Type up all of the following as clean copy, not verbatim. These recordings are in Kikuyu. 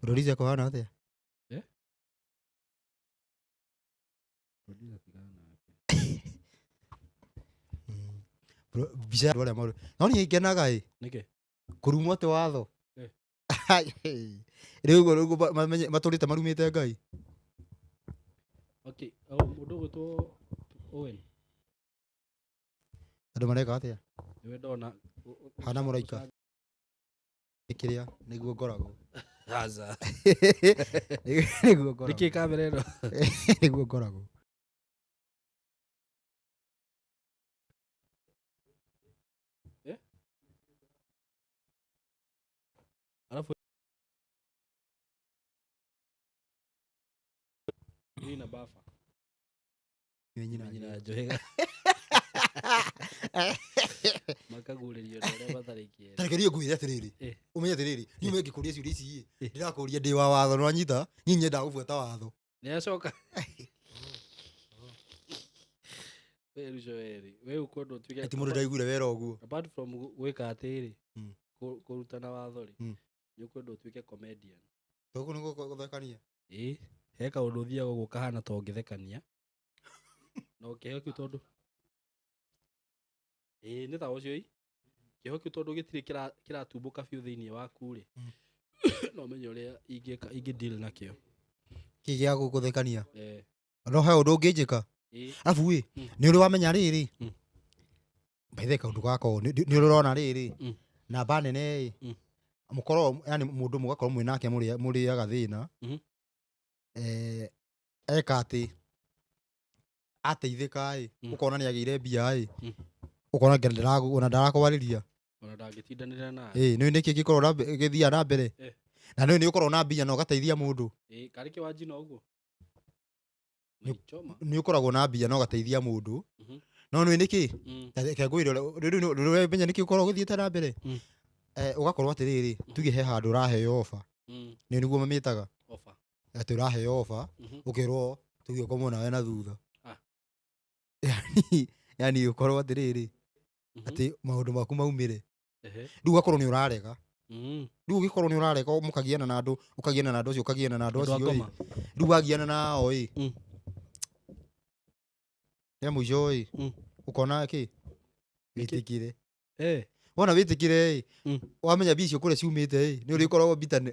Producer kũhana atĩa? Eh? Producer tigana nake. Mbica ya andũ arĩa marũ. No niĩ ngenaga ĩ. Nĩkĩ? Kũrumwo atĩ watho. Eh. Rĩu ũguo nĩguo matũrĩte marumĩte Ngai. Okay, oh, mũndũ ũgwĩtwo Owen. Andũ mareka atĩa? Nĩwe ndona. Hana mũraika. Kĩrĩa nĩguo ngoragwo. Aca. Nĩguo ngoragwo. Nĩkĩ kamera ĩno? Nĩguo ngoragwo. Eh? Alafu ina bafa. Nyina Nyina Njohĩga. Makagurĩrio andũ arĩa matarĩ kĩene. Tareke niĩ ngwĩre atĩrĩrĩ, Eh. ũmenye atĩrĩrĩ, niĩ ũmenye ngĩkũria ciũria ici ĩ, Eh. ndĩrakũria ndĩ wa watho nĩwanyita, niĩ nyendaga gũbuata watho. Nĩacoka. We Ruco werĩ, we ũkwenda ũtuĩke Ati mũndũ ndaiguire wera ũguo. apart from gwĩka atĩrĩ, kũrutana watho rĩ, nĩ ũkwenda ũtuĩke comedian. Tũkũ nĩ gũthekania. Ĩĩ, he kaũndũ ũthiaga ũguo kahana ta ũngĩthekania. Na kĩheo kĩu tondũ ĩĩ nĩ ta ũcio ĩ. Kĩheo kĩu tondũ gĩtirĩ kĩratumbũka biũ thĩinĩ waku rĩ, no ũmenye ũrĩa ingĩka ingĩ deal nakĩo. Kĩ gĩa gũthekania? Eh. No he ũndũ ũngĩnjĩka? Ĩĩ. Arabu ĩ, nĩ ũrĩ wamenya rĩrĩ? By the way, kaũndũ gaka ũũ, nĩ ũrĩ ũrona rĩrĩ? Namba nene ĩ, mũkorwo, yani mũndũ mũgakorwo mwĩ nake mũrĩaga thĩna. Eka atĩ ateithĩka ĩ, ũkona nĩ agĩire mbia ĩ, ũkona nginya ona ndarakwarĩria. Ona ndangĩtindanĩra nawe. Ĩ, nĩ nĩkĩ gĩkoragwo na gĩthiaga na mbere? Na nĩ ũkoragwo na mbia na ũgateithia mũndũ. Ĩ, karĩ kĩwanjino ũguo? Choma. Nĩ ũkoragwo na mbia na ũgateithia mũndũ. No nĩ nĩkĩ? Ta reke ngwĩre ũrĩa, rĩu nĩ ũramenya nĩkĩ ũkoragwo ũgĩthiĩte na mbere? Ũgakorwo atĩrĩrĩ, tuge he handũ ũraheo offer. Nĩ nĩguo mamĩtaga? Offer. Atĩ ũraheo offer, ũkerwo tuge ũkomwo nawe na thutha. Yani ũkorwo atĩrĩrĩ, atĩ maũndũ maku maumĩre. Rĩu ũgakorwo nĩ ũrarega. Rĩu ũgĩkorwo nĩ ũrarega, mũkagiana na andũ, ũkagiana na andũ acio, ũkagiana na andũ Andũ a acio ĩ. ngoma. Rĩu wagiana nao ĩ. Rĩa mũico ĩ, ũkona kĩ? Wĩtĩkĩre. Wona wĩtĩkĩre ĩ, wamenya mbia icio kũrĩa ciumĩte ĩ, nĩ ũrĩkoragwo bitana.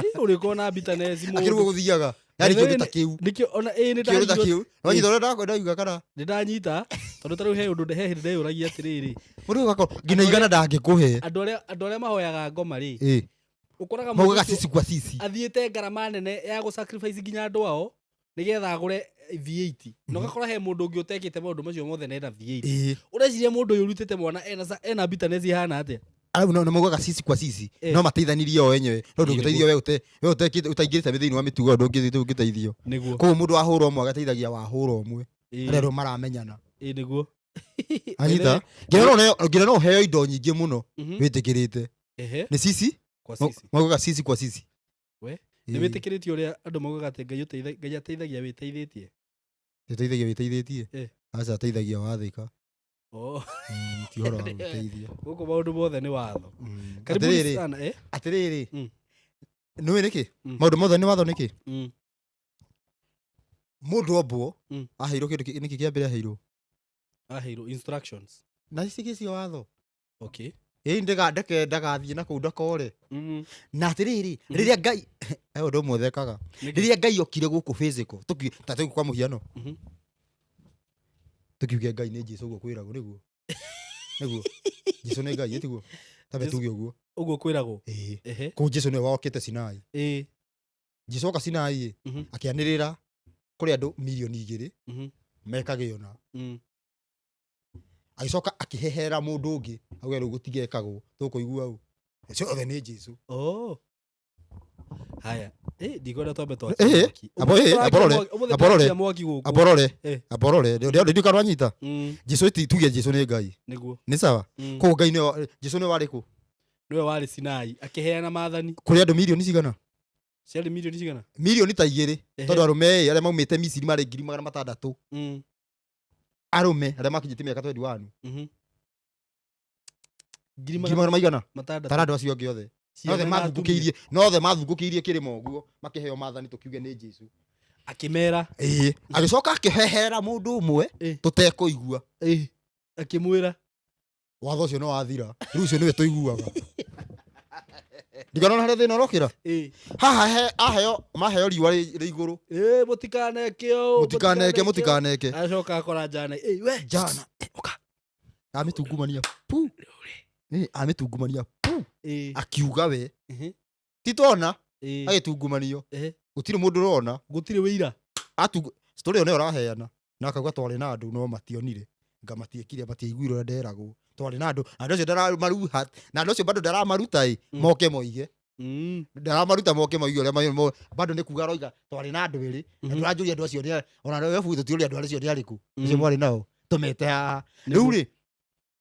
Ĩ, ũrĩkorwo na bitterness mũndũ. Akĩrĩ ũguo gũthiaga. Yani By the kĩũndũ way, ta kĩu. nĩkĩo ona ĩ, nĩ Kĩũndũ ta ndaigua- kĩu. Nĩwanyita ũrĩa ndauga kana? Nĩ ndanyita, tondũ ta rĩu he ũndũ he hĩndĩ ndeyũragia atĩrĩrĩ. Mũndũ ũgakorwo nginya igana ndangĩkũhe. Andũ arĩa mahoyaga ngoma rĩ, Ĩ. ũkoraga mũndũ Maugaga ũcio sisi kwa sisi. athiĩte ngarama nene ya gũ sacrifice nginya andũ ao nĩgetha agũre V8. Na ũgakora he mũndũ ũngĩ ũtekĩte maũndũ macio mothe na ena V8. Ĩ. Ũreciria mũndũ ũyũ ũrutĩte mwana ena bitterness ĩhana atĩa? Arabu no maugaga sisi kwa sisi. No mateithanirie o enyewe. No ndũngĩteithio we we ũtekĩte, ũtaingĩrĩte thĩinĩ wa mĩtugo ndũngĩteithio. Nĩguo. Koguo mũndũ wahũra ũmwe agateithagia wahũra ũmwe. Arĩa andũ maramenyana. Ĩ, nĩguo. Anyita? Nginya no ũneo, nginya no ũheo indo nyingĩ mũno wĩtĩkĩrĩte. Nĩ sisi? Kwa sisi. Maugaga sisi kwa sisi. We? Ĩ. Nĩ wĩtĩkĩrĩtie ũrĩa andũ maugaga atĩ Ngai ateithagia wĩteithĩtie? Ateithagia wĩteithĩtie? Aca, ateithagia wathĩka. Ti ũhoro wa gwĩteithia. Gũkũ maũndũ mothe nĩ watho. Karibuni Atĩrĩrĩ, sana, eh? atĩrĩrĩ. Nĩũĩ nĩkĩ? Maũndũ mothe nĩ watho nĩkĩ? Mũndũ ombwo, aheirwo kĩndũ nĩkĩ kĩa mbere aheirwo? Aheirwo instructions. Na ici cio watho. Okay. Ĩĩ, ndeke ndagathiĩ na kũu ndakore. Na atĩrĩrĩ, rĩrĩa Ngai, he ũndũ ũmwe ũthekaga. Nĩkĩ? Rĩrĩa Ngai okire gũkũ physical, ta tũkiuge kwa mũhiano. Tũkiuge Ngai nĩ Jesu ũguo kwĩragwo, nĩguo? Nĩguo? Jesu nĩ Ngai, ĩtiguo? Tambe tuge ũguo. Ũguo kwĩragwo? Ĩĩ. Kũu Jesu nĩwe wokĩte Sinai. Ĩĩ. Jesu oka Sinai ĩ, akĩanĩrĩra kũrĩ andũ mirioni igĩrĩ mekage ũna. Agĩcoka akĩhehera mũndũ ũngĩ, auge rĩu gũtigekagwo, tũkũigua ũ. Acio othe nĩ Jesu. Oh. Haya. Ndikwenda twambe twakie mwaki. Abo, Ũmũthĩ tũrakia aborore, mwaki, ũmũthĩ aborore, tũrakia mwaki gũkũ. aborore, aborore. Ndio, ndio, ndio kana wanyita. Jesu eti tuge Jesu nĩ Ngai. Nĩguo. Nĩ sawa? Koguo Ngai nĩwe, Jesu nĩwe warĩ kũ? Nĩwe warĩ Sinai, akĩheana maathani. Kũrĩ andũ mirioni cigana? Ciarĩ mirioni cigana? Mirioni ta igĩrĩ. Tondũ arũme ĩ, arĩa maumĩte Misiri marĩ ngiri magana matandatũ. Arũme arĩa makinyĩtie mĩaka 21. Ngiri Ngiri magana maigana? matandatũ. Tara andũ acio angĩ othe. Nothe Ciana na atumia. mathungũkĩirie, nothe mathungũkĩirie kĩrĩma ũguo makĩheo maathani tũkiuge nĩ Jesu. Akĩmera. Ĩĩ, agĩcoka akĩhehera mũndũ ũmwe tũtekũigua. Akĩmwĩra. Watho ũcio nĩ wathira, rĩu ũcio nĩwe tũiguaga. Ndikanona harĩa thĩna ũrokĩra. Haha he aheo maheo riũa rĩ igũrũ. Mũtikaneke ũũ, Mũtikaneke, mũtikaneke. Acoka akora njana. We. Njana. Ũka. Amĩtungumania pu. Amĩtungumania pu. Akiuga we. Ti tona agĩtungumanio. Gũtirĩ mũndũ ũrona. Gũtirĩ wĩira. Atungu story ĩyo nĩyo ũraheana. Na akauga twarĩ na andũ no mationire. Nga matiekire, matiaiguire ũrĩa nderagwo. Twarĩ na andũ, na andũ acio ndaramaruha, na andũ acio bado ndaramaruta ĩ, moke moige. Ndaramaruta moke moige ũrĩa bado nĩ kuga aroiga twarĩ na andũ erĩ. Na ndũranjũria andũ acio nĩ ona we buthi tũtiũria andũ acio nĩ arĩkũ. Acio mwarĩ nao tũmete haha. Rĩu rĩ,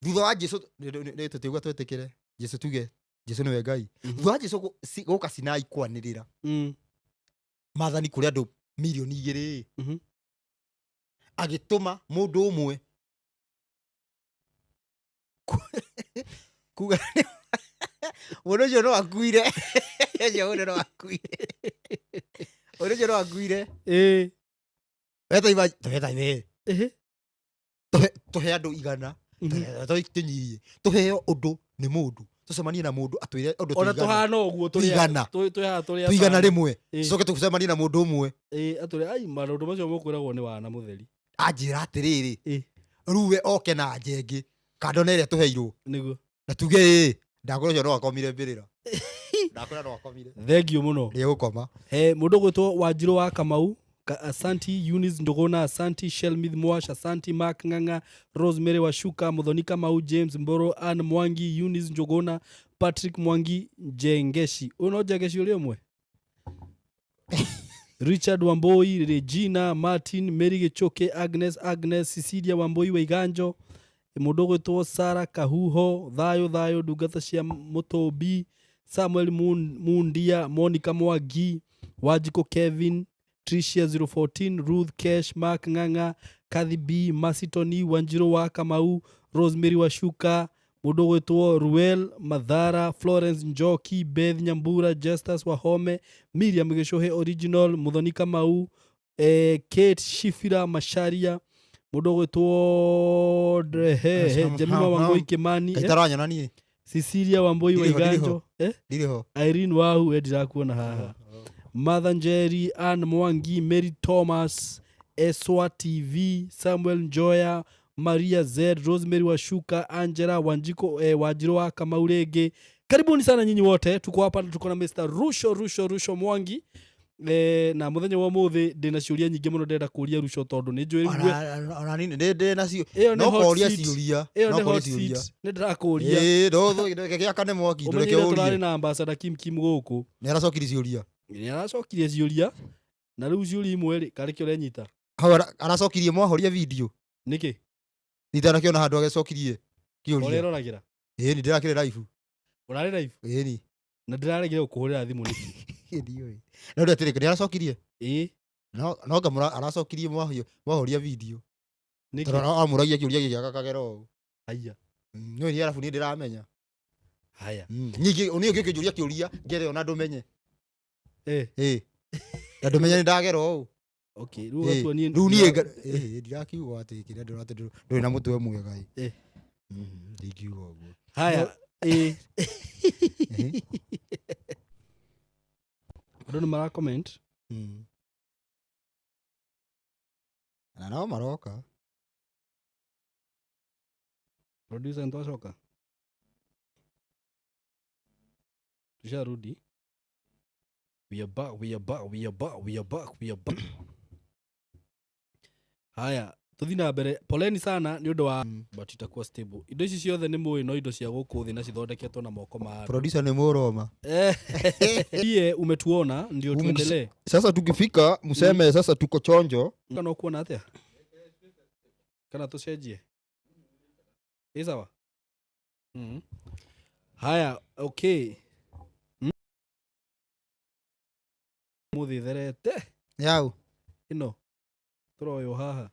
thutha wa Jesu, nĩ tũtiuga twĩtĩkĩre Jesu, tuge Jesu nĩwe Ngai. Thutha wa Jesu gũka Sinai kwanĩrĩra maathani kũrĩ andũ mirioni igĩrĩ, agĩtũma mũndũ ũmwe kuga mũndũ ũcio no akuire. Ũcio mũndũ no akuire. Mũndũ ũcio no akuire. Weta iba, weta ibe. Tũhe andũ igana. Tũnyihie. Tũheo ũndũ nĩ mũndũ. Tũcemanie na mũndũ atwĩre ũndũ Ona tũigana. tũhana ũguo tũrĩ Tũigana. twĩ haha tũrĩ Tũigana atano. rĩmwe. Tũcoke tũcemanie na mũndũ ũmwe. Atwĩre, ai, maũndũ macio mũkwĩragwo nĩ wana mũtheri. Anjĩra atĩrĩrĩ, rĩu we oke na anja ĩngĩ, kando na ĩrĩa tũheirwo. Nĩguo. Na tuge ĩ, ndakwĩra ũcio no akomire mbĩrĩra. Ndakwĩra no akomire. Thank you mũno. Nĩegũkoma. He mũndũ ũgwĩtwo Wanjirũ wa Kamau, Asanti Eunice Nduguna, Asanti Shelmith Mwash, Asanti Mark Ng'ang'a, Rosemary Washuka, Muthoni Kamau, James Mboro, Ann Mwangi, Eunice Njuguna, Patrick Mwangi, Njengeshi. Ũyũ no Njengeshi ũrĩa ũmwe? Richard Wamboi, Regina Martin, Mary Gichuki, Agnes, Agnes, Cecilia Wamboi Waiganjo, mũndũ ũgwĩtwo Sarah Kahuho, Thayo Thayo, ndungata cia Mũtũmbi, Samuel Mundia, Monica Mwangi, Wanjikũ Kevin, Tricia 014, Ruth Kesh, Mark Ng'ang'a, Kathy B, Masitoni, Wanjirũ wa Kamau, Rosemary Washuka, mũndũ ũgwĩtwo Ruel Mathara, Florence Njoki, Beth Nyambura, Justus Wahome, Miriam Gĩcũhĩ Original, Muthoni Kamau, Kate Shifira Macharia, mũndũ ũgwĩtwo Jemima Wangũi Kimani, Kaitaranyo niĩ. Cecilia Wambui Ndiriho, Waiganjo, ndiriho. Irene Wahu, ndirakuona haha. Martha Njeri, Ann Mwangi, Mary Thomas, Eswa TV, Samuel Njoya, Maria Z, Rosemary Washuka, Angela Wanjiko, Wanjiru wa Kamau rĩngĩ. Karibuni sana nyinyi wote. Tuko hapa, tuko na Mr. Rusho, Rusho, Rusho Mwangi. Na muthenya wa muthi ndina ciũria nyingĩ mũno ndĩrenda kũria Rusho tondũ nĩ njũĩ Ona nini ndĩ nacio. Ĩyo nĩ No hot koria seat. ciũria. Ĩyo No nĩ koria hot ciũria. seat. Nĩ ndĩrakũria. Ndũreke gĩakane mwaki, ndũreke Ũmenyire tũrarĩ ũrie. na ambassador Kim Kim gũkũ. Nĩ aracokirie ciũria. Nĩ aracokirie ciũria. Na rĩu ciũria imwe rĩ, karĩ kĩ ũrenyita? Hau aracokirie mwahoria video. Nĩkĩ? Nditanakĩona handũ agĩcokirie kĩũria. Ũreroragĩra? Ĩĩ, ndĩrakĩrĩ live. Ũrarĩ live? Ĩĩ ni. Na ndĩraregire gũkũhũrĩra thimũ nĩkĩ? Ndiũĩ. No ndĩ atĩrĩ, nĩ aracokirie? Ĩĩ. No, no ngamũra aracokirie mwahoria video. Nĩkĩ? Tondũ amũragia kĩũria gĩkĩ agakagera ũũ. Haya. No ni arabu niĩ ndĩramenya. Haya. Ningĩ, niĩ ũngĩkĩnjũria kĩũria, ngere ona ndũmenye. Ĩĩ. Na ndũmenye nĩ ndagera ũũ. Okay, rĩu ũgatua niĩ Rĩu niĩ ndirakiuga atĩ kĩrĩa ndĩrona atĩ ndũrĩ na mũtwe mwega ĩ. Ndingiuga ũguo. Haya. Andũ nĩ mara comment. Na no maroka. Producer nitwacoka. Tusharudi. We are back, we are back, we are back, we are back, we are back. Haya, tuthi na mbere. Poleni sana nĩ ũndũ wa but itakuwa stable. Indo ici ciothe nĩ mũĩ no indo cia gũkũ thĩ na cithondeketwo na moko ma andũ. Producer nĩ mũroma. Iye umetuona ndio tuendelee. Sasa tukifika mseme sasa tuko chonjo. Kana ukuona atia? Kana tucenjie? Ĩ sawa? Haya, okay. Mũthĩ therete. Yau. Ĩno. Tũroywo haha.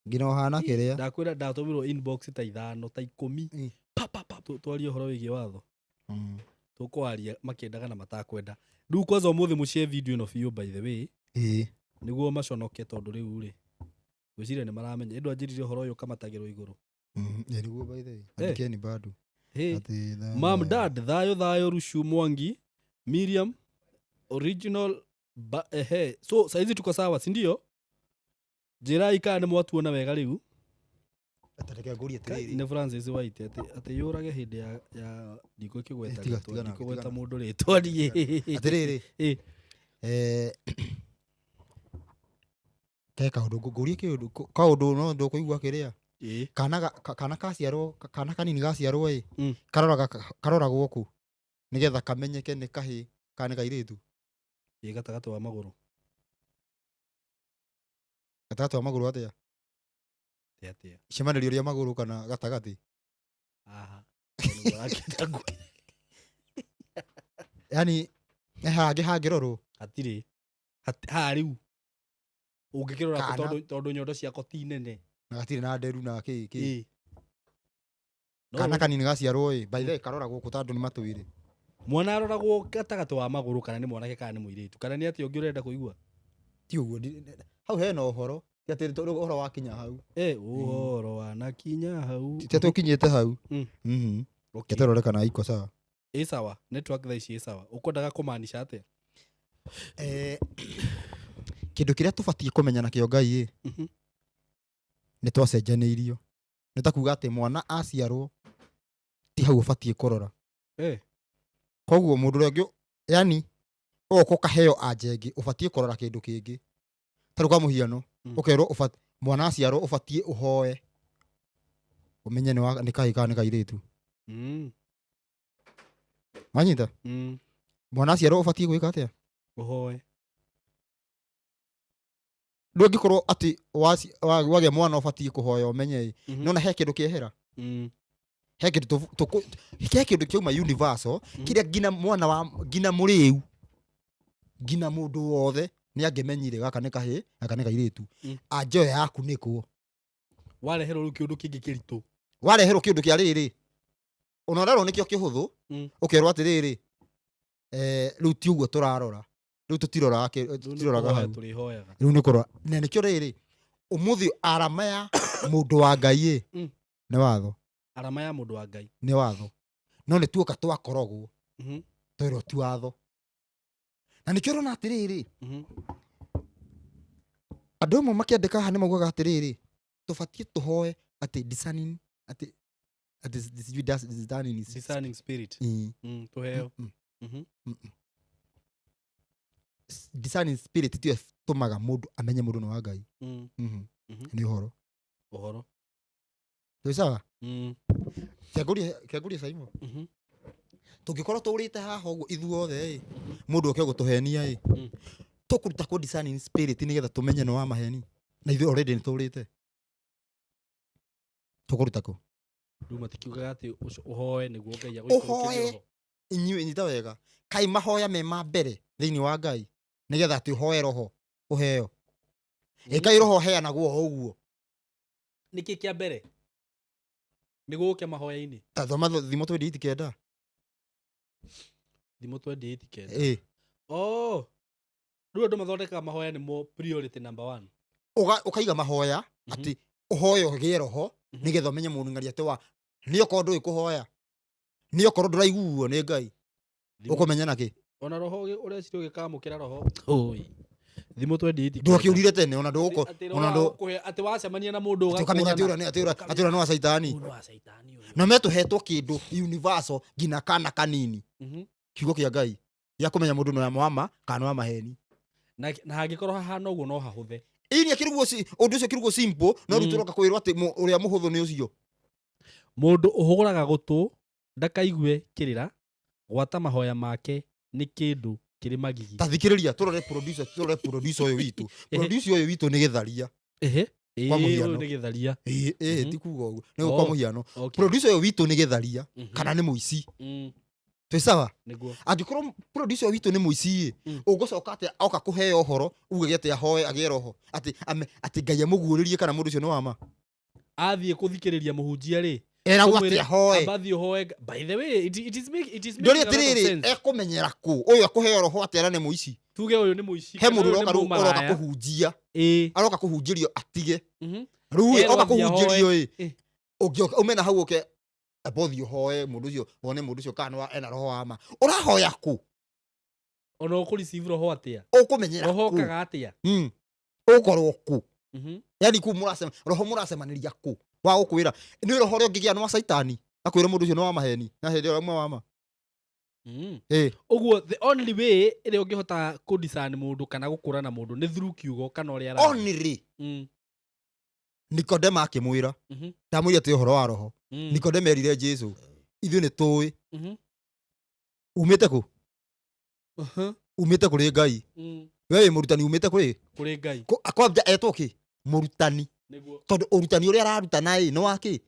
Nginya ũhana kĩrĩa. Ndakwĩra ndatũmirwo inbox ta ithano, ta ikũmi. Pa, pa, pa, twarie ũhoro wĩgiĩ watho. Tũkwaria makĩendaga na matakwenda. Rĩu kwanza ũmũthĩ mũcie video ĩno biũ, by the way, nĩguo maconoke, tondũ rĩu rĩ, ngwĩciria nĩ maramenya ĩndũ anjĩrire ũhoro ũyũ ũkamatagĩrwo igũrũ. Ĩ nĩguo, by the way. Andĩkeni bado. Hey. Atĩ Mam, dad, thayo thayo. Rushu Mwangi, Miriam original ba, ehe. So saizi tuko sawa, si ndio? Njĩrai kana nĩ mwatuona wega rĩu. Ta reke ngũrie atĩrĩrĩ. Nĩ Francis White atĩ yũrage hĩndĩ ya ndikũkĩgweta Eh, tiga, rĩtwa, tiga nake, ndikũgweta tiga. mũndũ rĩtwa niĩ. Atĩrĩrĩ. Ke kaũndũ ngũrie kĩũndũ kaũndũ no ndũkũigua kĩrĩa kana kana kaciarwo kana kanini gaciarwo ĩ, karoraga karoragwo kũ nĩgetha kamenyeke nĩ kahĩ kana nĩ kairĩtu? Ĩ, gatagatĩ wa magũrũ. Gatagatĩ wa magũrũ atĩa? Atĩa atĩa? Icemanĩrio rĩa magũrũ kana gatagatĩ? Aha. Nĩguo arakĩenda Yani he hangĩ hangĩrorwo? Hatirĩ. Haha rĩu ũngĩkĩrora kũ? Tondũ nyondo ciakwa ti nene. Na gatirĩ na nderu na kĩ kĩ. No Kana kanini gaciarwo ĩ, by the way, karoragwo kũ, tondũ nĩ matwĩre? Mwana aroragwo gatagatĩ wa magũrũ kana nĩ mwanake kana nĩ mũirĩtu, kana nĩ atĩa ũngĩ ũrenda kũigua? Ti ũguo, hau hena ũhoro, ti atĩ ũhoro wakinya hau. Eh, ũhoro wanakinya hau. Ti atĩ ũkinyĩte hau. Okay. Ketũrore kana iko sawa. Ĩ sawa, network thaa ici ĩ sawa. Ũkwendaga kũmaanisha atĩa? Kĩndũ kĩrĩa tũbatiĩ kũmenya nakĩo Ngai ĩ, nĩ twacenjanĩirio, nĩ ta kuga atĩ mwana aciarwo ti hau ũbatiĩ kũrora. Koguo mũndũ ũrĩa ũngĩ, yani ũgoka ũkaheo anja ĩngĩ, ũbatiĩ kũrora kĩndũ kĩngĩ. Ta rĩu kwa mũhiano, ũkerwo mwana aciarwo ũbatiĩ ũhoe ũmenye nĩ kahĩĩ kana nĩ kairĩtu. Wanyita? Mwana aciarwo ũbatiĩ gwĩka atĩa? Ũhoe. Ndũngĩkorwo atĩ wagĩa mwana ũbatiĩ kũhoya ũmenye ĩ, nona he kĩndũ kĩehera, he kĩndũ he kĩndũ kĩauma universal, kĩrĩa nginya mwana wa nginya mũrĩu nginya mũndũ wothe nĩ angĩmenyire gaka nĩ kahĩĩ, gaka nĩ kairĩtu. Anja ĩyo yaku nĩkwo. Wareherwo rĩu kĩũndũ kĩngĩ kĩritũ. Wareherwo kĩndũ kĩa rĩrĩ, ona ũrerwo nĩkĩo kĩhũthũ, ũkerwo atĩrĩrĩ, rĩu ti ũguo tũrarora, rĩu tũtiroraga Rĩu nĩ tũtiroraga kũhoya hau. Tũrĩhoyaga. Rĩu nĩ kũrora na nĩkĩo rĩrĩ, ũmũthĩ arama ya mũndũ wa Ngai ĩ, nĩ watho. Arama ya mũndũ wa Ngai. Nĩ watho, no nĩ tuoka twakorogwo, twerwo ti watho, na nĩkĩo ũrona atĩrĩrĩ, andũ amwe makĩandĩka haha nĩ maugaga atĩrĩrĩ, tũbatiĩ tũhoe atĩ discerning, atĩ sijui discerning Discerning spirit. Tũheo. Discerning spirit tiyo ĩtũmaga mũndũ amenye mũndũ nĩ wa Ngai. Nĩ ũhoro. Ũhoro. Twĩ sawa? Kĩangũrie Saimo. Tũngĩkorwo tũrĩte haha ũguo ithuothe ĩ, mũndũ oke gũtũhenia ĩ, tũkũruta kũ discerning spirit nĩgetha tũmenye nĩ wa maheni, na ithuĩ already nĩ tũrĩte? Tũkũruta kũ? Rĩu matikiugaga atĩ ũhoe nĩguo Ngai agũikũrũkĩrie Ũhoe. roho. Inyuĩ nyita wega, kaĩ mahoya me ma mbere thĩinĩ wa Ngai nĩgetha atĩ ũhoe roho ũheo? Ĩ, kaĩ roho ũheanagwo o ũguo? Nĩkĩ kĩa mbere nĩ gũke mahoya-inĩ? Ta thoma Thimo 28:9. Thimo 28:9. Ĩ. Oh, rĩu andũ mathondekaga mahoya nĩmo priority number one. Ũkaiga mahoya atĩ ũhoe ũgĩe roho, nĩgetha ũmenye mũndũ ng'ari atĩ wa nĩ okorwo ndũĩ kũhoya, nĩ okorwo ndũraiguo nĩ Ngai, ũkũmenya nakĩ? Ona roho ũreciria ũgĩkamũkĩra roho. Oi. Thimo 28. Ndwakĩũrire tene ona ndũgũko Atĩ roho ona ndũ agũkũhe- atĩ wacemania na mũndũ atĩ ũkamenya atĩ ũrĩa atĩ ũrĩa nĩ wa caitani. Ũyũ nĩ wa caitani ũyũ. Na metũhetwo kĩndũ universal nginya kana kanini, kiugo kĩa Ngai gĩa kũmenya mũndũ nĩ wa ma kana nĩ wa maheni. Na hangĩkorwo hahana ũguo no hahũthe. Ini akĩrugwo ũndũ ũcio kĩrugwo simple, no rĩu tũroka kwĩrwo atĩ ũrĩa mũhũthũ nĩ ũcio. Mũndũ ũhũraga gũtũ ndakaigue kĩrĩra, gwata mahoya make nĩ kĩndũ kĩrĩ magigi. Ta thikĩrĩria, tũrore producer, tũrore producer ũyũ witũ, producer ũyũ witũ nĩ gĩtharia. Ehe. Kwa Ĩĩ, mũhiano. ũyũ nĩ gĩtharia. Ĩĩ, ĩĩ, ti kuga ũguo, nĩ kwa mũhiano, producer ũyũ witũ nĩ gĩtharia kana nĩ mũici. Twĩ sawa? Nĩguo. Angĩkorwo producer ũyũ witũ nĩ mũici ĩ, ũgũcoka atĩa oka kũheo ũhoro ugage atĩ ahoe agĩe roho, atĩ atĩ Ngai amũguũrĩrie kana mũndũ ũcio nĩ wa ma? Athiĩ kũthikĩrĩria mũhunjia rĩ, Eragwo Tũmwĩre, atĩ ahoe. Amba thiĩ ũhoe. By the way, it is Ndũria making a lot of atĩrĩrĩ, sense. ekũmenyera kũ ũyũ akũheo roho atĩ arane mũici? Tuge ũyũ nĩ mũici, He kana mũndũ ũyũ nĩ ũroka rĩu, ũroka mũmaraya. kũhunjia. Ĩĩ. Aroka kũhunjĩrio atige. Rĩu ĩ, Erwo oka athiĩ ahoe. kũhunjĩrio ĩ, ũngĩoka ume na hau ũke amba ũthiĩ ũhoe mũndũ ũcio, wone mũndũ ũcio kana ena roho wa ma. Ũrahoya kũ? Ona ũkũ receive roho atĩa? Ũkũmenyera Roho kũ? ũkaga atĩa? Ũgũkorwo kũ? Yani kũ mũracema roho, mũracemanĩria kũ wa gũkwĩra nĩ roho ũrĩa ũngĩgĩa nĩ wa Caitani, akwĩra mũndũ ũcio nĩ wa maheni na hĩndĩ ĩyo ũmwe wa ma. Ĩ. Ũguo the only way ĩrĩa ũngĩhota kũ discern mũndũ kana gũkũrana mũndũ nĩ through kiugo kana ũrĩa araria. Only Nikodema akĩmwĩra, ndamwĩra atĩ ũhoro wa roho. Nikodema erire Jesu, ithuĩ nĩ tũĩ umĩte kũ? Umĩte kũrĩ Ngai. We wĩ mũrutani umĩte kũrĩ Kũrĩ Ngai. Kwanja etwo kĩ? Mũrutani. Nĩguo. Tondũ ũrutani ũrĩa ararutana ĩ nĩ wa kĩ?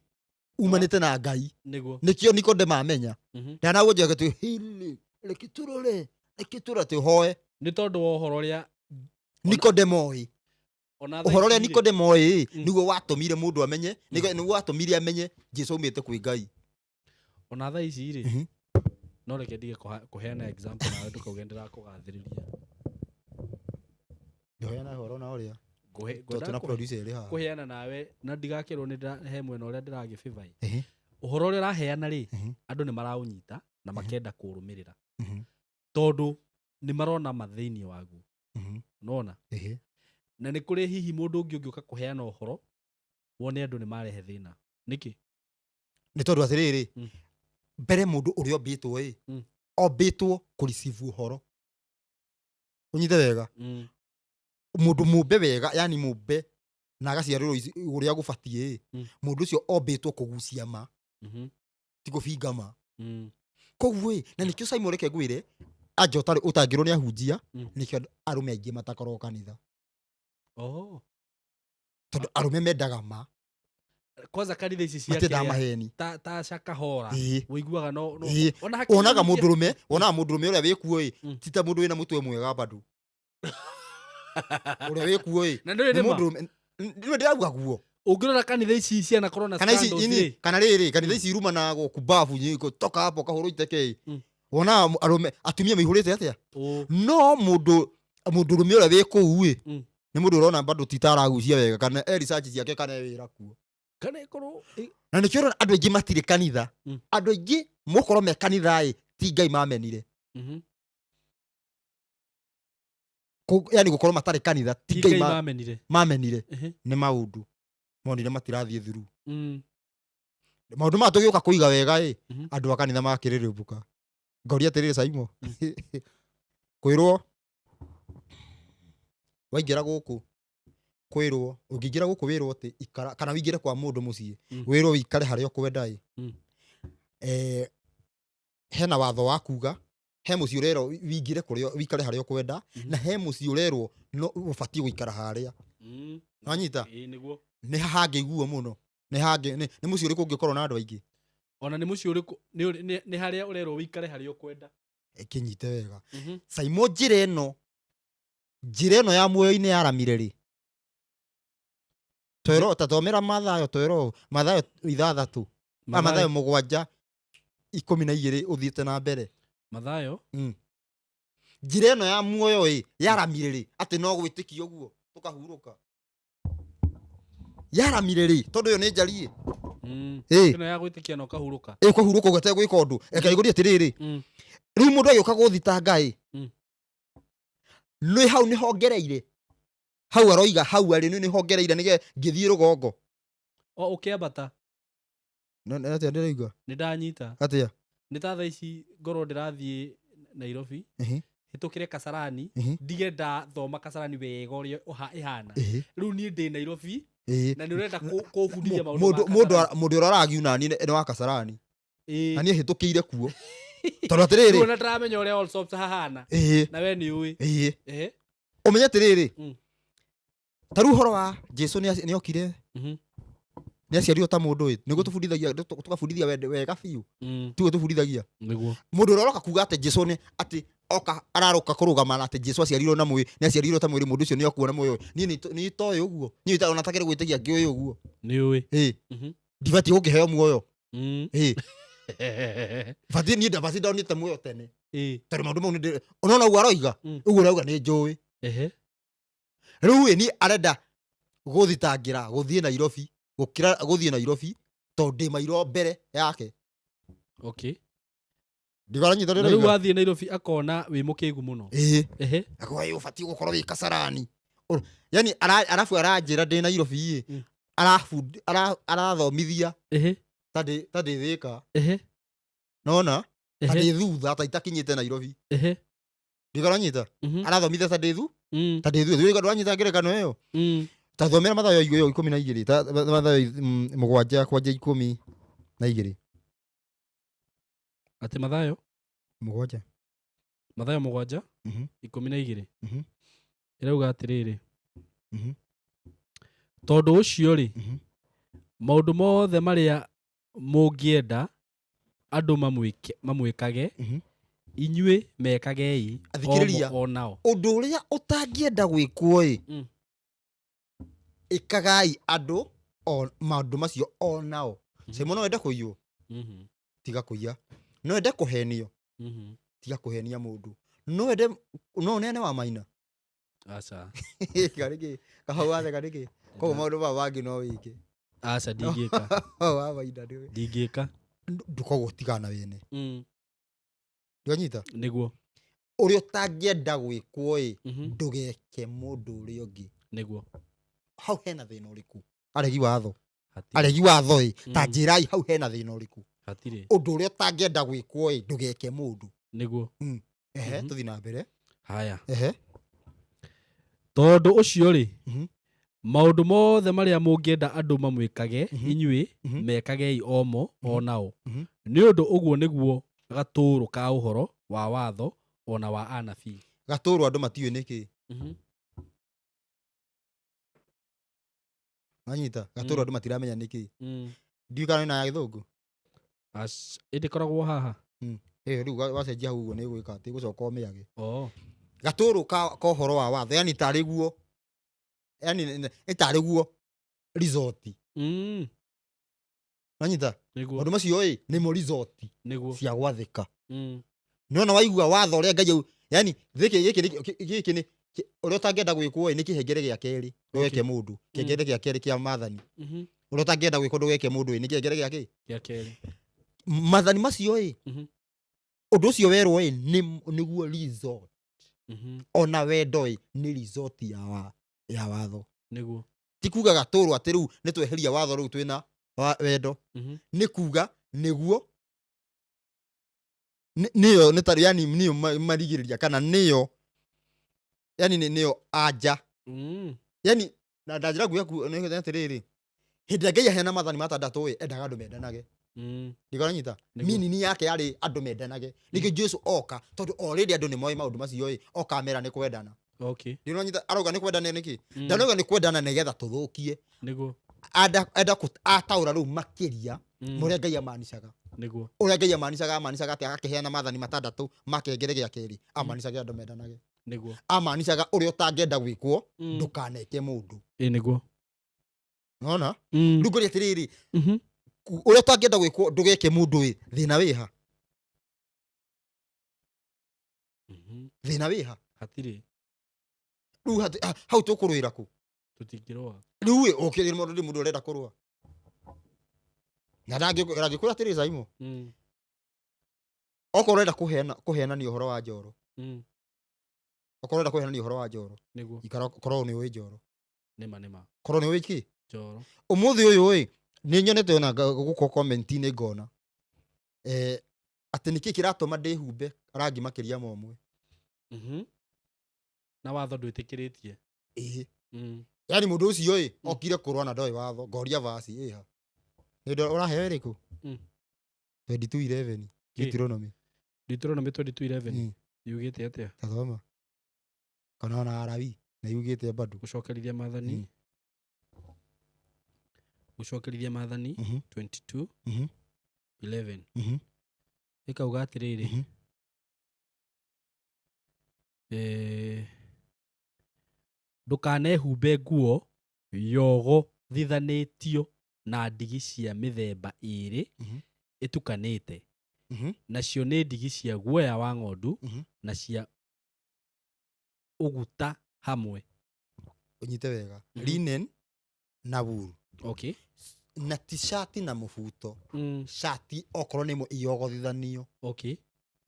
Umanĩte na Ngai. Nĩkĩo Nikodema amenya. Ndanagwo njega tu hili reke tũrore, reke tũrore atĩ ũhoe. Nĩ tondũ wa ũhoro ũrĩa Nikodemo ĩ ona thaa ũhoro ũrĩa ici rĩ, Nikodemo ĩ nĩguo watũmire mũndũ amenye, nĩguo watũmire amenye Jesu aumĩte kwĩ Ngai. Ona thaa ici rĩ, no reke ndige kũheana example nawe ndũkauge ndĩrakũgathĩrĩria. Ndũheana ũhoro na ũrĩa Ngũhe- tondũ ngwendaga twĩna producer ĩrĩ haha. kũheana nawe na ndigakĩrwo nĩ he mwena ũrĩa ndĩragĩbĩba ĩ. Ũhoro ũrĩa ũraheana rĩ, andũ nĩ maraũnyita na makenda kũũrũmĩrĩra tondũ nĩ marona ma thĩinĩ waguo. Nona na nĩ kũrĩ hihi mũndũ ũngĩ ũngĩũka kũheana ũhoro wone andũ nĩ marehe thĩna nĩkĩ? Nĩ tondũ atĩrĩrĩ, mbere mũndũ ũrĩa ombĩtwo ĩ, ombĩtwo kũ receive ũhoro. Ũnyite wega, mũndũ mũmbe wega, yani mũmbe na agaciarĩrwo ũrĩa gũbatiĩ ĩ, mũndũ ũcio ombĩtwo kũgucia ma, ti kũbinga ma. Koguo ĩ, na nĩkĩo Simon, reke ngwĩre, anja ũtarĩ ũtangĩrwo nĩ ahunjia, nĩkĩo arũme aingĩ matakoragwo kanitha. Oh. Tondũ arũme mendaga ma. Kwanza kanitha ici cia Matiendaga kĩrĩa, maheni. ta Shakahola, ũiguaga no ona hakiri Wonaga nyingĩ- mũndũrũme, wonaga mũndũrũme ũrĩa wĩkuo ĩ, ti ta mũndũ wĩna mũtwe mwega bado ũrĩa wĩkuo ĩ. Na ndũrĩ Nĩ nĩma. mũndũrũme nĩwe ndĩrauga guo. Ũngĩrora kanitha ici cianakorwo na Kana ici scandals ini rĩ, kana rĩrĩ kanitha ici irumanagwo kubabu nyiko toka hapo kahũrwo iteke ĩ, wonaga arũme atumia maihũrĩte atĩa. No mũndũrũme ũrĩa wĩ kũu ĩ, nĩ mũndũ ũrona bado ti ta aragucia wega kana e research ciake kana e wĩra kuo. Kana ĩkorwo Na nĩkĩo ũrona andũ aingĩ matirĩ kanitha. Andũ aingĩ mũkorwo me kanitha ĩ, ti Ngai mamenire. Yani gũkorwo matarĩ kanitha ti Ti Ngai Ngai mamenire. mamenire. Nĩ maũndũ monire matirathiĩ through. Maũndũ maya tũgĩũka kũiga wega ĩ, andũ a kanitha makĩrĩrĩmbũka. Ngoria atĩrĩrĩ, Saimo, kwĩrwo waingĩra gũkũ, kwĩrwo ũngĩingĩra gũkũ wĩrwo atĩ ikara, kana wĩingĩre kwa mũndũ mũciĩ, wĩrwo wĩikare harĩa ũkwenda ĩ, hena watho wa kuga he mũciĩ ũrerwo wĩingĩre kũrĩa wĩikare harĩa ũkwenda, na he mũciĩ ũrerwo no ũbatiĩ gũikara harĩa. Wanyita? Ĩĩ, nĩguo. Nĩ hangĩiguo mũno, nĩ hangĩ nĩ mũciĩ ũrĩkũ ũngĩkorwo na andũ aingĩ? Ona nĩ mũciĩ ũrĩkũ nĩ harĩa ũrerwo wĩikare harĩa ũkwenda. Ĩkĩnyite wega. Saimo, njĩra ĩno ya muoyo-inĩ yaramire rĩ? Twero ta thomera Mathayo, twero Mathayo 6, ah, Mathayo 7:12 ũthiĩte na mbere. Mathayo. Njĩra ĩno ya muoyo ĩ yaramire rĩ, atĩ no gwĩtĩkia ũguo tũkahurũka? Yaramire rĩ, tondũ ĩyo nĩ njariĩ? Ĩ. Ĩno ya gwĩtĩkia na ũkahurũka. Ĩ, ũkahurũka ũgate gwĩka ũndũ. Reke ngũrie atĩrĩrĩ, rĩu mũndũ agĩũka gũthitanga ĩ, nĩ hau nĩ hongereire, hau aroiga hau arĩ nĩ hongereire nĩge ngĩthiĩ rũgongo. O ũkĩambata. Atĩa ndĩraigua? Nĩ ndanyita. Atĩa? Nĩ ta thaa ici ngorwo ndĩrathiĩ Nairobi, hĩtũkĩre Kasarani, ndige ndathoma Kasarani wega ũrĩa ĩhana. Rĩu niĩ ndĩ Nairobi na nĩ ũrenda kũbundithia maũndũ Mũndũ ma mũndũ Kasarani. Mũndũ ũrĩa aragiuna niĩ nĩ wa Kasarani. Na niĩ hĩtũkĩire kuo tondũ Rĩu atĩrĩrĩ, ona ndaramenya ũrĩa Allsops hahana. Na we nĩ ũĩ. Ũmenye atĩrĩrĩ, ta rĩu ũhoro wa Jesu nĩ okire, nĩ aciarirwo ta mũndũ ĩ, nĩguo tũbundithagia, tũgabundithia wega biũ. Tiguo tũbundithagia? Nĩguo. Mũndũ ũrĩa ũroka kuga atĩ Jesu nĩ atĩ oka araroka kũrũgama na atĩ Jesu aciarirwo na mwĩrĩ, nĩ aciarirwo ta mwĩrĩ, mũndũ ũcio nĩ okuona muoyo. Niĩ niĩ toĩ ũguo, niĩ ona takĩrĩ gwĩtĩkia ngĩũĩ ũguo. Nĩ ũĩ. Ndibatiĩ gũkĩheo muoyo. Ĩ batiĩ niĩ ndabatiĩ ndonete muoyo tene. Ĩ. Tondũ maũndũ mau nĩ ũnona ũguo aroiga. Ũguo arauga nĩ njũĩ. Rĩu ĩ niĩ arenda gũthitangĩra gũthiĩ Nairobi gũkĩra gũthiĩ Nairobi tondũ ndĩ mairo mbere yake. Okay. Ndigaranyita Na rĩu wathiĩ Nairobi akona wĩ mũkĩgu mũno. Ĩ. Ehe. Akauga ĩ ũbatiĩ gũkorwo wĩ Kasarani. Yani arabu aranjĩra ndĩ Nairobi ĩ. Arathomithia ta ndĩ Thĩka. Nona ta ndĩ thutha ta itakinyĩte Nairobi. Ndigaranyita. Arathomithia ta ndĩ thu ta ndĩ thutha. Ndũranyita ngerekano ĩyo. Ta thomera Mathayo ĩyo 12 ta Mathayo 7 kwanja 12. Atĩ Mathayo? 7. Mathayo 7 12. Ĩrauga atĩrĩrĩ. Tondũ ũcio rĩ, maũndũ mothe marĩa mũngĩenda andũ mamwĩkage, inyuĩ mekagei Athikĩrĩria. o nao. Ũndũ ũrĩa ũtangĩenda gwĩkwo ĩ, ĩkagai andũ maũndũ macio o nao. Simon no wende kũiywo? Tiga kũiya. No wende kũhenio? Tiga kũhenia mũndũ. No wende no ũneane wa maina? Aca. Karĩkĩ? Kahau watheka nĩkĩ? Koguo maũndũ maya mangĩ no wĩke. Aca ndingĩka. Wa maina ndũĩ. Ndingĩka. Koguo tigana wene. Ndwanyita? Nĩguo. Ũrĩa ũtangĩenda gwĩkwo ĩ, ndũgeke mũndũ ũrĩa ũngĩ. Nĩguo. Hau hena thĩna ũrĩkũ? Aregi watho. Hatirĩ. Aregi watho ĩ, ta njĩrai hau hena thĩna ũrĩkũ? Hatirĩ. Ũndũ ũrĩa ũtangĩenda gwĩkwo ĩ, ndũgeke mũndũ. Nĩguo. Ehe, tũthiĩ na mbere. Haya. Ehe. Tondũ ũcio rĩ, maũndũ mothe marĩa mũngĩenda andũ mamwĩkage inyuĩ mekagei omo o nao. Nĩ ũndũ ũguo nĩguo gatũrũ ka ũhoro wa watho ona wa anabii. Gatũrũ andũ matiũĩ nĩkĩ. Wanyita? Gatũrũ andũ matiramenya nĩkĩ. Ndiũĩ kana nĩ na gĩthũngũ. Ĩndĩ koragwo haha. Ĩ rĩu wacenjia hau ũguo nĩ gwĩka atĩ gũcoka ũmĩage. Gatũrũ ka ũhoro wa watho, yani tarĩ guo. Yani nĩ tarĩ guo resort. Wanyita? Nĩguo. Maũndũ macio ĩ nĩmo resort Nĩguo. cia gwathĩka. Nĩwona waigua watho ũrĩa Ngai au, yani gĩkĩ gĩkĩ nĩ ũrĩa ũtangĩenda gwĩkwo ĩ nĩ kĩhengere gĩa kerĩ ndũgeke mũndũ. Kĩhengere gĩa kerĩ kĩa maathani. Ũrĩa ũtangĩenda gwĩkwo ndũgeke mũndũ ĩ nĩ kĩhengere gĩa kĩ? Gĩa kerĩ. Maathani macio ĩ, ũndũ ũcio werwo ĩ nĩguo resort. Ona wendo ĩ nĩ resort ya watho. Nĩguo. Ti kuga gatũrũ atĩ rĩu nĩ tweheria watho rĩu twĩna wendo. Nĩ kuga nĩguo nĩyo nĩ ta yani nĩyo marigĩrĩria kana nĩyo yani nĩyo anja. Yani na njĩra nguhĩ nĩ atĩrĩrĩ, hĩndĩ ĩrĩa Ngai aheana maathani matandatũ ĩ, endaga andũ mendanage. Ndikaranyita? Meaning yake yarĩ andũ mendanage. Nĩkĩo Jesu oka, tondũ already andũ nĩ moĩ maũndũ macio ĩ, oka amera nĩ kwendana. Ndĩranyita arauga nĩ kwendana nĩkĩ? Ndarauga nĩ kwendana nĩgetha tũthũkie. Nĩguo. Enda ataũra rĩu makĩria mũrĩa Ngai amanicaga. Nĩguo. Ũrĩa Ngai amanicaga, amanicaga atĩ agakĩheana maathani matandatũ ma kĩhengere gĩa kerĩ, amanicaga andũ mendanage. Nĩguo. Amanicaga ũrĩa ũtangĩenda gwĩkwo, ndũkaneke mũndũ. Ĩ nĩguo. Nona? Rĩu ngũria atĩrĩrĩ, ũrĩa ũtangĩenda gwĩkwo ndũgeke mũndũ ĩ, thĩna wĩ ha? Thĩna wĩ ha? Hatirĩ. Rĩu hau tũkũrũĩra kũ? Tũtingĩrũa. Rĩu ĩ, ũkĩrĩ mũndũ, rĩu mũndũ ũrenda kũrũa. Na ndangĩkwĩra atĩrĩ, Saimo. Okorwo ũrenda kũhenania ũhoro wa njoro. Okorwo ũrenda kũhenania ũhoro wa njoro. Nĩguo. Ikara, korwo nĩ ũĩ njoro. Nĩma, nĩma. Korwo nĩ ũĩ kĩ? Njoro. Ũmũthĩ ũyũ ĩ, nĩ nyonete ona gũkũ comment-inĩ ngona. Atĩ nĩkĩ kĩratũma ndĩhumbe rangi makĩria ma ũmwe? Na watho ndwĩtĩkĩrĩtie. Ĩĩ. Yaani mũndũ ũcio ĩ, okire kũrũa na ndoĩ watho, ngoria verse ĩ ha. Nĩ ũndũ ũraheo ĩrĩkũ? 22:11. Kĩ? Deuteronomy. Deuteronomy 22:11. Yugĩte atĩa? Ta thoma. Kana ona Alawi na yugĩte bado. Gũcokerithia maathani. Gũcokerithia maathani 22 11. Ĩkauga atĩrĩrĩ. Ndũkanehumbe nguo yogothithanĩtio Na ndigi cia mĩthemba ĩĩrĩ ĩtukanĩte, nacio nĩ ndigi cia guoya wa ng'ondu na cia ũguta hamwe. Ũnyite wega. Linen na wool. Na ti shati na mũbuto. Shati okorwo nĩ ĩmwe iyogothithanio.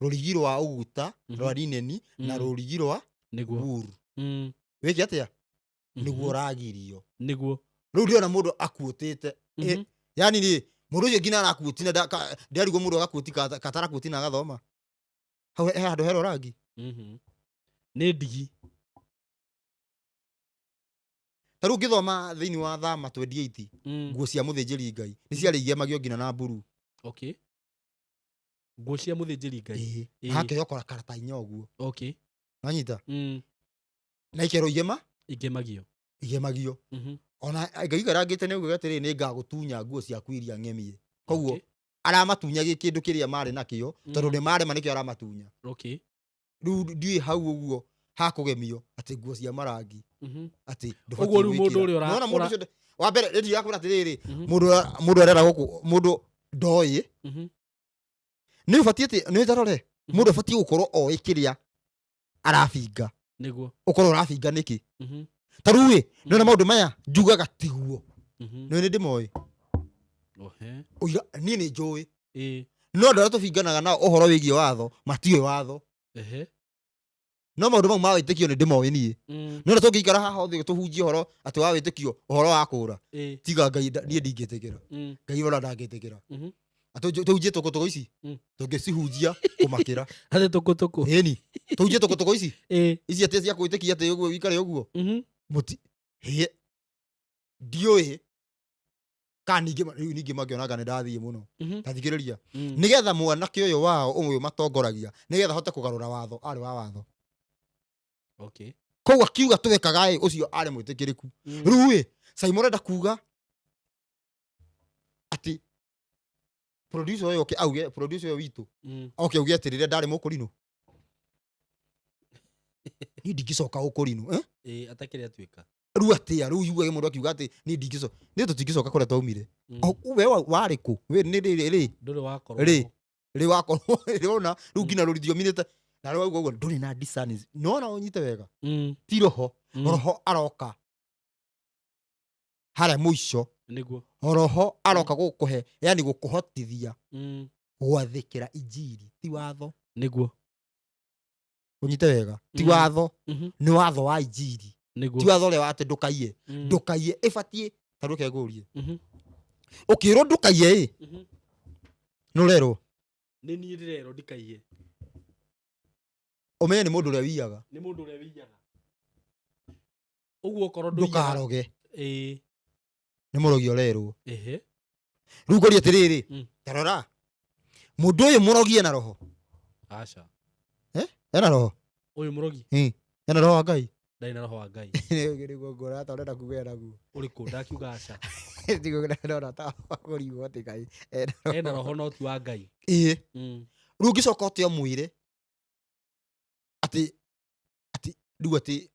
Rũrigi rwa ũguta, rwa linen na rũrigi rwa wool. Wĩke atĩa? Nĩguo ũragirio. Nĩguo. Rĩu ndĩrona mũndũ akuũtĩte. Yani rĩ, mũndũ ũcio nginya arakuũti na ndĩarigwo mũndũ agakuũti katarakuũti na agathoma. Hau he handũ hero rangi. Nĩ ndigi. Ta rĩu ũngĩthoma thĩinĩ wa Thama 28, nguo cia mũthĩnjĩri Ngai nĩ ciarĩ igemagio nginya na mburu. Nguo cia mũthĩnjĩri Ngai. Ĩĩ. Hakeyokora karata inya ũguo. Wanyita? Na ikerwo igema? Igemagio. Igemagio. Ona Ngai karangĩte nĩ ugaga atĩrĩ, nĩ ngagũtunya nguo ciaku iria ng'emie. Koguo aramatunya kĩndũ kĩrĩa marĩ nakĩo, tondũ nĩ marema nĩkĩo aramatunya. Rĩu ndiũĩ hau ũguo hakũgemio atĩ nguo cia marangi, atĩ ndũbatiĩ Ũguo rĩu mũndũ gwĩkĩra. ũrĩa Nĩwona mũndũ ũcio wa mbere, rĩu ndirakwĩra atĩrĩrĩ, mũndũ arera gũkũ, mũndũ ndoĩ. Nĩ ũbatiĩ atĩ, nĩ ũtarore, mũndũ abatiĩ gũkorwo oĩ kĩrĩa arabinga. Nĩguo. Ũkorwo ũrabinga nĩkĩ? Ta rĩu ĩ, nĩwona maũndũ maya njugaga tiguo. Nĩũĩ nĩ ndĩmoĩ. Ũira, niĩ nĩ njũĩ. No andũ arĩa tũbinganaga nao ũhoro wĩgiĩ watho, matiũĩ watho. No maũndũ mau ma wĩtĩkio nĩ ndĩmoĩ niĩ. No na tũngĩikara haha othe tũhunjie ũhoro atĩ wa wĩtĩkio, ũhoro wa kũũra. Tiga Ngai, niĩ ndingĩtĩkĩra. Ngai ona ndangĩtĩkĩra. Atĩ tũhunjie tũkũtũkũ ici? Tũngĩcihunjia kũmakĩra. Atĩ tũkũtũkũ. Ĩni. Tũhunjie tũkũtũkũ ici? Ici atĩ cia gwĩtĩkia atĩ ũguo wikare ũguo? Mũti. Hĩ. Ndiũĩ. Kana ningĩ rĩu ningĩ mangĩona nĩ ndathiĩ mũno. Ta thikĩrĩria. Nĩgetha mwanake ũyũ wao ũyũ matongoragia, nĩgetha ahote kũgarũra watho, arĩ wa watho. Koguo akiuga twekaga ĩ, ũcio arĩ mwĩtĩkĩrĩku. Rĩu ĩ, Simon arenda kuga atĩ producer ũyũ oke auge, producer ũyũ witũ, oke auge atĩ rĩrĩa ndarĩ mũkũrinũ. Niĩ ndingĩcoka ũkũrinũ, eh? Ĩĩ, atakĩrĩ atuĩka. Rĩu atĩa, rĩu yugaga mũndũ akiuga atĩ niĩ ndingĩcoka, niĩ tũtingĩcoka kũrĩa twaumire. O, we warĩ kũ? We nĩ rĩ, rĩ, rĩ. Ndũrĩ wakorwo Rĩ. ho. Rĩ wakorwo, rĩ wona, rĩu nginya rũrithio minĩte. Na rĩu wauga ũguo, ndũrĩ na discerning. No na ũnyite wega. Ti roho. Roho aroka. Harĩa mũico. Nĩguo. Roho aroka gũkũhe, yani gũkũhotithia gwathĩkĩra injiri, ti watho. Nĩguo. Ũnyite wega. Ti watho. Nĩ watho wa injiri. Nĩguo. Ti watho ũrĩa wa atĩ ndũkaiye. Ndũkaiye ĩbatiĩ, ta reke ngũrie. Ũkĩrwo ndũkaiye ĩ? Nĩ ũrerwo? Nĩ niĩ ndĩrerwo ndikaiye. Ũmenye nĩ mũndũ ũrĩa wiyaga. Nĩ mũndũ ũrĩa wiyaga. Ũguo okorwo ndũiyaga. Ndũkaroge. Ĩĩ. Nĩ mũrogi ũrerwo. Rĩu ngũrie atĩrĩrĩ, ta rora. Mũndũ ũyũ mũrogi ena roho? Aca. Ena roho? Ũyũ mũrogi? Ena roho wa Ngai? Ndarĩ na roho wa Ngai. Nĩguo nguona ta ũrenda kuga ena guo. Ũrĩkũ? Ndakiuga aca. Nĩguo ndona ta kũrigwo atĩ Ngai ena roho. Ena roho no ti wa Ngai. Ĩĩ. Rĩu ũngĩcoka ũte ũmwĩre atĩ, atĩ, rĩu atĩ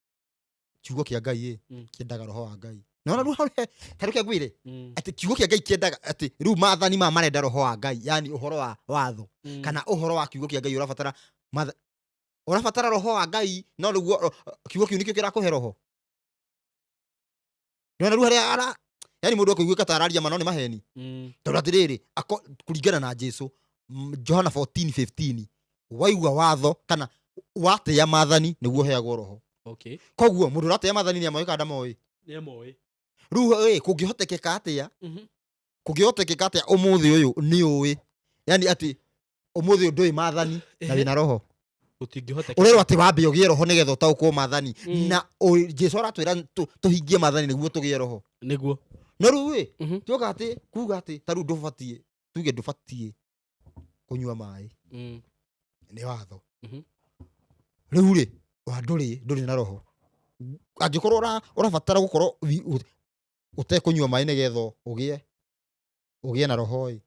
kiugo kĩa Ngai ĩ, kĩendaga roho wa Ngai. Nĩwona rĩu hau he, ta reke ngwĩre, atĩ kiugo kĩa Ngai kĩendaga atĩ rĩu maathani maya marenda roho wa Ngai, yani ũhoro wa watho, kana ũhoro wa kiugo kĩa Ngai ũrabatara matha, ũrabatara roho wa Ngai, no nĩguo kiugo kĩu nĩkĩo kĩrakũhe roho. Nĩwona rĩu harĩa ara, yani mũndũ akũiguĩka ta araria ma no nĩ maheni. Tondũ atĩrĩrĩ, kũringana na Jesu, Johana 14:15, waigua watho kana watĩĩa maathani nĩguo ũheagwo roho. Koguo mũndũ ũratĩĩa maathani nĩ amoĩ kana ndamoĩ? Nĩ amoĩ. Rĩu ĩ, kũngĩhotekeka atĩa? Kũngĩhotekeka atĩa ũmũthĩ ũyũ nĩ ũĩ? Yani atĩ ũmũthĩ ũyũ ndũĩ maathani na wĩna roho. Gũtingĩhotekeka. Ũrerwo atĩ wambe ũgĩe roho nĩgetha ũtaũkwo maathani. Na Jesu aratwĩra tũhingie maathani nĩguo tũgĩe roho. Nĩguo. No rĩu ĩ, tuoka atĩ kuga atĩ ta rĩu ndũbatiĩ, tuge ndũbatiĩ kũnyua maĩ. Nĩ watho. Rĩu rĩ, wa ndũrĩ na roho. Angĩkorwo ũrabatara gũkorwo ũtekũnyua maĩ nĩgetha ũgĩe na roho ĩ.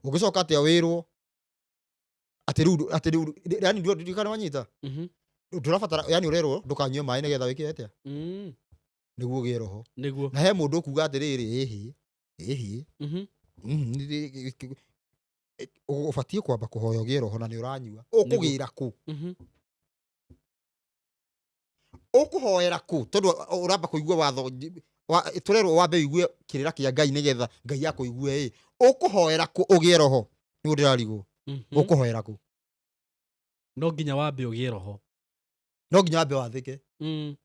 Ũngĩcoka atĩa wĩrwo atĩ rĩu, atĩ rĩu, yani ndũ-, ndũ-, wanyita? Ndũrabatara, yani ũrerwo ndũkanyue maĩ nĩgetha wĩke atĩa? Nĩguo ũgĩe roho. Nĩguo. Na he mũndũ ũkuga atĩrĩrĩ, ĩhĩ, Ĩhĩ. Mhm. Ũbatiĩ kwamba kũhoya ũgĩe roho na nĩ ũranyua. Ũkũgĩra kũ? Mhm. Ũkũhoera kũ? Tondũ ũramba kũigua watho tũrerwo wambe ũigue kĩrĩra kĩa Ngai nĩgetha Ngai akũigue ĩ. Ũkũhoera kũ ũgĩe roho? Nĩguo ndĩrarigwo. Mhm. Ũkũhoera kũ? No nginya wambe ũgĩe roho. No nginya wambe wathĩke. Mm.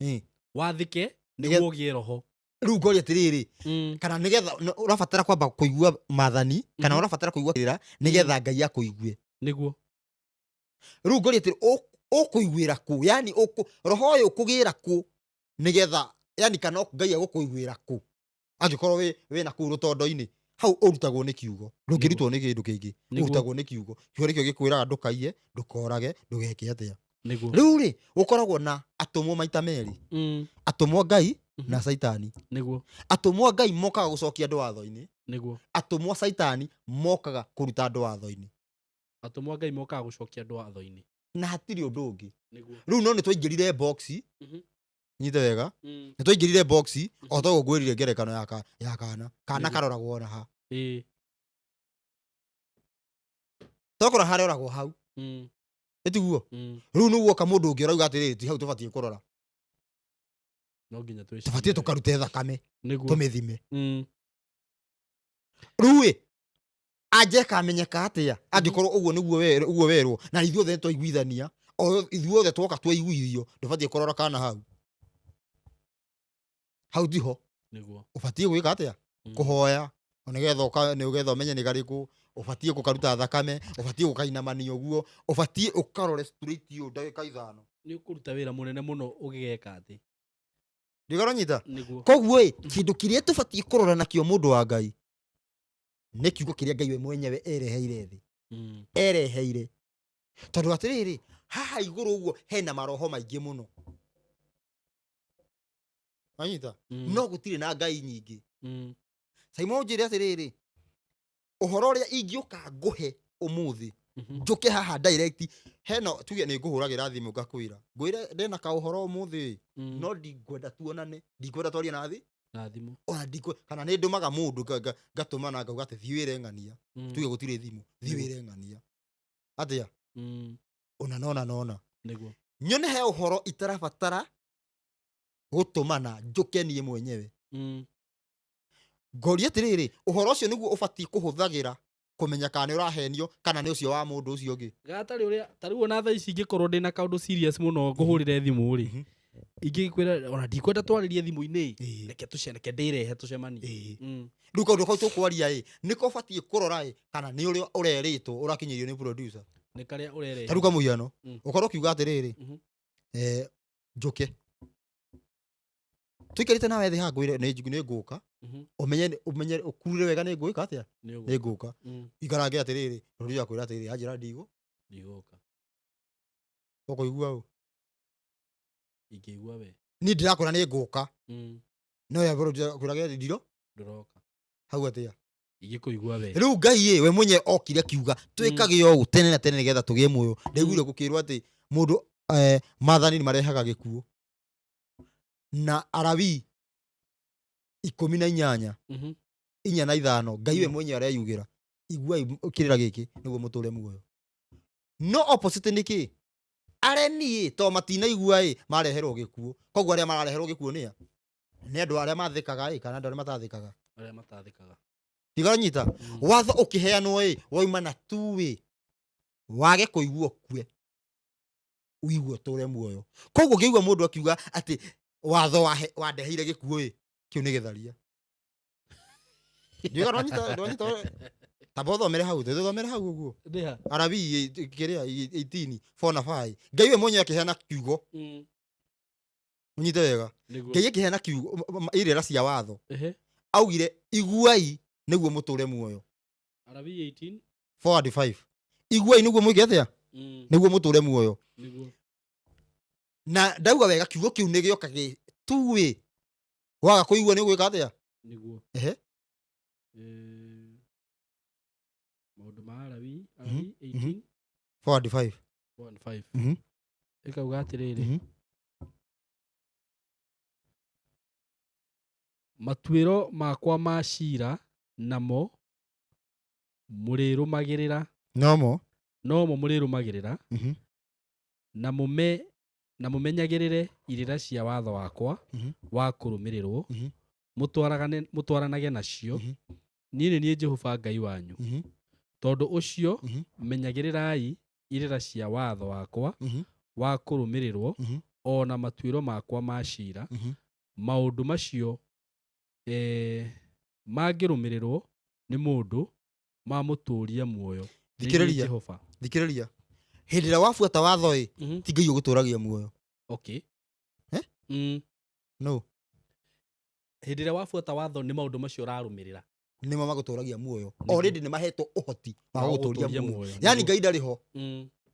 Ĩ. Wathĩke Nĩgetha- nĩguo ũgĩe roho. Rĩu ngoria atĩrĩrĩ, Mm. kana nĩgetha ũrabatara kwamba kũigua maathani kana Mhm. ũrabatara kũigua kĩrĩra nĩgetha Ngai akũigue. Nĩguo. Rĩu ngoria atĩrĩ, ũkũiguĩra kũ? Yani roho ũyũ ũkũgĩra kũ nĩgetha, yani kana Ngai egũkũiguĩra kũ? Angĩkorwo wĩ na kũu rũtondo-inĩ, hau ũrutagwo nĩ kiugo. Ndũngĩrutwo nĩ kĩndũ kĩngĩ. Nĩguo. Ũrutagwo nĩ kiugo. Kiugo nĩkĩo gĩkwĩraga ndũkaiye, ndũkorage, ndũgeke atĩa. Nĩguo. Rĩu rĩ, gũkoragwo na atũmwo maita merĩ. Mm. Atũmwo Ngai Mhm. na Caitani. Nĩguo. Atũmwo Ngai mokaga gũcokia andũ watho-inĩ. Nĩguo. Atũmwo Caitani mokaga kũruta andũ watho-inĩ. Atũmwo Ngai mokaga gũcokia andũ watho-inĩ. Na hatirĩ ũndũ ũngĩ. Nĩguo. Rĩu no nĩtwaingĩrire box. Mhm. Nyite wega. Mm. Nĩtwaingĩrire box, o ta ũguo ngwĩrire ngerekano ya kana. Kana Nĩguo. karoragwo na ha. Ĩĩ. Tokora haroragwo hau. Mm. Ĩtiguo? Mm. Rĩu nĩguo oka mũndũ ũngĩ ũrauga atĩrĩrĩ, ti hau tũbatiĩ kũrora. No nginya twĩcirie. Tũbatiĩ tũkarute thakame, Nĩguo. tũmĩthime. Mm. Rĩu ĩ, anje kamenyeka atĩa angĩkorwo ũguo nĩguo ũguo werwo na ithuothe nĩtwaiguithania, o ithuothe twoka twaiguithio, ndũbatiĩ kũrora kana hau. Hau tiho. Nĩguo. Ũbatiĩ gwĩka atĩa? Mm. Kũhoya, nĩgetha ũmenye nĩ karĩkũ, ũbatiĩ gũkaruta thakame, ũbatiĩ gũkainamania ũguo, ũbatiĩ ũkarore straight ũũ ndagĩka ithano. Nĩ ũkũruta wĩra mũnene mũno ũgĩgeka atĩ. Ndigaronyita? Nĩguo. Koguo ĩ, kĩndũ kĩrĩa tũbatiĩ kũrora nakĩo mũndũ wa Ngai nĩ kiugo kĩrĩa Ngai we mwenyewe ereheire thĩ. Mm. Ereheire. Tondũ atĩrĩrĩ, haha igũrũ ũguo hena maroho maingĩ mũno. Wanyita? Mm. No gũtirĩ na Ngai nyingĩ. Mm. Simon njĩre atĩrĩrĩ, ũhoro ũrĩa ingĩũka ngũhe ũmũthĩ, Mhm. njũke haha direct, hena tuge nĩ ngũhũragĩra thimũ ngakwĩra. Ngwĩre ndĩna kaũhoro ũmũthĩ, Mm. no ndingwenda tuonane, ndingwenda twarie na thĩ. Na thimũ. Ona ndikwe, kana nĩ ndũmaga mũndũ ngatũma na ngauga atĩ thiĩ wĩre ng'ania. Mm. Tuge gũtirĩ thimũ, thiĩ Nĩguo. wĩre ng'ania. Atĩa? Mm. Ona nona nona. Nĩguo. Nyone he ũhoro itarabatara gũtũmana njũke niĩ mwenyewe. Mm. Ngoria atĩrĩrĩ, ũhoro ũcio nĩguo ũbatiĩ kũhũthagĩra kũmenya kana nĩ ũrahenio kana nĩ ũcio wa mũndũ ũcio ũngĩ. Gatarĩ ũrĩa, ta rĩu ona thaa ici ingĩkorwo ndĩna kaũndũ serious mũno ngũhũrĩre thimũ rĩ, Mhm. ingĩkwĩra ona ndikwenda twarĩrie thimũ-inĩ, Ĩĩ. reke tũceneke ndĩrehe tũcemanie. Ĩĩ. Mm. Rĩu kaũndũ kau tũkwaria ĩ, nĩko ũbatiĩ kũrora ĩ, kana nĩ ũrĩa ũrerĩtwo ũrakinyĩrio nĩ producer. Nĩ karĩa ũrerehe. Ta rĩu kwa mũhiano, Mm. ũkorwo ũkiuga atĩrĩrĩ, Mhm. njũke. Tũikarĩte nawe thĩ haha ngwĩre nĩ ngũka. Mhm. Ũmenye, ũmenye, ũkurure wega nĩ ngũĩka atĩa? Nĩ ũgũka. Nĩ ngũka. Mm. Ikarange atĩrĩrĩ, producer akwĩra atĩrĩrĩ, anjĩra ndigũ. Ndigũka. Ũkũigua ũ? Ingĩigua we. Niĩ ndĩrakwĩra nĩ ngũka. Mm. No ya producer akwĩra atĩrĩrĩ, ndiro? Ndũroka. Hau atĩa? Ingĩkũigua we. Rĩu Ngai ĩ, we mwenyewe okire akiuga, twĩkage ũũ tene na tene nĩgetha tũgĩe muoyo. Ndaiguire gũkĩrwo atĩ mũndũ, maathani nĩ marehaga gĩkuũ. Na Alawii 18, Mhm. 4 na 5, Ngai we Mm. mwenyewe areyugĩra, iguai kĩrĩra gĩkĩ nĩguo mũtũre muoyo. No opposite nĩ kĩ? Aremi ĩ, to matinaigua ĩ, mareherwo gĩkuũ. Koguo arĩa marareherwo gĩkuũ nĩ a? Nĩ andũ arĩa mathĩkaga ĩ, kana andũ arĩa matathĩkaga? Arĩa matathĩkaga. Ndiganyita. Mm. Watho ũkĩheanwo ĩ, wauma na tu ĩ, wage kũigua ũkue, ũigue ũtũre muoyo. Koguo ũngĩigua mũndũ akiuga atĩ watho wandeheire gĩkuũ ĩ, kĩu nĩ gĩtharia. Ndiũĩ kana ndwanyita, tamba ũthomere hau, tũthomere hau ũguo. Ndĩ ha? Alawii kĩrĩa, 18, 4 na 5. Ngai we mwenyewe akĩheana kiugo. Mm. Ũnyite wega. Nĩguo. Ngai akĩheana kiugo, irĩra cia watho. Ehe. Augire, iguai nĩguo mũtũre muoyo. Alawii 18. 4 and 5. Iguai nĩguo mwĩke atĩa? Mm. Nĩguo mũtũre muoyo. Nĩguo. Na ndauga wega kiugo kĩu nĩ gĩoka gĩ tuĩ. Waga kũigua nĩ ũgwĩka atĩa? Nĩguo. Ehe. Maũndũ ma Alawii, Alawii 18, 4 and 5. 4 and 5. Mhm. Ĩkauga atĩrĩrĩ. Mhm. Matuĩro makwa ma ciira namo mũrĩrũmagĩrĩra. Nomo. Nomo mũrĩrũmagĩrĩra. Na mũme na mũmenyagĩrĩre irĩra cia watho wakwa wa kũrũmĩrĩrwo, mũtwaranage nacio. Niĩ nĩ niĩ Jehova Ngai wanyu. Tondũ ũcio menyagĩrĩrai irĩra cia watho wakwa wa kũrũmĩrĩrwo, o na matuĩro makwa ma ciira. Maũndũ macio mangĩrũmĩrĩrwo nĩ mũndũ, mamũtũũria muoyo. Nĩ niĩ Thikĩrĩria. Jehova. Thikĩrĩria, hĩndĩ ĩrĩa wabuata watho ĩ, ti Ngai ũgũtũragia muoyo. Eh? No. Hĩndĩ ĩrĩa wabuata watho, nĩ maũndũ macio ũrarũmĩrĩra. Nĩmo magũtũragia muoyo. Nĩguo. Already nĩ mahetwo ũhoti wa Wa gũgũtũria gũgũtũũria muoyo. muoyo, Yani nĩguo. Ngai ndarĩ ho.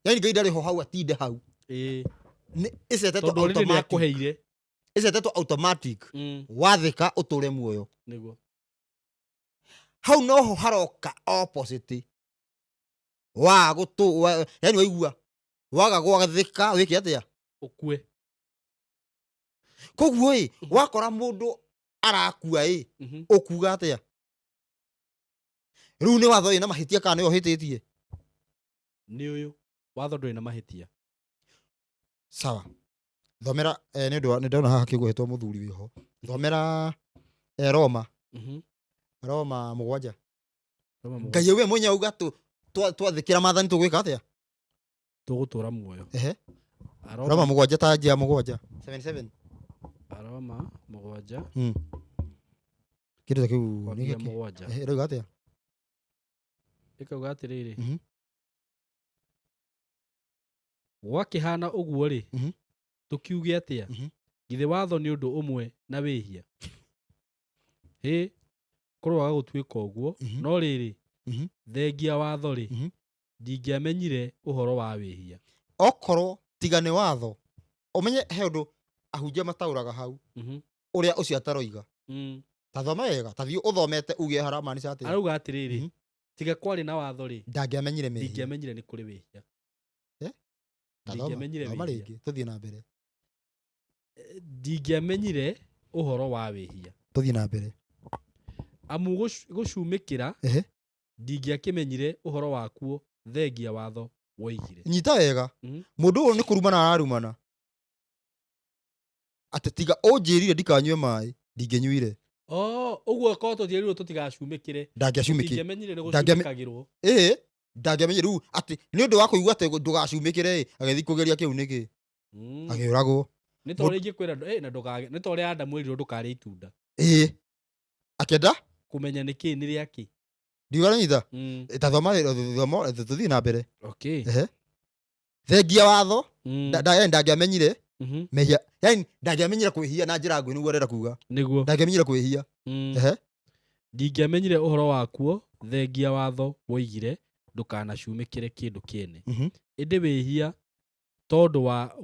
Yani Ngai ndarĩ ho hau, atinde hau. Nĩ ĩcetetwo Tondũ already nĩ automatic. akũheire. Ĩcetetwo automatic. Wathĩka ũtũre muoyo. Nĩguo. Hau noho haroka opposite wa gũtũ yani waigua waga gwathĩka wĩke atĩa? Ũkue. Koguo ĩ, wakora mũndũ arakua ĩ, ũkuga atĩa? Rĩu nĩ watho ĩna mahĩtia kana nĩwe ũhĩtĩtie? Nĩ ũyũ watho ndũrĩ na mahĩtia. Sawa, thomera nĩ ũndũ nĩ ndona haha kĩgwetwo mũthuri wĩho. Thomera Roma. Roma 7. Roma 7. Ngai we mwenye auga twathĩkĩra maathani tũgwĩka atĩa? Tũgũtũra muoyo. Ehe. Aroma. Roma 7 ta njia 7 77. Aroma 7. Kĩndũ ta kĩu nĩ Kwambia gĩkĩ? 7. Ehe, ĩrauga atĩa? Ĩkauga atĩrĩrĩ, gwakĩhana ũguo rĩ, tũkiuge atĩa? Githĩ watho nĩ ũndũ ũmwe na wĩhia? Hĩ, kũroaga gũtuĩka ũguo. No rĩrĩ, thengia watho rĩ, ndingĩamenyire ũhoro wa wĩhia. Okorwo tiga nĩ watho, ũmenye he ũndũ ahunjia mataũraga hau, ũrĩa ũcio ataroiga. Ta thoma wega, ta thiĩ ũthomete uge haramaanisha atĩa. Arauga atĩrĩrĩ, tiga kwarĩ na watho rĩ, Ndangĩamenyire mehia. ndingĩamenyire nĩ kũrĩ wĩhia. Eh? Ta thoma, Ndingĩamenyire thoma wĩhia. rĩngĩ, tũthiĩ na mbere. Ndingĩamenyire ũhoro wa wĩhia. Tũthiĩ na mbere. Amu gũcumĩkĩra, ndingĩakĩmenyire ũhoro wakuo thengia watho woigire. Nyita wega. Mũndũ ũyũ nĩ kũrumana ararumana atĩ tiga ũnjĩrire ndikanyue maĩ, ndingĩnyuire. Oh, ũguo korwo tũtiĩrirwo tũtigacumĩkĩre, Ndangĩacumĩkĩire. tũtingĩamenyire nĩ gũcumĩkagĩrwo. Ĩĩ, ndangĩamenyire. Rĩu atĩ nĩ ũndũ wa kũigua atĩ ndũgacumĩkĩre ĩ, agĩthiĩ kũgeria kĩu nĩkĩ, akĩũragwo. Nĩ ta ũrĩa ingĩkwĩra na ndũkage, nĩ ta ũrĩa Adamu erirwo ndũkarĩe itunda. Ĩĩ, akĩenda kũmenya nĩ kĩ nĩ rĩakĩ. Ndiũranyita. Ta thoma, thoma, tũthiĩ na mbere. Ehe, thengia watho, yani ndangĩamenyire mehia, yani ndangĩamenyire kwĩhia na njĩra nguhĩ, nĩguo arenda kuga. Nĩguo. Ndangĩamenyire kwĩhia. Ehe. Ndingĩamenyire ũhoro wakuo thengia watho woigire ndũkanacumĩkĩre kĩndũ kĩene. Ĩndĩ wĩhia tondũ wa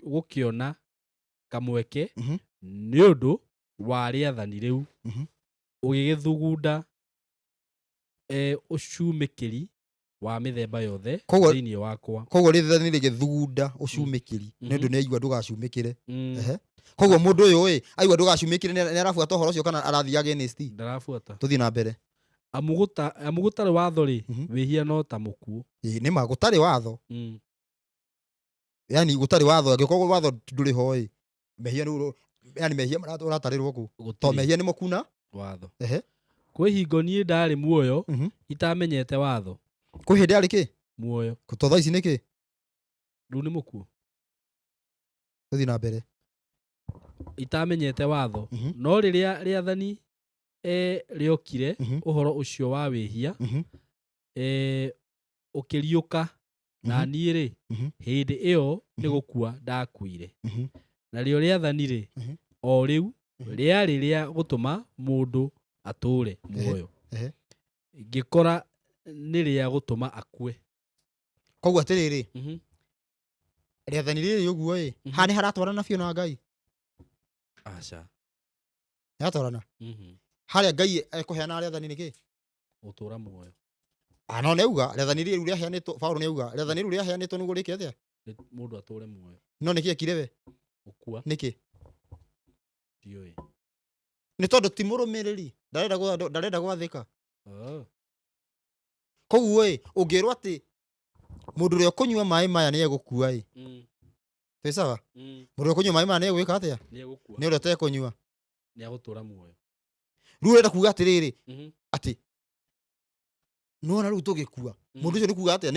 gũkĩona kamweke nĩ ũndũ wa rĩathani rĩu, ũgĩgĩthugunda ũcumĩkĩri wa mĩthemba yothe thĩinĩ wakwa. Koguo rĩathani rĩgĩthugunda ũcumĩkĩri nĩ ũndũ nĩ aigua ndũgacumĩkĩre. Ehe, koguo mũndũ ũyũ ĩ aigua ndũgacumĩkĩre, nĩ arabuata ũhoro ũcio kana arathiĩ against? Ndarabuata. Tũthiĩ na mbere. Amu gũtarĩ watho rĩ, wĩhia no ta mũkuũ. Ĩĩ, nĩ ma gũtarĩ watho. Yani gũtarĩ watho, angĩkorwo watho ndũrĩ ho ĩ, mehia nĩ yani mehia ũratarĩrwo kũ to Gũtirĩ mehia nĩmo kuna. watho. Ehe. Kwĩ hingo niĩ ndarĩ muoyo itamenyete watho. Kwĩ hĩndĩ arĩ kĩ? Muoyo. To thaa ici nĩ kĩ? Rĩu nĩ mũkuũ. Tũthiĩ na mbere. Itamenyete watho. No rĩrĩa rĩathani rĩokire, ũhoro ũcio wa wĩhia ũkĩriũka na niĩ rĩ, hĩndĩ ĩyo nĩ gũkua ndakuire. Narĩo rĩathani rĩ, o rĩu rĩarĩ rĩa gũtũma mũndũ atũũre muoyo, ngĩkora nĩ rĩa gũtũma akue. Koguo atĩrĩrĩ, rĩathani rĩrĩ ũguo ĩ, haha nĩ haratwarana biũ na Ngai? Aca. Nĩ haratwarana harĩa Ngai ekũheana rĩathani nĩ kĩ? Gũtũũra muoyo. Ah, no nĩauga rĩathani rĩu rĩaheanĩtwo, Paũlũ nĩauga rĩathani rĩu rĩaheanĩtwo nĩguo rĩke atĩa? Nĩ mũndũ atũũre muoyo. No nĩkĩ ekire we? Gũkua. Nĩkĩ? Ndiũĩ. Nĩ tondũ ti mũrũmĩrĩri, ndarenda gwathĩka. Oh. Koguo ĩ, ũngĩrwo atĩ mũndũ ũrĩa ũkũnyua maĩ maya nĩ egũkua ĩ, twĩ sawa? Mũndũ ũrĩa ũkũnyua maĩ maya nĩ egwĩka atĩa? Nĩ egũkua. Nĩ ũrĩa ũtekũnyua. Nĩ egũtũra muoyo. Rĩu ũrenda kuga atĩrĩrĩ, atĩ nĩwona rĩu tũgĩkua, mũndũ ũcio nĩ kuga atĩa?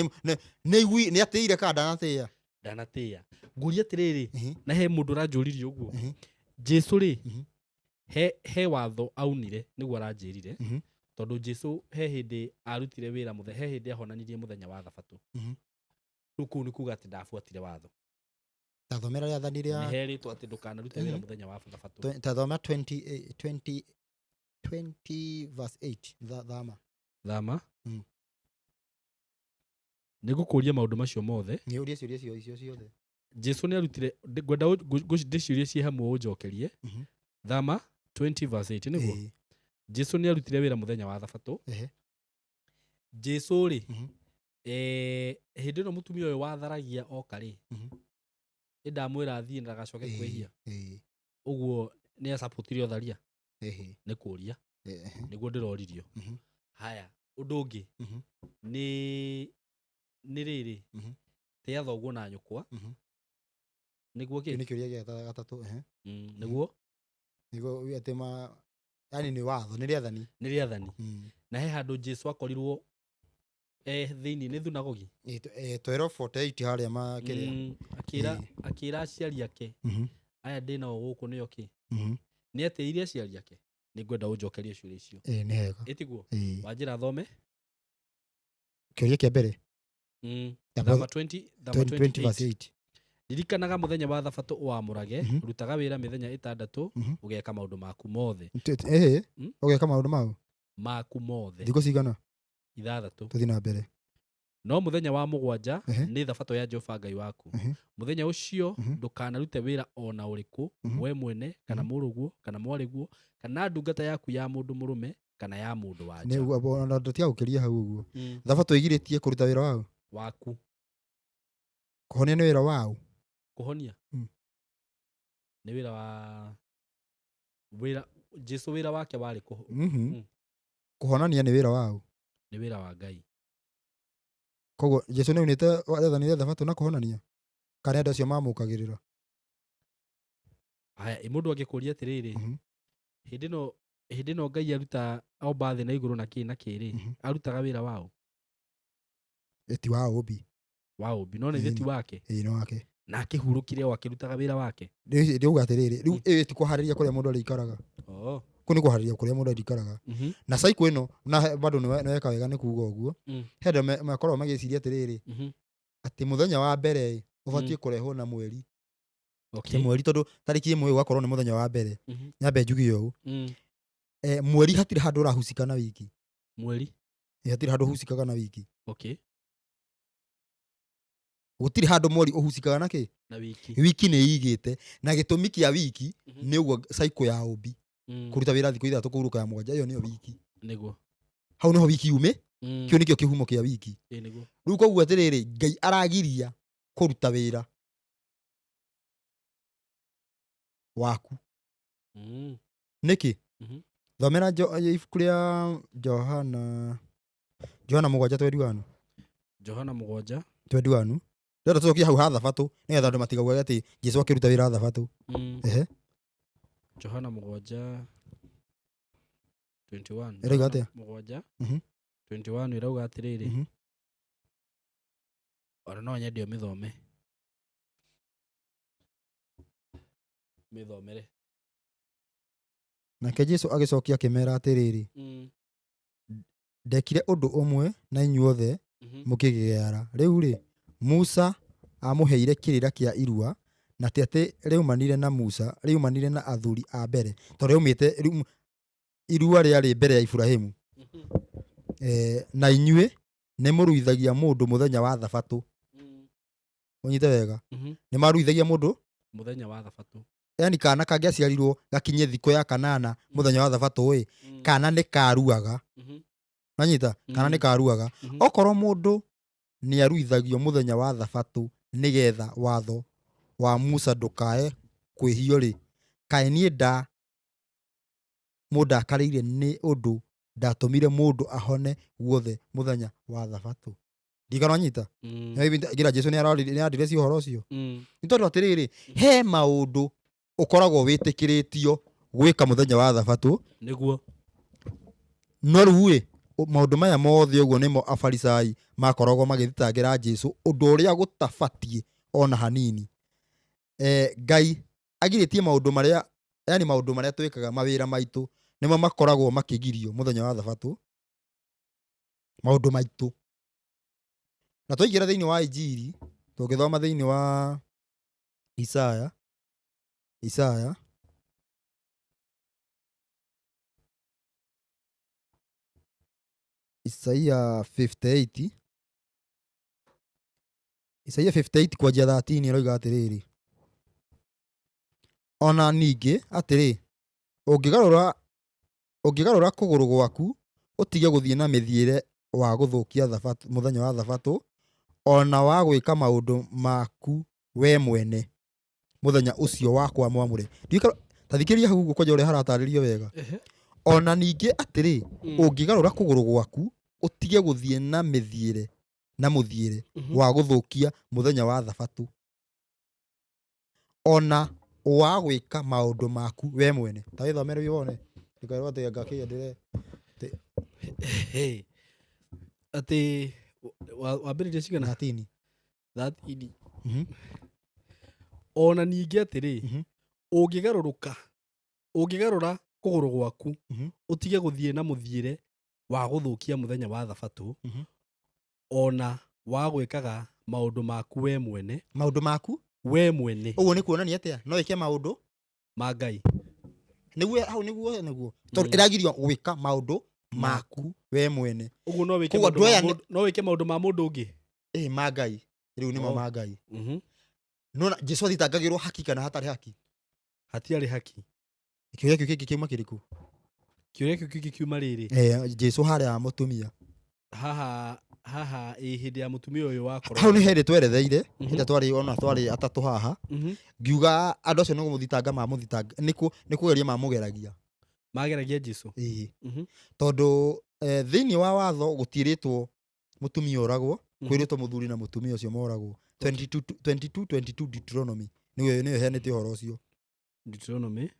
Nĩ atĩire kana ndanatĩĩa? Ndanatĩĩa. Ngũria atĩrĩrĩ, na he mũndũ ũranjũririe ũguo. Jesu rĩ, he watho aunire nĩguo aranjĩrire, tondũ Jesu he hĩndĩ arutire wĩra mũthenya, he hĩndĩ ahonanirie mũthenya wa thabatũ. Rĩu kũu nĩ kuga atĩ ndabuatire watho. Tathomera rĩathani Nĩ rĩa herĩtwo atĩ ndũkanarute wĩra mũthenya wa thabatũ. Tathoma 20 verse 8, thama. Thama. Nĩ ngũkũria maũndũ macio mothe. Nĩ ũrie ciũria icio ciothe. Jesu nĩ arutire, ngwenda ndĩciũrie ciĩ hamwe ũnjokerie. Thama 20 verse 8 nĩguo. Jesu nĩ arutire wĩra mũthenya wa thabatũ. Jesu rĩ, hĩndĩ ĩno mũtumia ũyũ watharagia oka rĩ, nĩ ndamwĩra athiĩ ndagacoke kwĩhia. Ũguo nĩ acapũtire ũtharia? Nĩ kũria. Nĩguo ndĩroririo. Haya, ũndũ ũngĩ nĩ rĩrĩ, tĩa thoguo na nyũkwa. Nĩguo Kĩu kĩ? nĩ kĩũria gĩa gatatũ, ehe. Nĩguo? Nĩguo uge atĩ ma, yani nĩ watho, nĩ rĩathani. Nĩ rĩathani. Na he handũ Jesu akorirwo thĩinĩ nĩ thunagogi. 12:48 harĩa ma kĩrĩa. Akĩra aciari ake, aya ndĩ nao gũkũ nĩo kĩ? Nĩ atĩire aciari ake? Nĩ ngwenda ũnjokerie ciũria icio. Ĩ, nĩ hega. Ĩtiguo? Ĩ. Wanjĩra thome? Kĩũria kĩa mbere. Ya Thama 20, Thama 20 verse 28. 8. Ririkanaga mũthenya wa thabatũ ũwamũrage, rutaga wĩra mĩthenya ĩtandatũ, ũgeka maũndũ maku mothe. Ũgeka maũndũ mau? Maku mothe. Thikũ cigana? 6. Tũthiĩ na mbere. No mũthenya wa mũgwanja nĩ thabatũ ya Jehova Ngai waku. Mũthenya ũcio ndũkanarute wĩra o na ũrĩkũ, we mwene kana mũrũguo kana mwarĩguo kana ndungata yaku ya mũndũ mũrũme kana ya mũndũ wa nja. Nĩ ona ndũtiga gũkĩria hau ũguo. Thabatũ ĩgirĩtie kũruta wĩra waũ? Waku. Kũhonia nĩ wĩra waũ? Kũhonia? Nĩ wĩra wa wĩra Jesu wĩra wake warĩ kũho- Kũhonania nĩ wĩra waũ? Nĩ wĩra wa Ngai. Koguo Jesu nĩaunĩte rĩathani rĩa thabatũ na kũhonania? Kana andũ acio mamũkagĩrĩra? Haya, mũndũ angĩkũria atĩrĩrĩ, hĩndĩ ĩno Ngai aruta omba thĩ na igũrũ na kĩ na kĩ rĩ, arutaga wĩra waũ? Ti wa ũmbi. Wa ũmbi, no nĩ ti wake. Ĩĩ, nĩ wake. Na akĩhurũkire o akĩrutaga wĩra wake. Ndĩuga atĩrĩrĩ, rĩu ĩĩ ti kũharĩria kũrĩa mũndũ arĩikaraga. Kũu nĩ kũharĩria kũrĩa mũndũ arĩikaraga. Na cycle ĩno, na bado nĩ weka wega nĩ kuga ũguo. He andũ makoragwo magĩciria atĩrĩrĩ, atĩ mũthenya wa mbere ũbatiĩ kũrehwo na mweri. Ti mweri tondũ tarĩki 1 ũgakorwo nĩ mũthenya wa mbere. Nyambe njuge ũũ. Mweri hatirĩ handũ ũrahucika na wiki. Mweri? Hatirĩ handũ ũhucikaga na wiki. Gũtirĩ handũ mweri ũhucikaga na kĩ? Na wiki. Wiki nĩ ĩigĩte. Na gĩtũmi kĩa wiki nĩ ũguo cycle ya ũmbi. Kũruta wĩra thikũ 6 kũhurũka ya 7, ĩyo nĩyo wiki. Nĩguo. Hau nĩho wiki yume, kĩu nĩkĩo kĩhumo kĩa wiki. Ĩĩ, nĩguo. Rĩu koguo atĩrĩrĩ, Ngai aragiria kũruta wĩra waku. Nĩkĩ? Thomera ibuku rĩa Johana, Johana 7 21. Johana 7. 21. Ndĩrenda tũcokie hau ha thabatũ nĩgetha andũ matigauage atĩ Jesu akĩruta wĩra thabatũ. Ehe. Johana 7 21. Ĩrauga atĩa? 7 21 ĩrauga atĩrĩrĩ. Ona no nyende ũmĩthome. Mĩthomere. Nake Jesu agĩcokia akĩmera atĩrĩrĩ, ndekire ũndũ ũmwe na inyuothe mũkĩgegeara. Rĩu rĩ, Musa amũheire kĩrĩra kĩa irua, na ti atĩ rĩumanire na Musa, rĩumanire na athuri a mbere. Tondũ rĩaumĩte, rĩu, irua rĩarĩ mbere ya Iburahĩmu. Na inyuĩ nĩ mũruithagia mũndũ mũthenya wa thabatũ. Ũnyite wega. Nĩ maruithagia mũndũ mũthenya wa thabatũ. Yani kana kangĩaciarirwo gakinye thikũ ya kanana mũthenya wa thabatũ ĩ, kana nĩ karuaga. Wanyita? Kana nĩ karuaga. Okorwo mũndũ nĩ aruithagio mũthenya wa thabatũ nĩgetha watho wa Musa ndũkae kwĩhio rĩ, kaĩ niĩ Mũndakarĩire nĩ ũndũ ndatũmire mũndũ ahone guothe mũthenya wa thabatũ. Ndigana nyita. Ngira Jesu nĩ adireci ũhoro ũcio. Nĩ tondũ atĩrĩrĩ, he maũndũ ũkoragwo wĩtĩkĩrĩtio gwĩka mũthenya wa thabatũ. Nĩguo. No rĩu ĩ, maũndũ maya mothe ũguo nĩmo Afarisai makoragwo magĩthitangĩra Jesu ũndũ ũrĩa gũtabatiĩ ona hanini. Ngai agirĩtie maũndũ marĩa, yani maũndũ marĩa twĩkaga mawĩra maitũ nĩmo makoragwo makĩgirio mũthenya wa thabatũ, maũndũ maitũ. Na twaingĩra thĩinĩ wa Injiri, tũngĩthoma thĩinĩ wa Isaya, Isaya Isaia 58, Isaia 58 kwanjia 13 ĩroiga atĩrĩrĩ, ona ningĩ atĩrĩ, ũngĩgarũra kũgũrũ gwaku ũtige gũthiĩ na mĩthiĩre wa gũthũkia thabatũ, mũthenya wa thabatũ, ona wa gwĩka maũndũ maku we mwene mũthenya ũcio wakwa mwamũre. Ta thikĩrĩria hau ũguo kwanja ũrĩa haratarĩrio wega. Ona ningĩ atĩrĩ, ũngĩgarũra kũgũrũ gwaku ũtige gũthiĩ na mĩthiĩre na mũthiĩre wa gũthũkia mũthenya wa thabatũ, ona wa gwĩka maũndũ maku we mwene. Ta wĩthomere wĩ wone. Ndũkerwo atĩ ngakĩenderee. Hey. Atĩ wambĩrĩria cigana? 13. 13. Ona ningĩ atĩrĩ, ũngĩgarũra kũgũrũ gwaku, ũtige gũthiĩ na mũthiĩre wa gũthũkia mũthenya wa thabatũ, ona wa gwĩkaga maũndũ maku we mwene. Maũndũ maku? We mwene. Ũguo nĩ kuonania atĩa? No ĩke maũndũ ma Ngai. Nĩguo hau nĩguo nĩguo. Tondũ ĩragirio gwĩka maũndũ maku we mwene. Ũguo no wĩke Koguo maũndũ andũ aya ma nĩ mũndũ, no wĩke maũndũ ma mũndũ ũngĩ. Ma Ngai. Rĩu nĩmo ma Ngai. No na Jesu athitangagĩrwo haki kana hatarĩ haki? Hatiarĩ haki. Kĩũria kĩu kĩngĩ kiuma kĩrĩkũ? Kĩũria kĩu kĩngĩ kiuma rĩrĩ. Jesu harĩa mũtumia. Haha, haha, hĩndĩ ya mũtumia ũyũ wa korona. Hau nĩ hĩndĩ tweretheire, hĩndĩ twarĩ ona twarĩ atatũ haha. Ngiuga andũ acio nĩ kũmũthitanga mamũthitanga, nĩ kũgeria mamũgeragia. Mageragia Jesu. Tondũ thĩinĩ wa watho gũtirĩtwo mũtumia oragwo, kwĩrĩtwo mũthuri na mũtumia ũcio moragwo. 22, 22 Deuteronomy. Nĩyo ĩheanĩte ũhoro ũcio. Deuteronomy.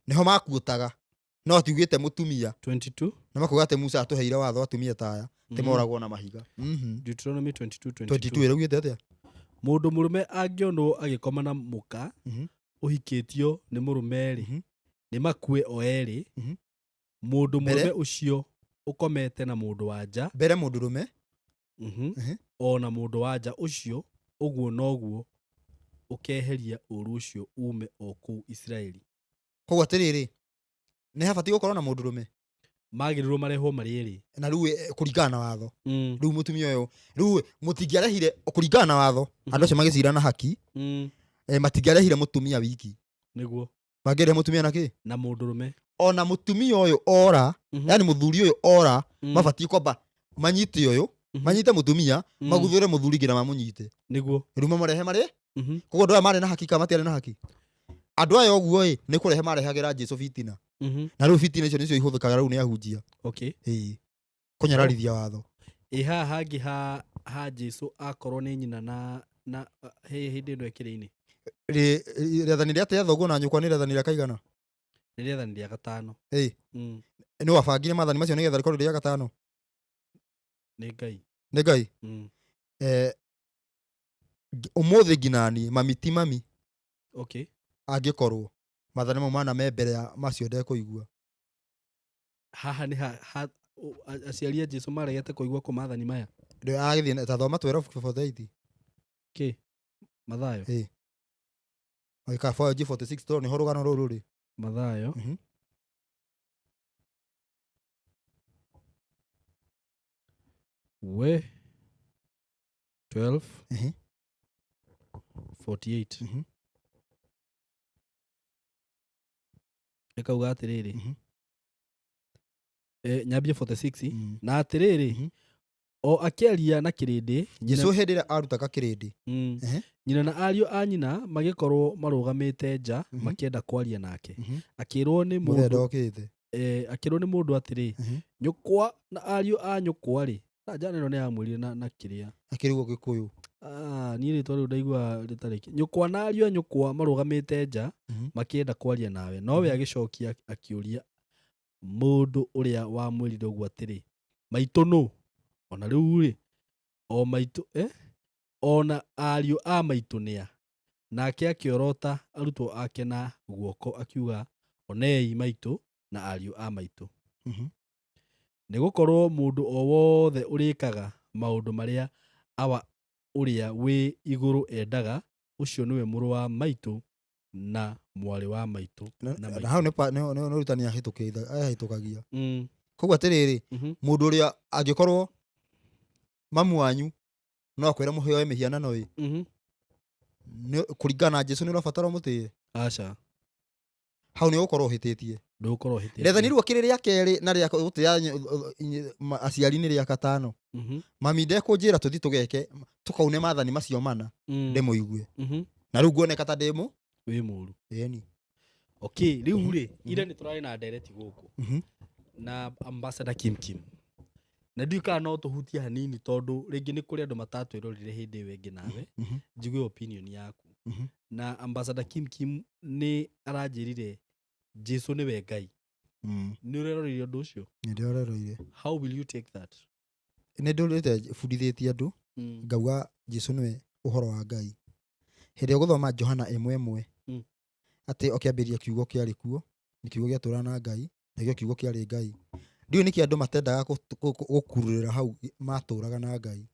Nĩho makuotaga. No atiugĩte mũtumia. 22. Na makuga atĩ Musa atũheire watho atumia ta aya, atĩ moragwo na mahiga. Deuteronomy 22, 22 22. ĩraugĩte atĩa? Mũndũ mũrũme angĩonwo agĩkoma na mũka, ũhikĩtio nĩ mũrũme-rĩ, nĩ makue o erĩ. Mũndũ Mbere? mũrũme ũcio ũkomete na mũndũ wa nja. Mbere mũndũ mũrũme. Ona mũndũ wa nja ũcio, ũguo noguo ũkeheria ũũru ũcio uume o kũu Isiraeli. Koguo atĩrĩrĩ, nĩ habatiĩ gũkorwo na mũndũ mũrũme? Magĩrĩirwo marehwo marĩ erĩ. Na rĩu, kũringana na watho. Rĩu mũtumia ũyũ, rĩu mũtingĩarehire kũringana na watho, andũ acio magĩcira na haki, matingĩarehire mũtumia wiki. Nĩguo. Mangĩrehe mũtumia na kĩ? Na mũndũ mũrũme. Ona mũtumia ũyũ ora, yani mũthuri ũyũ ora, mabatiĩ kwamba manyite ũyũ, manyite mũtumia, maguthũre mũthuri nginya mamũnyite. Nĩguo. Rĩu mamũrehe marĩ? Koguo andũ aya marĩ na haki kana matiarĩ na haki? Andũ aya ũguo ĩ, nĩ kũrehe marehagĩra Jesu fitina. Na rĩu fitina icio nĩcio ihũthĩkaga rĩu nĩ ahunjia. Ĩĩ. Kũnyararithia watho. Ĩ haha hangĩ ha Jesu akorwo nĩ nyina na hĩndĩ ĩno ĩkĩrĩ-inĩ. Rĩathani rĩa atĩa thoguo na nyũkwa nĩ rĩathani rĩa kaigana? Nĩ rĩathani rĩa gatano. Ĩĩ. Nĩ wabangire maathani macio nĩgetha rĩkorwo rĩrĩ rĩa gatano? Nĩ Ngai. Nĩ Ngai? Ũmũthĩ nginya niĩ, mami ti mami. Angĩkorwo maathani mau mana me mbere ya macio ndekũigua. Haha nĩ ha, aciari a Jesu maregete kũigua kũ maathani maya? Ndĩ, agĩthiĩ na, ta thoma 12:48. Kĩ? Mathayo? Ĩĩ. Agĩka 4G46 tondũ nĩho rũgano rũrũ rũrĩ. Mathayo. We 12 48. Ĩkauga atĩrĩrĩ. Nyambie 46. Na atĩrĩrĩ, o akĩaria na kĩrĩndĩ, Jesu hĩndĩ ĩrĩa arutaga kĩrĩndĩ. Nyina na ariũ a nyina magĩkorwo marũgamĩte nja, makĩenda kwaria nake. Akĩrwo nĩ Mũthee mũndũ ndokĩte. Akĩrwo nĩ mũndũ atĩrĩ, nyũkwa na ariũ a nyũkwa rĩ, na njana ĩno nĩ yamwĩrire na kĩrĩa. Akĩrigwo Gĩkũyũ. Ah, niĩ rĩtwa rĩu ndaigua rĩtarĩ nyũkwa na ariũ a nyũkwa marũgamĩte nja makĩenda kwaria nawe. Nowe agĩcokia akĩũria mũndũ ũrĩa wamwĩrire ũguo atĩrĩ, maitũ nũ? Ona rĩu rĩ, o maitũ ona ariũ a maitũ nĩa? Nake akĩorota arutwo ake na guoko akiuga, onei maitũ na ariũ a maitũ. Nĩ gũkorwo mũndũ o wothe ũrĩkaga maũndũ marĩa Awa ũrĩa wĩ igũrũ endaga, ũcio nĩwe mũrũ wa maitũ na mwarĩ wa maitũ na Na maitũ. hau nĩ ũrutani ahĩtũkagia. Koguo atĩrĩrĩ, mũndũ ũrĩa angĩkorwo mamu wanyu no akwĩre mũheo mĩhianano ĩ, kũringana na Jesu nĩ ũrabatara ũmũtĩe. Aca. Hau nĩ ũgũkorwo ũhĩtĩtie. Ndũgũkorwo ũhĩtĩtie. Rĩathani rĩu akĩrĩ rĩa kerĩ na rĩa gũtĩa aciari nĩ rĩa gatano. Mami ndekũnjĩra tũthiĩ tũgeke tũkaune maathani macio mana ndĩmũigue. Na rĩu nguoneka ta ndĩmũ Wĩ mũru. Ĩni. Okay, rĩu rĩ, ira nĩ tũrarĩ na ndereti gũkũ na Ambassador Kim Kim. Na ndiũĩ kana no tũhutie hanini tondũ rĩngĩ nĩ kũrĩ andũ matatwĩrorire hĩndĩ ĩyo ĩngĩ nawe, njigue opinion yaku. Na Ambassador Kim Kim nĩ aranjĩrire Jesu nĩwe Ngai. Nĩ ũrerorire ũndũ ũcio? Nĩ ndĩroreroire. How will you take that? Nĩ ndũrĩte bundithĩtie andũ ngauga Jesu nĩwe ũhoro wa Ngai. Hĩndĩ ĩrĩa ũgũthoma Johana 1:1 atĩ ũkĩambĩrĩria kiugo kĩarĩ kuo, nĩ kiugo gĩatũũraga na Ngai, nakĩo kiugo kĩarĩ Ngai. Ndiũĩ nĩkĩ andũ matendaga gũkururĩra hau matũũraga na Ngai.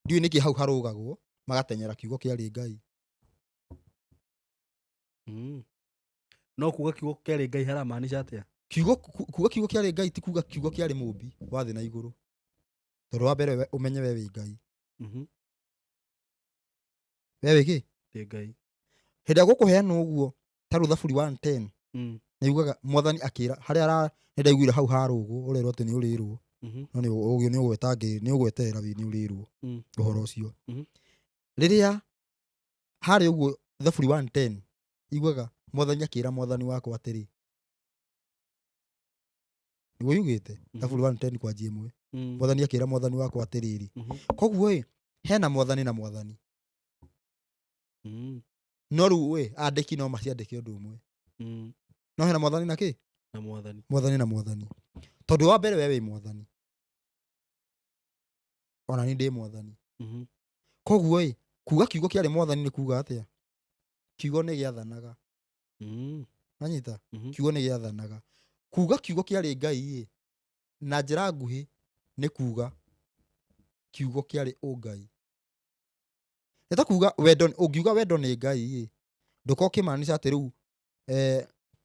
Ndiũĩ nĩkĩ hau harũgagwo magatenyera kiugo kĩarĩ Ngai. No kuga kiugo kĩarĩ Ngai haramaanisha atĩa? Kiugo kuga kiugo kĩarĩ Ngai ti kuga kiugo kĩarĩ mũmbi wa thĩ na igũrũ. Tondũ wa mbere ũmenye we wĩ Ngai. We wĩ kĩ? Ndĩ Ngai. Hĩndĩ ĩrĩa gũkũheanwo ũguo ta rĩu Thaburi 110 nĩ yugaga mwathani akĩra harĩa ara nĩ ndaiguire hau harũgwo ũrerwo atĩ nĩ ũrĩrwo. No nĩ nĩ ũgweta nĩ ũgweterera nĩ ũrĩrwo ũhoro ũcio. Rĩrĩa harĩ ũguo Thaburi 110 iguaga mwathani akĩra mwathani wakwa atĩrĩ. Nĩguo yugĩte Thaburi 110 kwanjia 1. Mwathani akĩra mwathani wakwa atĩrĩrĩ. Koguo ĩ hena mwathani na mwathani. No rĩu ĩ andĩki no maciandĩke ũndũ ũmwe. No hena mwathani na kĩ? Na mwathani. Mwathani na mwathani. Tondũ wa mbere we wĩ mwathani. Ona niĩ ndĩ mwathani. Koguo ĩ kuga kiugo kĩarĩ mwathani nĩ kuga atĩa? Kiugo nĩ gĩathanaga. Wanyita? Kiugo nĩ gĩathanaga. Kuga kiugo kĩarĩ Ngai ĩ na njĩra nguhĩ nĩ kuga kiugo kĩarĩ ũngai. Nĩ ta kuga wendo, ũngiuga wendo nĩ Ngai ĩ ndũkorwo ũkĩmaanisha atĩ rĩu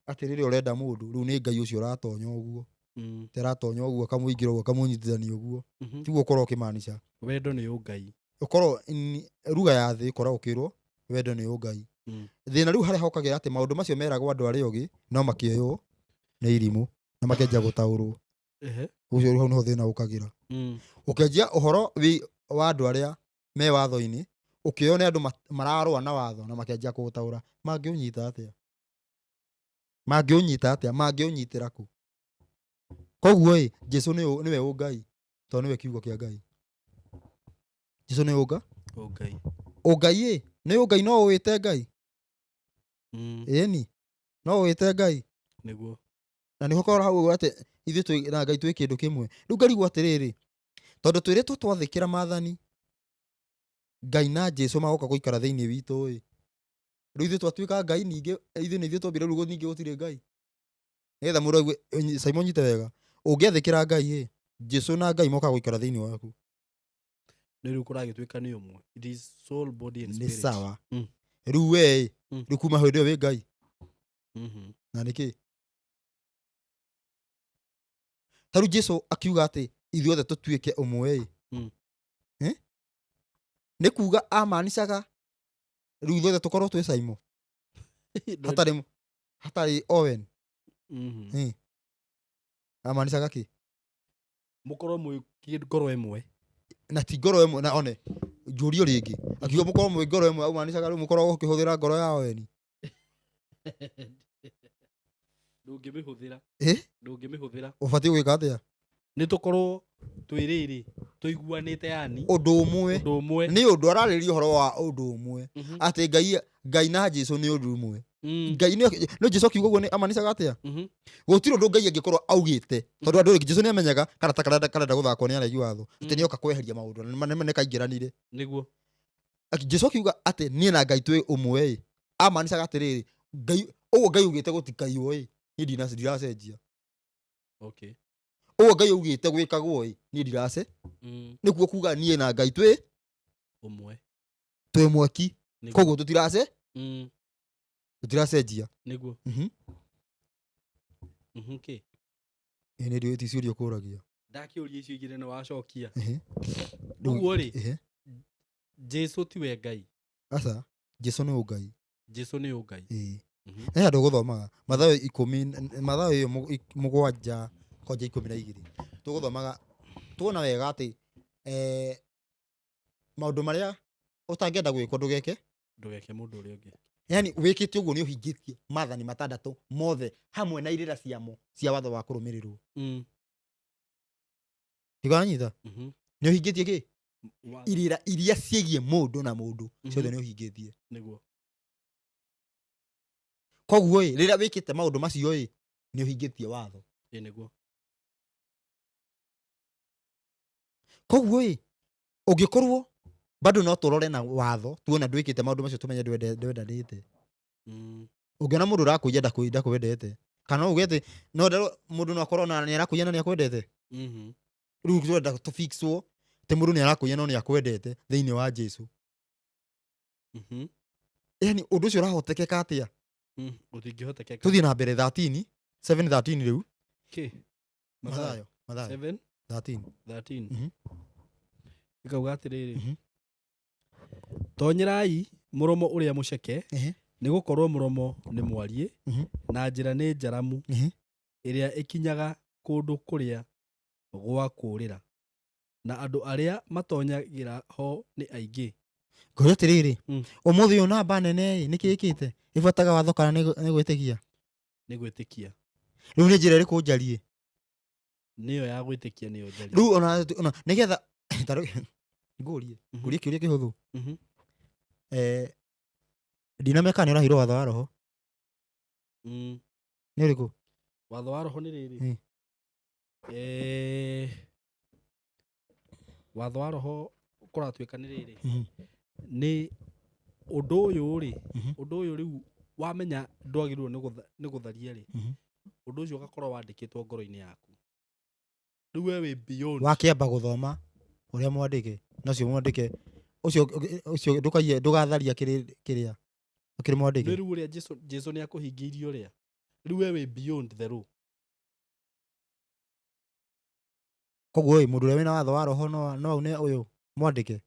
atĩ rĩrĩa ũrenda mũndũ rĩu nĩ Ngai ũcio ũratonya ũguo. Te aratonya ũguo akamũingĩra ũguo akamũnyitithania ũguo. Tiguo ũkorwo ũkĩmaanisha. Wendo nĩ ũngai. Ũkorwo ruga ya thĩ ĩkoragwo ũkĩrwo wendo nĩ ũngai. Thĩna rĩu harĩa hokagĩra atĩ maũndũ macio meragwo andũ arĩa ogĩ no makĩoywo nĩ irimũ na makĩanjia gũtaũrwo. Ũcio rĩu hau nĩho thĩna ũkagĩra. Ũkĩanjia ũhoro wa andũ arĩa me watho-inĩ ũkĩoywo nĩ andũ mararũa na watho na makĩanjia kũũtaũra. Mangĩũnyita atĩa? Mangĩũnyita atĩa? Mangĩũnyitĩra kũ? Koguo ĩ Jesu nĩwe ũngai tondũ nĩwe kiugo kĩa Ngai. Jesu nĩ ũnga? Ũngai. Ũngai ĩ nĩ ũngai no ũwĩte Ngai? Ĩni no ũwĩte Ngai. Nĩguo. Na nĩho ũkorwo hau ũguo atĩ ithuĩ twĩ na Ngai twĩ kĩndũ kĩmwe. Rĩu ngarigwo atĩrĩrĩ, tondũ twĩrĩtwo twathĩkĩra maathani Ngai na Jesu magoka gũikara thĩinĩ witũ ĩ. Rĩu ithuĩ twatuĩka Ngai ningĩ, ithuĩ nĩ ithuĩ twombire rĩu ningĩ gũtirĩ Ngai. Nĩgetha mũndũ aigue, Simon nyite wega. Ũngĩathĩkĩra Ngai ĩ, Jesu na Ngai mokaga gũikara thĩinĩ waku. Nĩ rĩu kũragĩtuĩka nĩ ũmwe. It is soul, body and Nĩ spirit. sawa. Rĩu we ĩ, rĩu kuma hĩndĩ ĩyo wĩ Ngai. Na nĩkĩ? Ta rĩu Jesu akiuga atĩ ithuothe tũtuĩke ũmwe ĩ. Nĩ kuga amaanishaga rĩu ithuothe tũkorwo twĩ Simon. Hatarĩ Owen. Amaanishaga kĩ? Mũkorwo mwĩ ngoro ĩmwe. Na ti ngoro ĩmwe, na one njũrio rĩngĩ. Akiuga mũkorwo mwĩ ngoro ĩmwe, amaanishaga rĩu mũkorwo ũkĩhũthĩra ngoro ya Owen. Ndũngĩmĩhũthĩra. Ĩ? Ndũngĩmĩhũthĩra. Ũbatiĩ gwĩka atĩa? Nĩ tũkorwo twĩ rĩrĩ tũiguanĩte yani Ũndũ ũmwe. Ũndũ ũmwe. Nĩ ũndũ ararĩrĩria ũhoro wa ũndũ ũmwe. Atĩ Ngai Ngai na Jesu nĩ ũndũ ũmwe. Ngai nĩ no Jesu akiuga ũguo nĩ amanicaga atĩa? Gũtirĩ ũndũ Ngai angĩkorwo augĩte tondũ andũ Jesu nĩ amenyaga karata karenda karenda gũthakwo nĩ aregi watho atĩ nĩ oka kweheria maũndũ na nĩ nĩ kaingĩranire. Nĩguo. Jesu akiuga atĩ niĩ na Ngai twĩ ũmwe ĩ, amanicaga atĩrĩrĩ, Ngai ũguo Ngai augĩte gũtikaiywo ĩ, niĩ ndiracenjia. Ũguo Ngai augĩte gwĩkagwo ĩ, niĩ ndirace nĩkuo kuga niĩ na Ngai twĩ Ũmwe. Twĩ mwaki. Koguo tũtirace tũtiracenjia. Nĩguo. Kĩ? Ĩ nĩ ndiũĩ ti ciũria ũkũragia. Ndakĩũria icio igĩrĩ nĩ wacokia. Rĩu- Ũguo rĩ, Jesu tiwe Ngai? Aca, Jesu nĩ ũngai. Jesu nĩ ũngai. Ĩĩ. He handũ gũthomaga Mathayo ikũmi, Mathayo ĩyo 7 kwanja 12, tũgũthomaga tuona wega atĩ maũndũ marĩa ũtangĩenda gwĩkwo ndũgeke. Ndũgeke mũndũ ũrĩa ũngĩ. Yani wĩkĩte ũguo nĩ ũhingĩtie maathani matandatũ mothe hamwe na irĩra ciamo cia watho wa kũrũmĩrĩrwo. Ndiganyita. Nĩ ũhingĩtie kĩ? Irĩra iria ciĩgiĩ mũndũ na mũndũ ciothe nĩ ũhingĩtie. Nĩguo. Koguo ĩ, rĩrĩa wĩkĩte maũndũ macio ĩ, nĩ ũhingĩtie watho. Ĩ nĩguo. Koguo ĩ, ũngĩkorwo bado no tũrore na watho tuona ndwĩkĩte maũndũ macio tũmenye ndwendanĩte. Ũngĩona mũndũ ũrakũiya ndakwendete, kana uge atĩ no mũndũ no akorwo na nĩ arakũiya na nĩ akwendete. Rĩu tũrenda tũfixwo atĩ mũndũ nĩ arakũiya no nĩ akwendete thĩinĩ wa Jesu. Yani ũndũ ũcio ũrahotekeka atĩa? Ũtingĩhotekeka. Tũthiĩ na mbere 13 7:13 rĩu. Kĩ? Mathayo, Mathayo 7 13. 13. Ĩkauga atĩrĩrĩ, tonyerai mũromo ũrĩa mũceke, nĩ gũkorwo mũromo nĩ mwariĩ na njĩra nĩ njaramu ĩrĩa ĩkinyaga kũndũ kũrĩa gwa kũũrĩra, na andũ arĩa matonyagĩra ho nĩ aingĩ. Ngũria atĩrĩrĩ, ũmũthĩ ũyũ namba nene ĩ, nĩkĩ ĩkĩte ĩbuataga watho kana nĩ gwĩtĩkia? Nĩ gwĩtĩkia. Rĩu nĩ njĩra ĩrĩkũ njariĩ? Nĩyo ya gwĩtĩkia nĩyo njariĩ. Rĩu ona nĩgetha ta rĩu ngũrie ngũrie kĩũria kĩhũthũ. Ndinamenya kana nĩ ũraheirwo watho wa roho. Nĩ ũrĩkũ? Watho wa roho nĩ rĩrĩ, watho wa roho kũratuĩka nĩ rĩrĩ, nĩ ũndũ ũyũ rĩ, ũndũ ũyũ rĩu wamenya ndwagĩrĩirwo nĩ gũtharia rĩ, ũndũ ũcio ũgakorwo wandĩkĩtwo ngoro-inĩ yaku, rĩu we wĩ beyond. Wakĩamba gũthoma ũrĩa mwandĩke na ũcio mwandĩke ũcio ũcio ndũkaiye ndũgatharia kĩrĩa kĩrĩ mwandĩke. Nĩ rĩu ũrĩa Jesu nĩ akũhingĩirie ũrĩa rĩu we wĩ beyond the law. Koguo ĩ, mũndũ ũrĩa wĩna watho wa roho no aune ũyũ mwandĩke?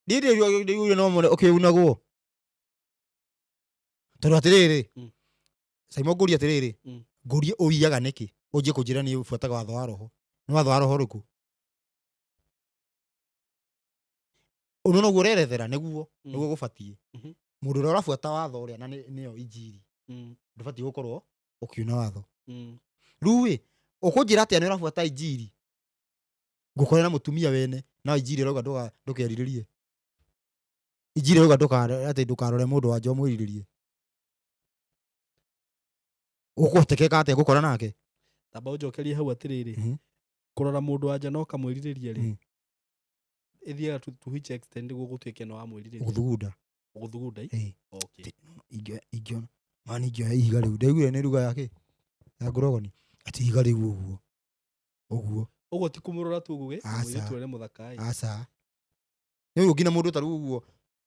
Ndiri no mũne ũkĩunagwo tondũ atĩrĩrĩ, Saimo, ngũrie atĩrĩrĩ, ngũrie ũiyaga nĩkĩ ũnjie kũnjĩra nĩ ũbuataga watho wa roho? Nĩ watho wa roho ũrĩkũ ũndũ noguo ũrerethera nĩguo nĩguo gũbatiĩ? Mũndũ ũrĩa ũrabuata watho ũrĩa na nĩyo injiri, ndũbatiĩ gũkorwo ũkiuna watho. Rĩu ĩ, ũkũnjĩra atĩa nĩ ũrabuata injiri ngũkore na mũtumia wene no injiri ĩrauga ndũkerirĩrie, injiri ĩrauga atĩ ndũkarore mũndũ wa nja ũmwĩrirĩrie? Ũkũhotekeka atĩa gũkora nake? Tamba ũnjokerie hau atĩrĩrĩ, kũrora mũndũ wa nja no kamwĩrirĩrie rĩ, ĩthiaga to which extent nĩguo gũtuĩke no wamwĩrirĩria? Gũthugunda. Gũthugunda ĩ? Ĩĩ. Okay. Ingĩona mani ingĩoya ihiga rĩu ndaiguire nĩ ruga yake ya ngorogoni atĩ ihiga rĩu ũguo ũguo. Ũguo ti kũmũrora tu ũguo gĩ Aca. mũirĩtu ũrĩa nĩ mũthaka ĩ. Aca, nĩ ũguo nginya mũndũ tarĩu ũguo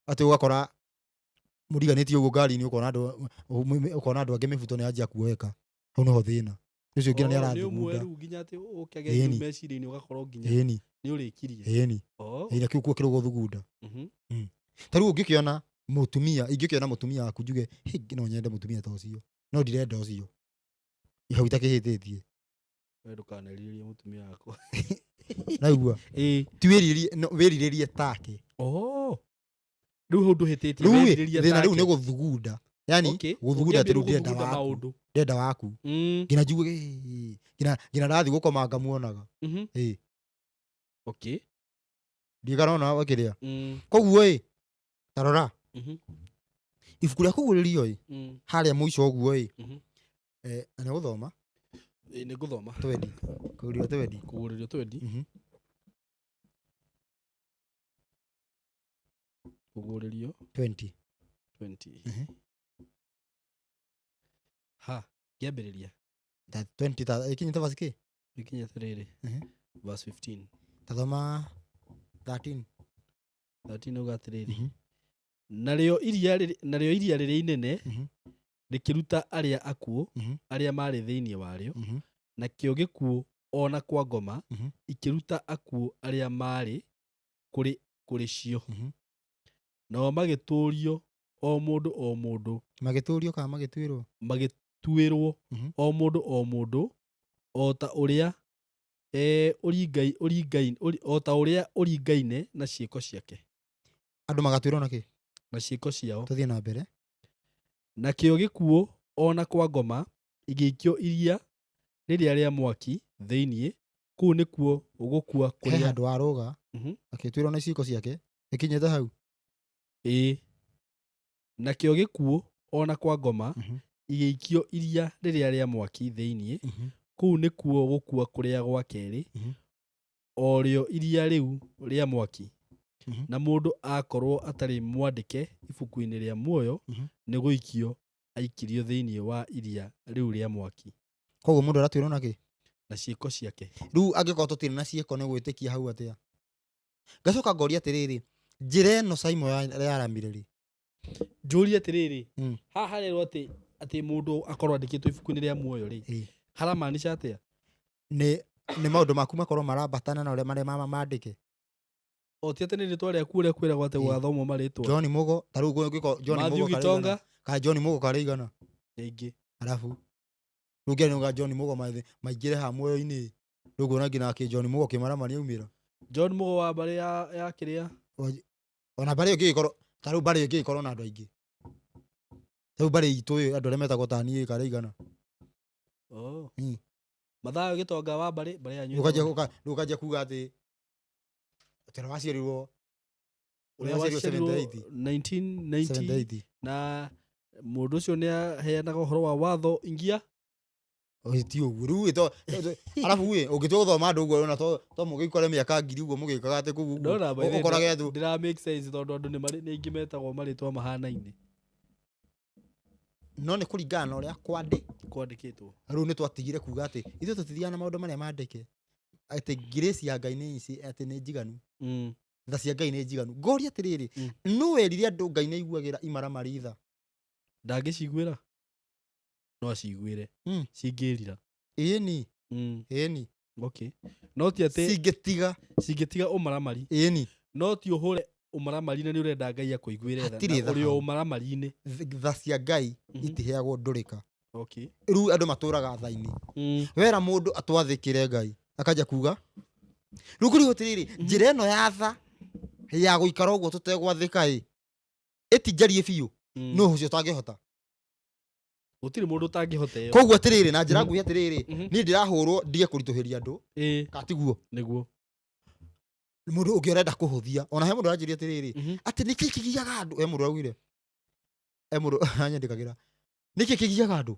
atĩ ũgakora mũriganĩtie ũguo ngari-inĩ, ũkona andũ angĩ mĩbuto nĩ yanjia kuoeka, hau nĩho thĩna ũcio nginya nĩ Oh, nĩ ũmwe arathugunda. rĩu nginya atĩ ũkĩagĩa Ĩni. meciria-inĩ ũgakorwo nginya nĩ ũrĩkirie. Ĩni. Ĩni, kĩu kuo kĩrĩ gũthugunda. Ta rĩu ũngĩkĩona mũtumia, ingĩkĩona mũtumia waku njuge, "Hĩ, no nyende mũtumia ta ũcio no ndirenda ũcio," hau itakĩhĩtĩtie. We ndũkanerirĩrie mũtumia wakwa. Naigua? Ĩĩ. Ti wĩrirĩrie, no, wĩrirĩrie take. Oh. Rĩu hau ndũhĩtĩtie. Rĩu ĩ, Wĩrirĩrie thĩna rĩu take. nĩ gũthugunda. Yani Okay. gũthugunda atĩ Ũngĩambia rĩu ndĩrenda gũthugunda waku, maũndũ. ndĩrenda waku. Nginya njigue "Ĩ, nginya ndathiĩ gũkoma ngamuonaga. Ĩ. Ndikarona wakĩrĩa. Koguo ĩ, tarora ibuku rĩa kũguũrĩrio ĩ, harĩa mũico ũguo ĩ, na nĩ gũthoma Ĩ, nĩ ngũthoma. Twendi kũguũrĩrio twendi. Kũguũrĩrio twendi. Kũguũrĩrio 20. 20. Ha, ngĩambĩrĩria. Ta 20 ta ĩkinyĩte verse kĩ? Ĩkinyĩte rĩrĩ. Verse 15. Tathoma 13. 13 uga atĩrĩrĩ. Narĩo iria rĩrĩa inene rĩkĩruta arĩa akuũ arĩa maarĩ thĩinĩ warĩo, nakĩo gĩkuũ o na kwa ngoma ikĩruta akuũ arĩa maarĩ kũrĩ cio. Nao magĩtũũrio o mũndũ o mũndũ. Magĩtũũrio kana magĩtuĩrwo? Magĩtuĩrwo o mũndũ o mũndũ o ta ũrĩa o ta ũrĩa ũringaine na ciĩko ciake. Andũ magatuĩrwo na kĩ? Na ciĩko ciao. Tũthiĩ na mbere. Nakĩo gĩkuũ o na kwa ngoma igĩikio iria rĩrĩa rĩa mwaki thĩinĩ, kũu nĩkuo gũkua He kũrĩa. handũ warũga akĩtuĩrwo na ciĩko ciake ĩkinyĩte hau. Ĩĩ. Nakĩo gĩkuũ o na kwa ngoma igĩikio iria rĩrĩa rĩa mwaki thĩinĩ, kũu nĩkuo gũkua kũrĩa gwa kerĩ, o rĩo iria rĩu rĩa mwaki. Na mũndũ akorwo atarĩ mwandĩke ibuku-inĩ rĩa muoyo, nĩ gũikio aikirio thĩinĩ wa iria rĩu rĩa mwaki. Koguo mũndũ aratuĩrwo na kĩ? Na ciĩko ciake. Rĩu angĩkorwo tũtirĩ na ciĩko nĩ gwĩtĩkia hau atĩa? Ngacoka ngoria atĩrĩrĩ, njĩra ĩno Saimo yaramire rĩ? Njũrie atĩrĩrĩ, haha harerwo atĩ mũndũ akorwo andĩkĩtwo ibuku-inĩ rĩa muoyo rĩ, haramaanisha atĩa? Nĩ maũndũ maku makorwo marambatana na ũrĩa marĩa mandĩke. O ti atĩ nĩ rĩtwa rĩaku ũrĩa kwĩragwo atĩ gũgathomwo marĩtwa. John Mugo, ta rĩu ũngĩkorwo John Matthew Mugo karĩ Gitonga. igana. Kana John Mugo karĩ igana. Rĩngĩ. Arabu rĩu ngĩra John Mugo maingĩre haha muoyo-inĩ. Rĩu nguona nginya kĩ John Mugo kĩmarama nĩaumĩra. John Mugo wa mbarĩ ya kĩrĩa? Ona mbarĩ ĩngĩgĩkorwo, ta rĩu mbarĩ ĩngĩgĩkorwo na andũ aingĩ. Ta rĩu mbarĩ itũ ĩ, andũ arĩa metagwo ta niĩ karĩ igana. Mathayo Gitonga wa mbarĩ yanyu. Rĩu ũkanjia kuga atĩ ũrĩa waciarirwo, Ũrĩa waciarirwo 1990 na mũndũ ũcio nĩ aheanaga ũhoro wa watho ingia. Ti ũguo. Rĩu ĩ, arabu ĩ, ũngĩtua gũthoma andũ ũguo, ona to mũgĩikare mĩaka ngiri ũguo mũgĩkaga atĩ kũu ũguo, ũkorage andũ. Ndĩra make sense tondũ andũ nĩ aingĩ metagwo marĩtwa mahanaine. No nĩ kũringana na ũrĩa kwandĩkĩtwo. Rĩu nĩ twatigire kuga atĩ ithuĩ tũtithiaga na maũndũ marĩa mandĩke. Atĩ grace ya Ngai nĩ ici, atĩ nĩ njiganu. Tha cia Ngai nĩ njiganu. Ngoria atĩrĩrĩ, nũ werire andũ Ngai nĩ aiguagĩra imaramari tha? Ndangĩciguĩra? No aciguĩre. Cingĩrira. Ĩni. Ĩni. Okay. No ti atĩ cingĩtiga. Cingĩtiga ũmaramari. Ĩni. No ti ũhũre ũmaramari na nĩ ũrenda Ngai akũiguĩre tha. Hatirĩ tha Ũrĩ o hau. ũmaramari-inĩ. Tha cia Ngai itiheagwo ndũrĩka. Okay. Rĩu andũ matũraga tha-inĩ. Wera mũndũ atwathĩkĩre Ngai. Akanja kuga. Rĩu kũrigwo atĩrĩrĩ, njĩra ĩno ya tha ya gũikara ũguo tũtegwathĩka ĩ, ĩtinjarie biũ. Nũ ũcio ũtangĩhota? Gũtirĩ mũndũ ũtangĩhota ĩyo. Koguo atĩrĩrĩ, na njĩra nguhĩ atĩrĩrĩ, niĩ ndĩrahũrwo ndige kũritũhĩria andũ. Ka tiguo? Nĩguo. Mũndũ ũngĩ ũrenda kũhũthia, ona he mũndũ aranjĩria atĩrĩrĩ, atĩ nĩkĩ kĩgiaga andũ? He mũndũ araugire. He mũndũ anyandĩkagĩra. Nĩkĩ kĩgiaga andũ?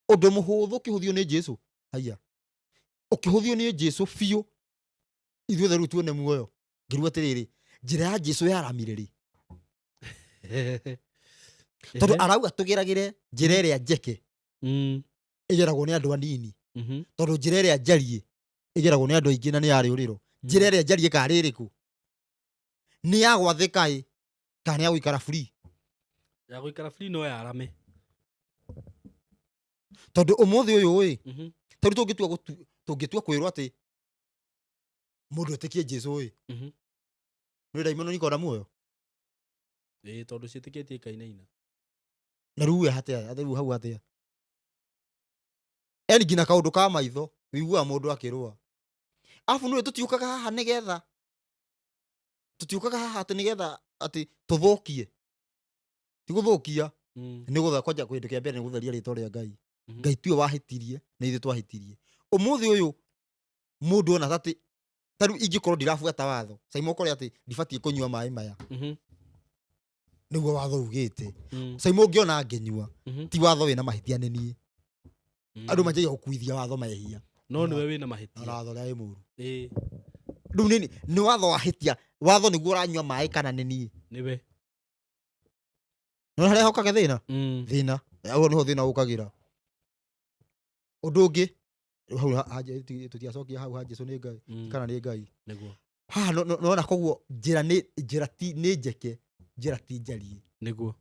Ũndũ mũhũthũ ũkĩhũthio nĩ Jesũ. Haiya. Ũkĩhũthio nĩ Jesũ biũ, ithuothe rĩu tuone muoyo. Ngĩrua atĩrĩrĩ, njĩra ya Jesũ yaramire rĩ? Tondũ arauga tũgeragĩre njĩra ĩrĩa njeke. Ĩgeragwo nĩ andũ anini. Tondũ njĩra ĩrĩa njariĩ ĩgeragwo nĩ andũ aingĩ na nĩ ya rĩũrĩro. Njĩra ĩrĩa njariĩ karĩ ĩrĩkũ? Nĩ ya gwathĩka ĩ, kana nĩ ya gũikara free? Ya gũikara free no yarame. Tondũ ũmũthĩ ũyũ ĩ, tondũ tũngĩtua kwĩrwo atĩ mũndũ etĩkie Jesũ ĩ, nĩ ndaimono ikona muoyo? Ĩ, tondũ ciĩtĩkĩtie ikainaina. Na rĩu we atĩa? Rĩu hau atĩa? Yaani nginya kaũndũ ka maitho wĩiguaga mũndũ akĩrũa. Arabu nĩũĩ tũtiũkaga haha nĩgetha, tũtiũkaga haha atĩ nĩgetha atĩ tũthũkie. Ti gũthũkia. Nĩ gũtha kwanja kĩndũ kĩa mbere nĩ gũtheria rĩtwa rĩa Ngai. Ngai tiwe wahĩtirie, nĩ ithuĩ twahĩtirie. Ũmũthĩ ũyũ mũndũ ona atĩ ta rĩu ingĩkorwo ndirabuata watho, Saimo ũkore atĩ ndibatiĩ kũnyua maĩ maya, nĩguo watho ugĩte. Saimo ũngĩona ngĩnyua, ti watho wĩna mahĩtia, nĩ niĩ. Andũ manjagia gũkuithia watho mehia. No nĩwe wĩna Na mahĩtia. watho ũrĩa wĩ mũru. Ĩĩ. Rĩu nĩ watho wahĩtia, watho nĩguo ũranyua maĩ kana nĩ niĩ? Nĩwe. Nĩ harĩa hokaga thĩna? Thĩna. Hau nĩho thĩna ũkagĩra. Ũndũ ũngĩ, hau tũtiacokia hau ha Jesu nĩ Ngai, kana nĩ Ngai. Nĩguo. Haha nona koguo njĩra nĩ njĩra ti nĩ njeke, njĩra ti njariĩ. Nĩguo.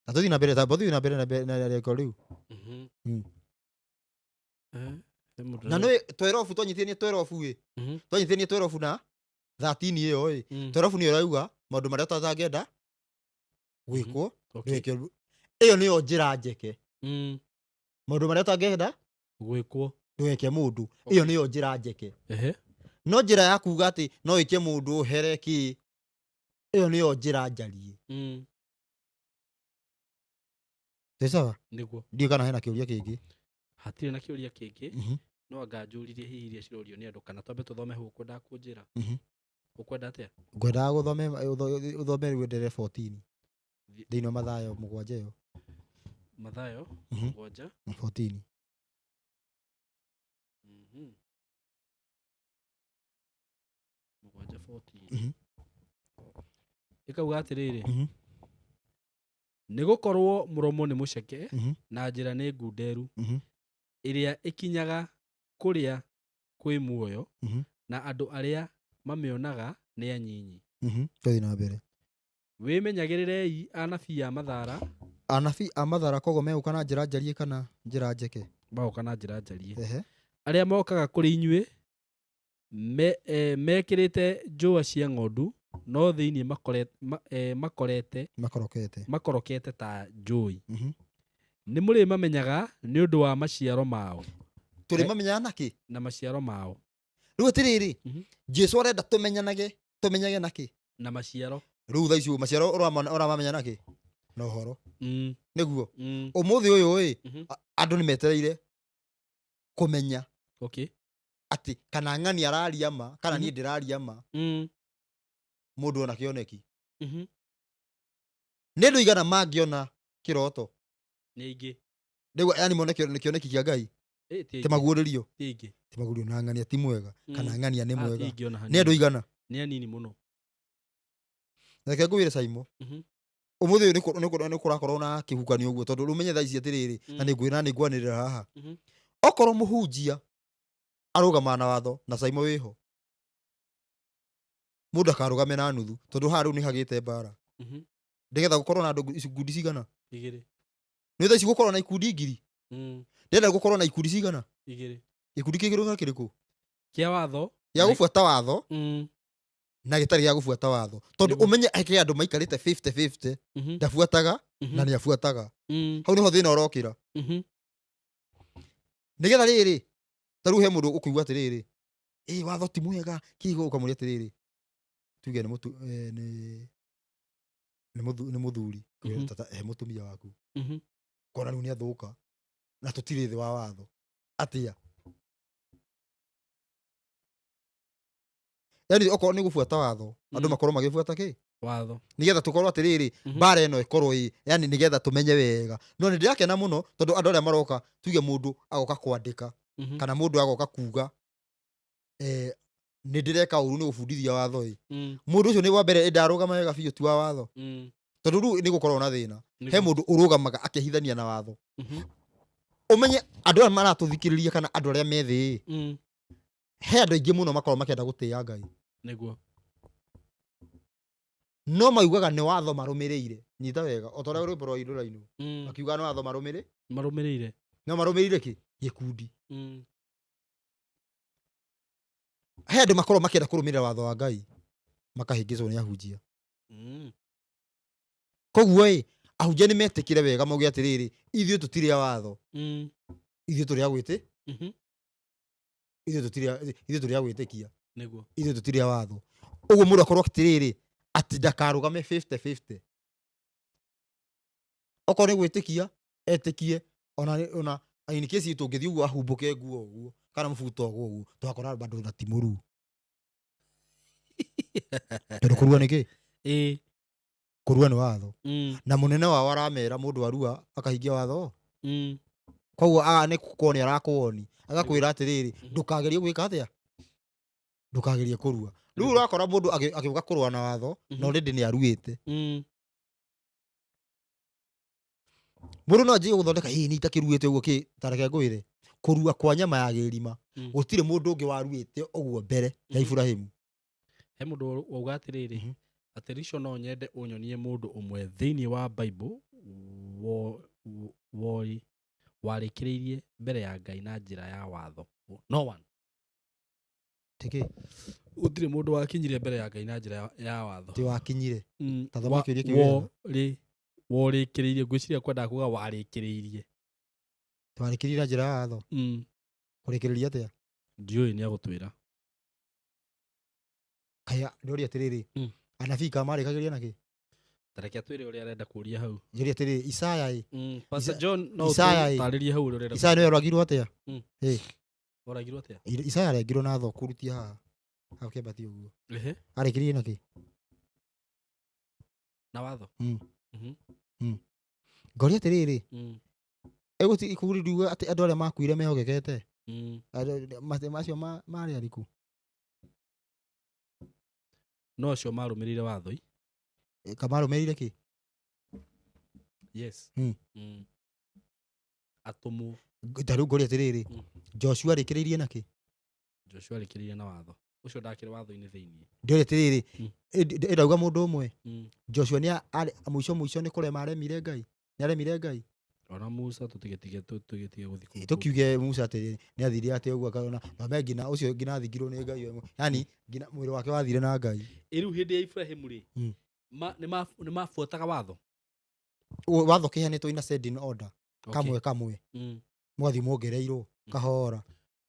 Na tũthiĩ na mbere, tamba tũthiĩ na mbere na mbere na rĩko rĩu. He mũndũ Na nĩ 12 twanyitithania 12 ĩ. Twanyitithania 12 na 13 ĩyo ĩ. 12 nĩyo ĩrauga maũndũ marĩa tũtangĩenda gwĩkwo. Ndũgeke. Ĩyo nĩyo njĩra njeke. Maũndũ marĩa ũtangĩenda Gwĩkwo. Ndũgeke mũndũ. Ĩyo nĩyo njĩra njeke. No njĩra ya kuga atĩ no ĩke mũndũ ũhere kĩ, ĩyo nĩyo njĩra njariĩ. Twĩ sawa? Nĩguo. Ndiũĩ kana hena kĩũria kĩngĩ. Hatirĩ na kĩũria kĩngĩ. No anga njũririe hihi iria cirorio nĩ andũ, kana twambe tũthome hau ũkwendaga kũnjĩra? Ũkwenda atĩa? Ngwendaga gũthome ũthome rĩu enderere 14 thĩinĩ wa Mathayo 7 ĩyo. Mathayo 7. 14. 7 14. Ĩkauga atĩrĩrĩ, nĩ gũkorwo mũromo nĩ mũceke, na njĩra nĩ ngunderu, ĩrĩa ĩkinyaga kũrĩa kwĩ muoyo, na andũ arĩa mamĩonaga nĩ anyinyi. Tũthiĩ na mbere. Wĩmenyagĩrĩrei anabii a mathara. Anabii a mathara koguo megũka na njĩra njariĩ kana njĩra njeke? Magoka na njĩra njariĩ. Arĩa mokaga kũrĩ inyuĩ mekĩrĩte njũa cia ng'ondu, no thĩinĩ makorete Makorokete. Makorokete ta njũi. Nĩ mũrĩmamenyaga nĩ ũndũ wa maciaro mao. Tũrĩmamenyaga nakĩ? Na maciaro mao. Rĩu atĩrĩrĩ, Jesu arenda tũmenyanage, tũmenyage nakĩ? Na maciaro. Rĩu thaa ici maciaro ũramamenya nakĩ? Na ũhoro. Nĩguo. Ũmũthĩ ũyũ ĩ, andũ nĩ metereire kũmenya atĩ kana ng'ani araria ma, kana niĩ ndĩraria ma, mũndũ ona kĩoneki. Nĩ andũ aigana mangĩona kĩroto? Nĩ aingĩ. Rĩu yani mone kĩoneki kĩa Ngai? Ĩ, ti aingĩ. Ti maguũrĩrio. Ti aingĩ. Ti maguũrĩrio na ng'ania ti mwega, kana ng'ania nĩ Ah, ti mwega. aingĩ ona Nĩ andũ hanini. aigana? Nĩ anini mũno. Reke ngwĩre Saimo. Ũmũthĩ ũyũ nĩ kũrakorwo na kĩhukanio ũguo, tondũ rũmenye thaa ici atĩrĩrĩ, na nĩ ngwĩra, nĩ ngwanĩrĩra haha. Okorwo mũhunjia arũgamaga na watho na Saimo wĩho, mũndũ akarũgame na nuthu, tondũ haha rĩu nĩ hagĩte mbara. Nĩgetha gũkorwo na andũ ikundi cigana? Igĩrĩ. Nĩ thaa ici gũkorwo na ikundi ngiri? Ndĩrenda gũkorwo na ikundi cigana? Igĩrĩ. Gĩkundi kĩngĩ rũga kĩrĩkũ? Kĩa watho. Gĩa gũbuata watho. Na gĩtarĩ gĩa gũbuata watho. Tondũ ũmenye he andũ maikarĩte 50-50, ndabuataga na nĩ abuataga. Hau nĩho thĩna ũrokĩra. Nĩgetha rĩrĩ, ta rĩu he mũndũ ũkũigua atĩrĩrĩ, ĩ watho ti mwega, kĩgo ũkamũria atĩrĩrĩ, tuge nĩ mũtu, nĩ, nĩ mũthu, nĩ mũthuri, tata, he mũtumia waku. Kona rĩu nĩ athũka, na tũtirĩ thĩ wa watho. Atĩa? Yaani okorwo nĩ gũbuata watho, andũ makorwo magĩbuata kĩ? Watho. Nĩgetha tũkorwo atĩrĩrĩ, mbara ĩno ĩkorwo ĩ, yaani nĩgetha tũmenye wega. No nĩ ndĩrakena mũno tondũ andũ arĩa maroka, tuge mũndũ agoka kwandĩka, kana mũndũ agoka kuga, nĩ ndĩreka ũru nĩ gũbundithia watho ĩ. Mũndũ ũcio nĩ wa mbere ndarũgama wega biũ ti wa watho. Tondũ rĩu nĩ gũkorwo na thĩna. He mũndũ ũrũgamaga akehithania na watho. Ũmenye andũ aya maratũthikĩrĩria kana andũ arĩa me thĩ ĩ, he andũ aingĩ mũno makoragwo makĩenda gũtĩĩa Ngai. Nĩguo. No maugaga nĩ watho marũmĩrĩire. Nyita wega, o ta ũrĩa rwĩmbo rwa rũrainwo. Makiuga nĩ watho marũmĩrĩ? Marũmĩrĩire. No marũmĩrĩire kĩ? Gĩkundi. He andũ makoragwo makĩenda kũrũmĩrĩra watho wa Ngai, makahĩngĩcwo nĩ ahunjia. Koguo ĩ, ahunjia nĩ metĩkĩre wega mauge atĩrĩrĩ, ithuĩ tũtirĩ a watho. Ithuĩ tũrĩ a gwĩtĩ? Ithuĩ tũtirĩ a, ithuĩ tũrĩ a gwĩtĩkia. Nĩguo. Ithuĩ tũtirĩ a watho. Ũguo mũndũ akorwo atĩrĩrĩ, atĩ ndakarũgame 50-50. Okorwo nĩ gwĩtĩkia etĩkie, ona in case tũngĩthiĩ ũguo ahumbũke nguo ũguo kana mũbuto ũguo ũguo, twakora bado na ti mũruu. Tondũ kũrua nĩ kĩ? Ĩĩ. Kũrua nĩ watho. Na mũnene wao aramera mũndũ arua akahingia watho. Koguo aga nĩ kuonia arakuoni, agakwĩra atĩrĩrĩ, ndũkagerie gwĩka atĩa? Ndũkagerie kũrua. Rĩu ũrakora mũndũ agĩũka kũrũa na watho, na already nĩ aruĩte. Mũndũ no anjie gũthondeka, ĩĩ nĩ itakĩruĩte ũguo kĩ, ta reke ngwĩre, kũrua kwa nyama ya gĩrima, gũtirĩ mũndũ ũngĩ waruĩte ũguo mbere ya Iburahĩmu. He mũndũ wauga atĩrĩrĩ, atĩ Rico no nyende ũnyonie mũndũ ũmwe thĩinĩ wa Bible warĩkĩrĩirie mbere ya Ngai na njĩra ya watho. No one. Tĩkĩ? Gũtirĩ mũndũ wakinyire mbere ya Ngai na njĩra ya watho. Ti wakinyire. Ta thoma kĩũria kĩu wega. Worĩkĩrĩirie, ngwĩciria kwendaga kuga warĩkĩrĩirie. Twarĩkĩrĩirie na njĩra ya watho? Kũrĩkĩrĩria atĩa? Ndiũĩ, nĩ agũtwĩra. Kaya, ndĩũria atĩrĩrĩ, anabii ka marĩkagĩria na kĩ? Ta reke atwĩre ũrĩa arenda kũũria hau. Njũria atĩrĩrĩ, Isaya ĩ? Pastor John, no Isaya ĩ? ũtarĩrie hau ũrĩa ũrenda. Isaya nĩwe oragirwo atĩa? Ĩ. Oragirwo atĩa? Isaya arengirwo na thoo kũrutia haha. Hau kĩambati ũguo. Ehe. Arĩkĩrĩirie na kĩ? Na watho. Ngoria atĩrĩrĩ, ĩgũti ikũgũrĩrwo atĩ andũ arĩa makuire mehokekete? Andũ macio marĩ arĩkũ? No acio marũmĩrĩire watho i? Kamarũmĩrĩire kĩ? Yes. Atũmwo. Ta rĩu ngoria atĩrĩrĩ, Joshua arĩkĩrĩirie na kĩ? Joshua arĩkĩrĩirie na watho. Ũcio ndakĩrĩ watho-inĩ thĩinĩ. Ndĩũria atĩrĩrĩ, ĩndauga mũndũ ũmwe. Joshua nĩ arĩ mũico mũico nĩ kũrema aremire Ngai. Nĩ aremire Ngai. Ona Musa tũtigetige tũtigetige gũthiĩ kũndũ. Tũkiuge Musa atĩ nĩ athire atĩ ũguo akona, na me nginya ũcio nginya athingirwo nĩ Ngai we. Yaani nginya mwĩrĩ wake wathire na Ngai. Ĩ rĩu hĩndĩ ya Ibrahimu rĩ, nĩ mabuataga watho? Watho kĩheanĩtwo in a sending order. Kamwe kamwe. Mwathiĩ mwongereirwo, kahora.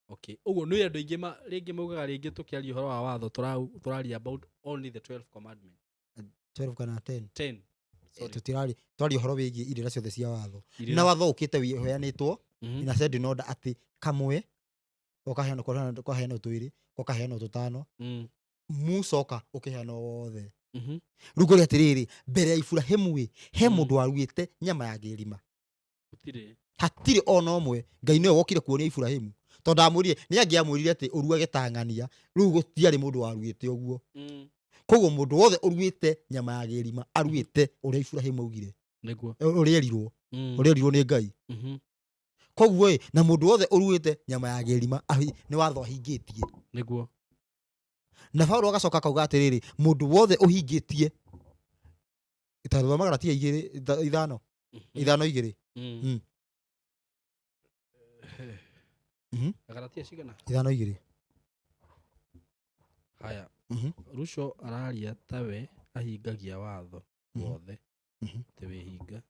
Okay. Ũguo nĩ andũ aingĩ rĩngĩ maugaga rĩngĩ tũkĩaria ũhoro wa watho tũraria about only the 12 commandments. 12 kana 10. 10. Sorry. Tũtiraria, twaria ũhoro wĩgiĩ irĩra ciothe cia watho. Irĩra. Na watho ũkĩte ũheanĩtwo in a sending order atĩ kamwe, ũkaheanwo, ũkaheanwo twĩrĩ, ũkaheanwo tũtano. Musa oka ũkĩheanwo wothe. Rĩu ngũria atĩrĩrĩ, mbere ya Iburahĩmu ĩ, he mũndũ waruĩte nyama ya kĩrima? Gũtirĩ. Hatirĩ ona ũmwe. Ngai nĩwe wokire kuonia Iburahĩmu. Tondũ ndamwĩrire, nĩ angĩamwĩrire atĩ ũruage ta ng'ania, rĩu gũtiarĩ mũndũ waruĩte ũguo. Koguo mũndũ wothe ũruĩte nyama ya kĩrima, aruĩte ũrĩa Iburahĩmu augire. Nĩguo. Ũrĩa erirwo. Ũrĩa erirwo nĩ Ngai. Koguo ĩ, na mũndũ wothe ũruĩte nyama ya kĩrima, nĩ watho ahingĩtie. Nĩguo. Na Paulo agacoka akauga atĩrĩrĩ, mũndũ wothe ũhingĩtie, ta thoma Galatia igĩrĩ, ithano. Ithano igĩrĩ. Galatia cigana? Ithano igĩrĩ. Haya. Ruco araria tawe ahingagia watho wothe. Ti wĩhinga.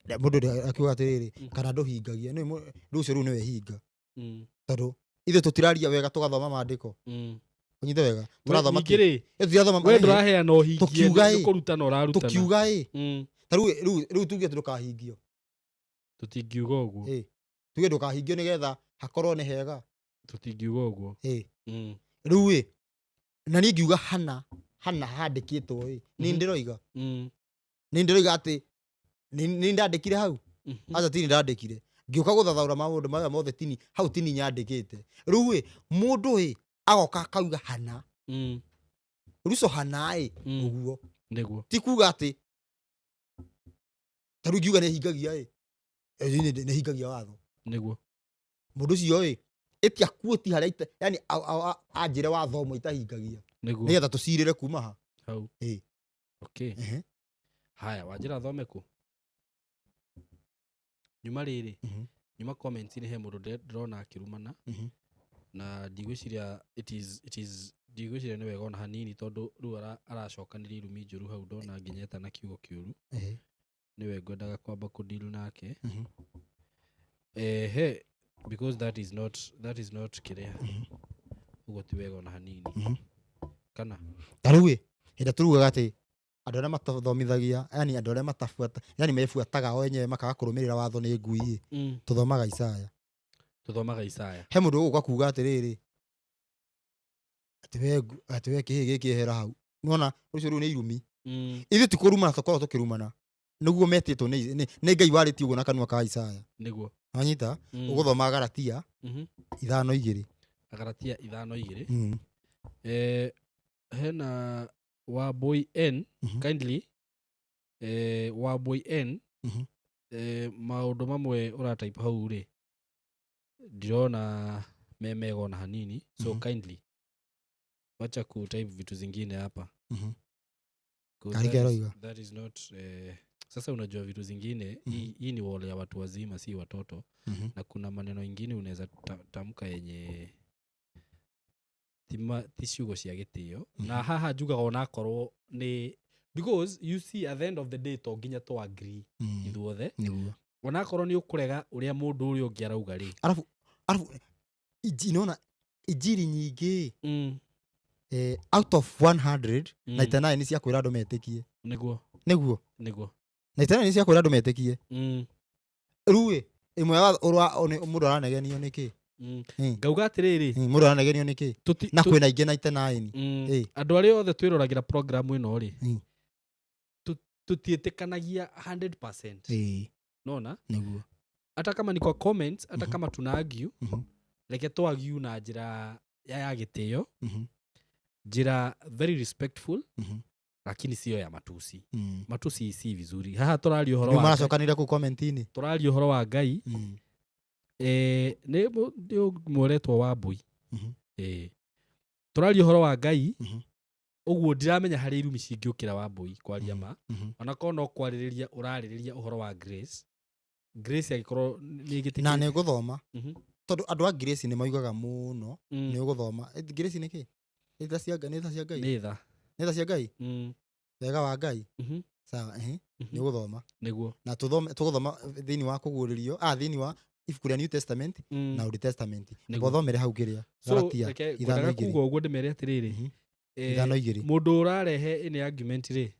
Na mũndũ ũrĩa akiuga atĩrĩrĩ, kana ndũhingagia, nĩ rũcio rũu nĩwe hinga. Tondũ ithuĩ tũtiraria wega tũgathoma maandĩko. Ũnyite wega. Tũrathoma Ningĩ kĩ? rĩ, Ĩ, tũtirathoma we maandĩko. ndũraheana ũhingie, Tũkiuga nĩ ĩ. kũrutana ũrarutana. Tũkiuga ĩ. Ta rĩu tuge atĩ ndũkahingio. Tũtingiuga ũguo. Ĩ. Tuge ndũkahingio nĩgetha hakorwo nĩ hega. Tũtingiuga ũguo. Ĩ. Rĩu ĩ, na niĩ ngiuga hana handĩkĩtwo ĩ. Nĩ ndĩroiga. Nĩ ndĩroiga atĩ nĩ ndandĩkire hau. Aca tini ndandĩkire. Ngĩũka gũthathaũra maũndũ maya mothe tini, hau tini nyandĩkĩte. Rĩu ĩ, mũndũ ĩ, agoka akauga hana. Ruco hana ĩ, ũguo. Nĩguo. Ti kuga atĩ, ta rĩu ngiuga nĩ hingagia ĩ, nĩ hingagia watho. Nĩguo. Mũndũ ũcio ĩ, ĩtia kuoti harĩa ita, yani, anjĩre watho ũmwe itahingagia. Nĩguo. Nĩgetha tũcirĩre kuma ha. Hau. Ĩ. Okay. Ehe. Haya, wanjĩra thome kũ? Nyuma rĩrĩ, nyuma comments-inĩ he mũndũ ndĩrona akĩrumana. Na ndigwĩciria it is, it is, ndigwĩciria nĩ wega ona hanini tondũ rĩu aracokanĩria irumi njũru hau ndona nginya eta na kiugo kĩũru. Nĩwe ngwendaga kwamba kũdeal nake. Ehe, because that is not, that is not kĩrĩa. Ũguo ti wega ona hanini. Kana? Ta rĩu ĩ, hĩndĩ ĩrĩa tũrugaga atĩ Andũ arĩa matathomithagia, yani andũ arĩa matabuata, yani mebuataga o enyewe makaga kũrũmĩrĩra watho nĩ ngui ĩ. Tũthomaga Isaya. Tũthomaga Isaya. He mũndũ ũgũka kuga atĩrĩrĩ, atĩ we atĩ we kĩhĩ gĩkĩ ehera hau. Nĩwona ũcio rĩu nĩ irumi. Ithuĩ ti kũrumana tũkoragwo tũkĩrumana. Nĩguo metĩtwo nĩ Ngai warĩtie ũguo na kanua ka Isaya. Nĩguo. Wanyita? Ũgũthoma Galatia 5:2. Galatia 5:2. Hena Wambui N, kindly, Wambui N, maũndũ mamwe ũratype hau rĩ, ndirona me mega ona hanini, so kindly wacha kutype vitu zingine hapa. 'Cause Karike aroiga. that is not, sasa unajua vitu zingine, hii ni wall ya watu wazima si watoto. Na kuna maneno ingine unaweza tamka yenye ti ciugo cia gĩtĩo. Na haha njugaga onakorwo nĩ because you see at the end of the day to nginya to agree ithuothe. Nĩguo. Onakorwo nĩ ũkũrega ũrĩa mũndũ ũrĩa ũngĩ arauga rĩ. Arabu nĩwona injiri nyingĩ, out of 100, 99 nĩ cia kwĩra andũ metĩkie. Nĩguo. Nĩguo. Nĩguo. 99 nĩ cia kwĩra andũ metĩkie. Rĩu ĩ, ĩmwe ya ũrĩa mũndũ aranegenio nĩ kĩ? Ngauga atĩrĩrĩ. Mũndũ aranegenio nĩ kĩ? Na kwĩna ingĩ 99. Andũ arĩa othe twĩroragĩra program ĩno rĩ, tũtiĩtĩkanagia 100%. Nona? Nĩguo. Hata kama ni kwa comments, hata kama tuna argue, reke tu argue na njĩra ya gĩtĩo, njĩra very respectful, lakini sio ya matusi. Matusi si vizuri. Haha tũraria ũhoro Rĩu wa Ngai. maracokanĩria kũu comment-inĩ. Tũraria ũhoro wa Ngai. Nĩ mworetwo Wambui. Tũraria ũhoro wa Ngai. Ũguo ndiramenya harĩa irumi cingĩũkĩra Wambui kwaria ma. Onakorwo no kwarĩrĩria ũrarĩrĩria ũhoro wa Grace. Grace angĩkorwo nĩ ĩgĩtĩkĩrĩte. Na nĩ ngũthoma. Tondũ andũ a Grace nĩ maugaga mũno, nĩ ũgũthoma. Grace nĩ kĩ? Nĩ tha cia Ngai, nĩ tha cia Ngai? Nĩ tha. Nĩ tha cia Ngai? Wega wa Ngai? Sawa, Nĩ ũgũthoma. Nĩguo. Na tũgũthoma thĩinĩ wa kũguũrĩrio, thĩinĩ wa ibuku rĩa New Testament na Old Testament. Nĩguo. Ũthomere hau kĩrĩa. So, Galatia reke ithano ngwendaga igĩrĩ. kuga ũguo ndĩmere atĩrĩrĩ. 5:2. Mũndũ ũrarehe any argument rĩ,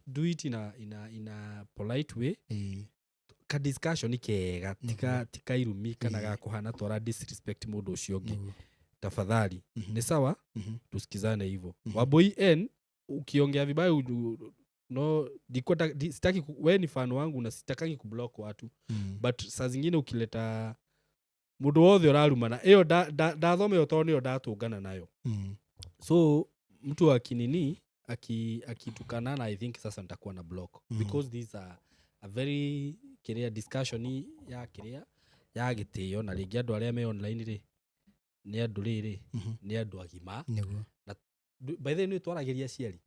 do it in a polite way. Ka discussion kega, tika irumi kana ga kũhana twara disrespect mũndũ ũcio ũngĩ. Tafadhali. Ni sawa? Tusikizane hivyo. Wambui N, ukiongea vibaya no, sitaki we ni fan wangu na sitakangi kublock watu. But saa zingine ukileta mũndũ wothe ũrarumana, ĩyo ndathoma ĩyo tondũ nĩyo ndatũngana nayo. So mtu akinini, akitukana na I think sasa nitakuwa na block. Because these are a very kiria discussion ya kiria ya gĩtĩo, na rĩngĩ andũ arĩa me online rĩ, nĩ andũ rĩrĩ, nĩ andũ agima. Nĩguo. Na by the way, nĩ twaragĩria aciari.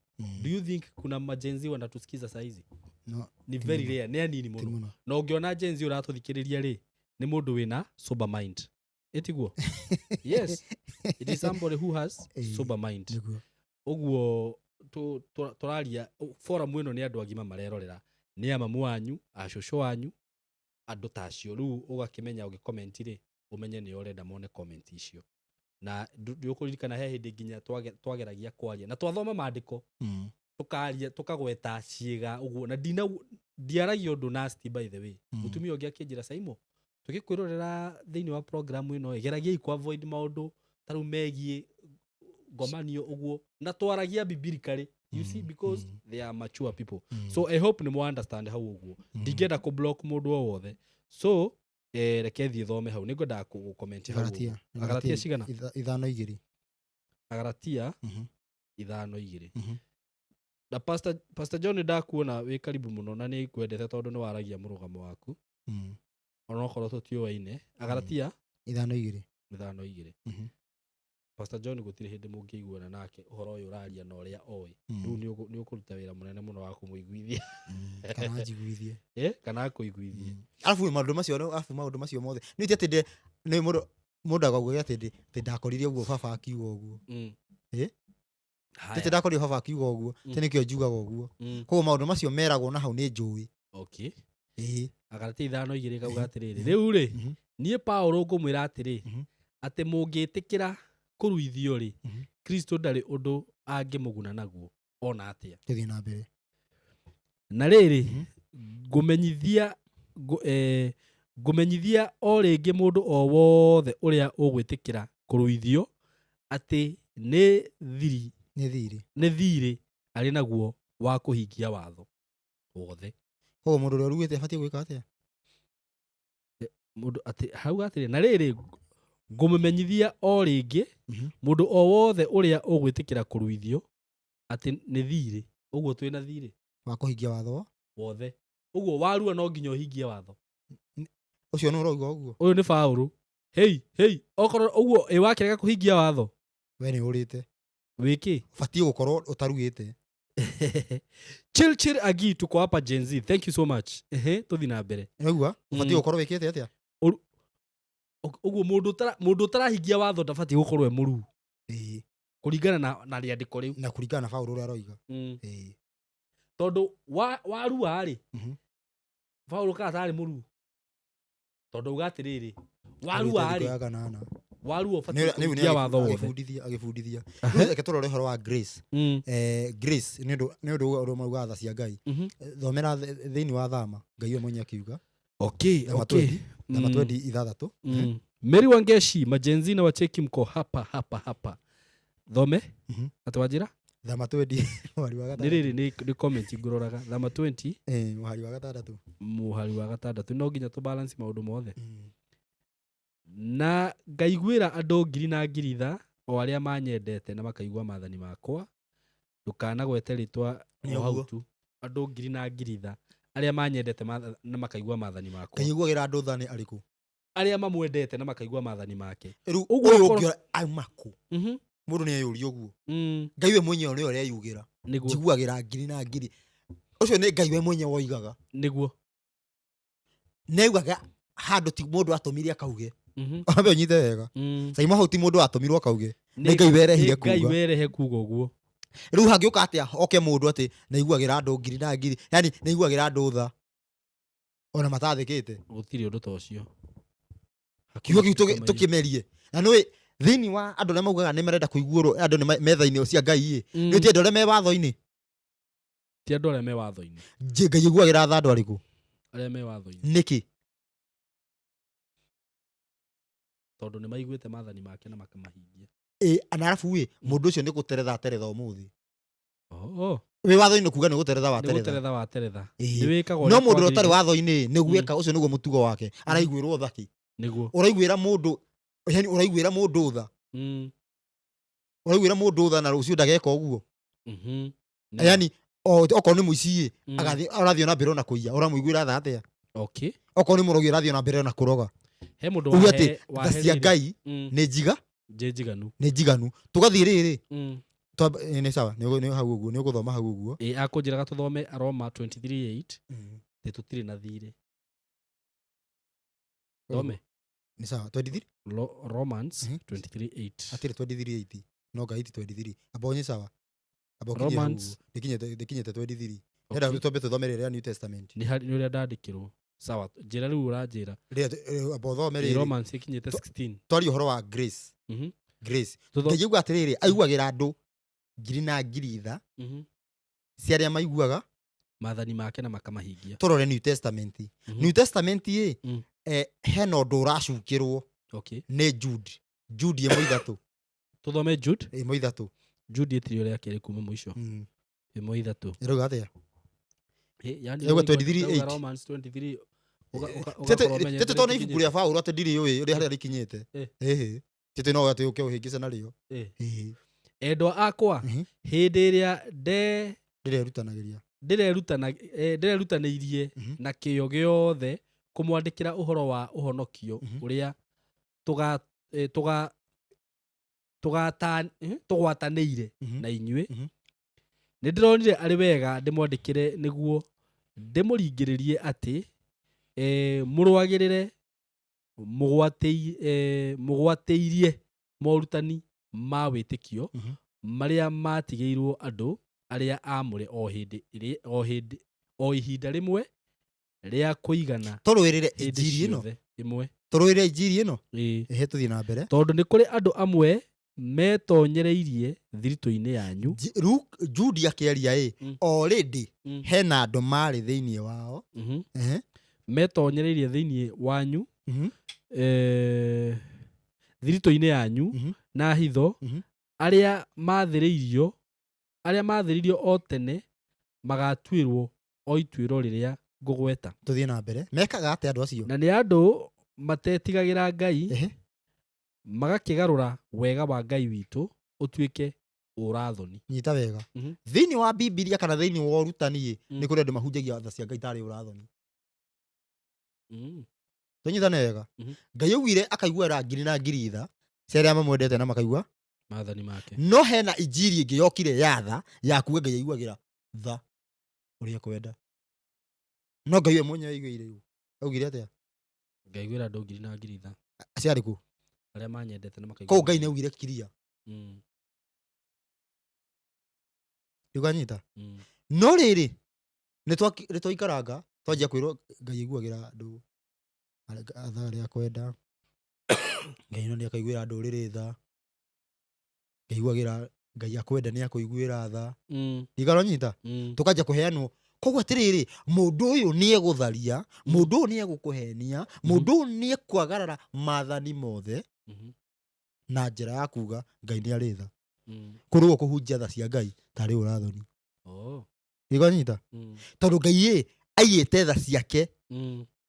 Do you think kuna majenzi wanatusikiza saa hizi? No, Ni ti very mũno. rare, nĩ anini Ti mũno. mũno. Na ũngĩona Gen Z ũratũthikĩrĩria rĩ, nĩ mũndũ wĩna sober mind. Ĩtiguo? Yes. It is somebody who has sober mind. Nĩguo. Ũguo tũraria forum ĩno nĩ andũ agima marerorera. Nĩ a mamu wanyu, a cũcũ wanyu, andũ ta acio. Rĩu ũgakĩmenya ũgĩ-comment rĩ, ũmenye nĩ ũrenda mone comment icio. Na ndũkũririkana he hĩndĩ nginya twageragia kwaria. Na twathoma maandĩko, tũkaria, tũkagweta ciĩga ũguo. Na ndiaragia ũndũ nasty by the way. Mũtumia ũngĩ akĩnjĩra, Saimo, tũgĩkwĩrorera thĩinĩ wa program ĩno, geragiai ku avoid maũndũ ta rĩu megiĩ ngomanio ũguo. Na twaragia biblically, you see, because they are mature people. So I hope nĩ mwa understand hau ũguo. Ndingĩenda kũ block mũndũ o wothe. So, reke thiĩ thome hau. Nĩngwendaga kũ comment hau ũguo. Galatia. Galatia cigana? 5:2. Galatia 5:2. Na Pastor John ndakuona wĩ karibu mũno na nĩ ngwendete tondũ nĩ waragia mũrũgamo waku. Onokorwo tũtiũaine. Galatia 5:2. 5:2. Pastor John gũtirĩ hĩndĩ mũngĩiguana nake ũhoro ũyũ ũraria na ũrĩa oĩ. Rĩu nĩ ũkũruta wĩra mũnene mũno wa kũmũiguithia. Kana anjiguithie. Kana akũiguithie. Arabu maũndũ macio, arabu maũndũ macio mothe. Nĩ ti atĩ nĩ mũndũ akauga atĩ atĩ ndakorire ũguo baba akiuga ũguo. Haya. Tete ndakorire baba akiuga ũguo, tene nĩkĩo njugaga ũguo. Koguo maũndũ macio meragwo na hau nĩ njũĩ. Agaratia 5:2 kauga atĩrĩrĩ. Rĩu rĩ, niĩ Paũlũ ngũmwĩra atĩrĩ, atĩ mũngĩtĩkĩra kũruithio rĩ, Kristo ndarĩ ũndũ angĩmũguna naguo ona atĩa. Tũthiĩ na mbere. Na rĩrĩ, ngũmenyithia ngũmenyithia o rĩngĩ mũndũ o wothe ũrĩa ũgwĩtĩkĩra kũruithio atĩ nĩ thiri Nĩ thirĩ. Nĩ thirĩ arĩ naguo wa kũhingia watho wothe. Koguo mũndũ ũrĩa ũruĩte abatiĩ gwĩka atĩa? Mũndũ atĩ hau atĩrĩ, na rĩrĩ, ngũmũmenyithia o rĩngĩ mũndũ o wothe ũrĩa ũgwĩtĩkĩra kũruithio atĩ nĩ thirĩ. Ũguo twĩna thirĩ wa kũhingia watho wothe. Ũguo warua no nginya ũhingie watho. Ũcio nĩ ũrauga ũguo. Ũyũ nĩ Paũlũ. Hei hei, okorwo ũguo ĩ wakĩrega kũhingia watho, we nĩ ũrĩte. Wĩkĩ? Ũbatiĩ gũkorwo ũtaruĩte. Chill chill, agi tuko hapa Gen Z, thank you so much. Ehe, tũthi na mbere. Nĩwaigua? Ũbatiĩ gũkorwo wĩkĩte atĩa? Ũguo mũndũ ũtarahingia watho ndabatiĩ gũkorwo e mũruu Ĩĩ. kũringana na rĩandĩko rĩu. Na kũringana na Paũlũ ũrĩa aroiga. Ĩĩ. Tondũ warua rĩ, Paũlũ kana tarĩ mũruu, tondũ auga atĩrĩrĩ, warua Arutĩte rĩ, thikũ ya kanana. Warua ũbatiĩ Nĩ rĩu nĩ kũhingia watho wothe. agĩbundithia. Rĩu reke tũrore ũhoro wa grace. Grace nĩ ũndũ ũrĩa maugaga tha cia Ngai. Thomera thĩinĩ wa Thama, Ngai we mwenye akiuga. Thama 20, Thama 26. Mary Wangeshi, majenzi na wacheki mko hapa hapa hapa. Thome? Atĩ wanjĩra? Thama 20 mũhari wa Nĩ gatandatũ. rĩrĩ nĩ comment ngũroraga. Thama 20 Mũhari wa gatandatũ. Mũhari wa gatandatũ. No nginya tũ balance maũndũ mothe. Na ngaiguĩra andũ ngiri na ngiri tha o arĩa manyendete na makaigua maathani makwa. Ndũkanagwete rĩtwa Nĩ o hau ũguo. tu. Andũ ngiri na ngiri tha arĩa manyendete na makaigua maathani makwa. Ngai aiguagĩra andũ tha nĩ arĩkũ? Arĩa mamwendete na makaigua maathani make. Rĩu Ũguo ũyũ ũkorwo ũngĩ auma kũ? Mũndũ nĩ eyũria ũguo. Ngai we mwenyewe nĩwe ũreyugĩra. Nĩguo. Njiguagĩra ngiri na ngiri. Ũcio nĩ Ngai we mwenyewe woigaga. Nĩguo. Nĩaugaga handũ ti mũndũ atũmire akauge. Wambe ũnyite wega. Caima hau ti mũndũ atũmirwo akauge. Nĩ Ngai werehire Nĩ Ngai kuuga. werehe kuuga ũguo. Rĩu hangĩũka atĩa oke mũndũ atĩ nĩaiguagĩra andũ ngiri na ngiri, yani nĩaiguagĩra andũ tha ona matathĩkĩte. Gũtirĩ ũndũ ta ũcio. Kiugo kĩu tũkĩmerie. Na nĩũĩ thĩinĩ wa andũ arĩa maugaga nĩ marenda kũiguĩrwo andũ nĩ metha-inĩ cia Ngai ĩ. Nĩ ti andũ arĩa me watho-inĩ. Ti andũ arĩa me watho-inĩ. Ngai aiguagĩra tha andũ arĩkũ? Arĩa me watho-inĩ. Nĩkĩ? Tondũ nĩ maiguĩte maathani make na makamahingia. Ĩ, na arabu ĩ, mũndũ ũcio nĩ gũteretha ateretha ũmũthĩ. Oh. Wĩ watho-inĩ kuga nĩ gũteretha Nĩ wateretha. gũteretha wateretha. Ĩ. Nĩ wĩkaga No ũrĩa mũndũ ũrĩa ũtarĩ kwagĩrĩire. watho-inĩ nĩ gwĩka, ũcio nĩguo mũtugo wake. Araiguĩrwo tha kĩ? Nĩguo. Ũraiguĩra mũndũ, yani ũraiguĩra mũndũ tha. Ũraiguĩra mũndũ tha na rũciũ ndageka ũguo. Yani, okorwo nĩ mũici ĩ, agathiĩ, arathiĩ na mbere ona kũiya, ũramũiguĩra tha atĩa? Okorwo nĩ mũrogi ũrathiĩ na mbere ona kũroga. He mũndũ Uge atĩ wahe tha cia rĩrĩ. Ngai nĩ njiga? Nĩ njiganu. Nĩ njiganu. Tũgathiĩ rĩrĩ. Twamba, nĩ sawa, nĩ hau ũguo, nĩ ũgũthoma hau ũguo. Ĩ, akũnjĩraga tũthome Aroma 23:8, atĩ tũtirĩ na thirĩ. Thome. Nĩ sawa, 23? Romans 23:8. Atĩrĩ 23:8. No Ngai ti 23. Amba ũnye sawa. Amba ũkinyie hau Romans. ũguo. Ndĩkinyĩte 23. Ndĩrenda twambe tũthome rĩrĩa New Testament. Nĩ harĩ, nĩ ũrĩa ndandĩkĩrwo. Sawa, njĩra rĩu ũranjĩra. Rĩrĩa amba ũthome Ĩ, rĩrĩ. Romans ĩkinyĩte 16. Twarie ũhoro wa grace. Grace. Tũtho- Ngai auga atĩrĩrĩ, aiguagĩra andũ ngiri na ngiri tha cia arĩa maiguaga maathani make na makamahingia. Tũrore New Testament. New Testament ĩ, hena ũndũ ũracukĩrwo nĩ Jude. Jude 1:3. Tũthome Jude? 1:3. Jude ĩtirĩ ũrĩa kerĩ kuma mũico. 1:3. Ĩrauga atĩa? Ĩ, yani Ĩrauga ũraigua 23 ĩrauga eight. Romans 23, Tete, ũgakorwo ũmenyete tete tondũ rĩkinyĩte. ibuku rĩa Paũlũ atĩ ndirĩũĩ ũrĩa harĩa rĩkinyĩte. Ĩhĩ. Tete no atĩ ũke ũhĩngĩce narĩo. Ĩhĩ. Endwa akwa, hĩndĩ ĩrĩa Ndĩrerutanagĩria. ndĩrerutanĩirie na kĩyo gĩothe kũmwandĩkĩra ũhoro wa ũhonokio ũrĩa tũgwatanĩire na inyuĩ. Nĩ ndĩronire arĩ wega ndĩmwandĩkĩre nĩguo ndĩmũringĩrĩrie atĩ, mũrũagĩrĩre mũgwatĩirie morutani ma wĩtĩkio marĩa matigĩirwo andũ arĩa aamũre o hĩndĩ ĩrĩ, o hĩndĩ, o ihinda rĩmwe rĩa kũigana Tũrũĩrĩre hĩndĩ injiri ĩno. ciothe ĩmwe. Tũrũĩrĩre injiri ĩno. Ĩĩ. Ehe, tũthiĩ na mbere. Tondũ nĩ kũrĩ andũ amwe Metonyereirie thiritũ-inĩ yanyu. Jude akĩaria ĩ, already hena andũ marĩ thĩinĩ wao. Ehe. Metonyereirie thĩinĩ wanyu, thiritũ-inĩ yanyu na hitho, arĩa maathĩrĩirio o tene magatuĩrwo o ituĩro rĩrĩa ngũgweta. Tũthiĩ na mbere, mekaga atĩa andũ acio? Na nĩ andũ matetigagĩra Ngai, magakĩgarũra wega wa Ngai witũ ũtuĩke ũrathoni. Nyita wega. Thĩinĩ wa Bibilia kana thĩinĩ wa ũrutani ĩ, nĩ kũrĩ andũ mahunjagia tha cia Ngai tarĩ ũrathoni. Tũnyitane wega. Ngai augire akaiguĩra ngiri na ngiri tha cia arĩa mamwendete na makaigua maathani make. No hena injiri ĩngĩ yokire ya tha ya kuga Ngai aiguagĩra tha ũrĩa kwenda, no Ngai we mwenyewe aiguĩire ũguo. Augire atĩa? Ngaiguĩra andũ ngiri na ngiri tha. Ciarĩ kũ? Arĩa manyendete na makaigua. Koguo Ngai nĩ augire kiria. Ũkanyita? No rĩrĩ, nĩ twaikaranga twanjia kwĩrwo Ngai aiguagĩra andũ tha arĩa kwenda, Ngai no nĩ akaiguĩra ndũrĩrĩ tha, Ngai aiguagĩra, Ngai akwenda nĩ akũiguĩra tha. Ndikaronyita? Tũkanjia kũheanwo. Koguo atĩrĩrĩ, mũndũ ũyũ nĩ egũtharia, mũndũ ũyũ nĩ egũkũhenia, mũndũ ũyũ nĩ ekwagarara maathani mothe na njĩra ya kuga Ngai nĩ arĩ tha. Kũrĩ ũguo kũhunjia tha cia Ngai tarĩ ũrathoni. Ndikanyita? Tondũ Ngai ĩ aigĩte tha ciake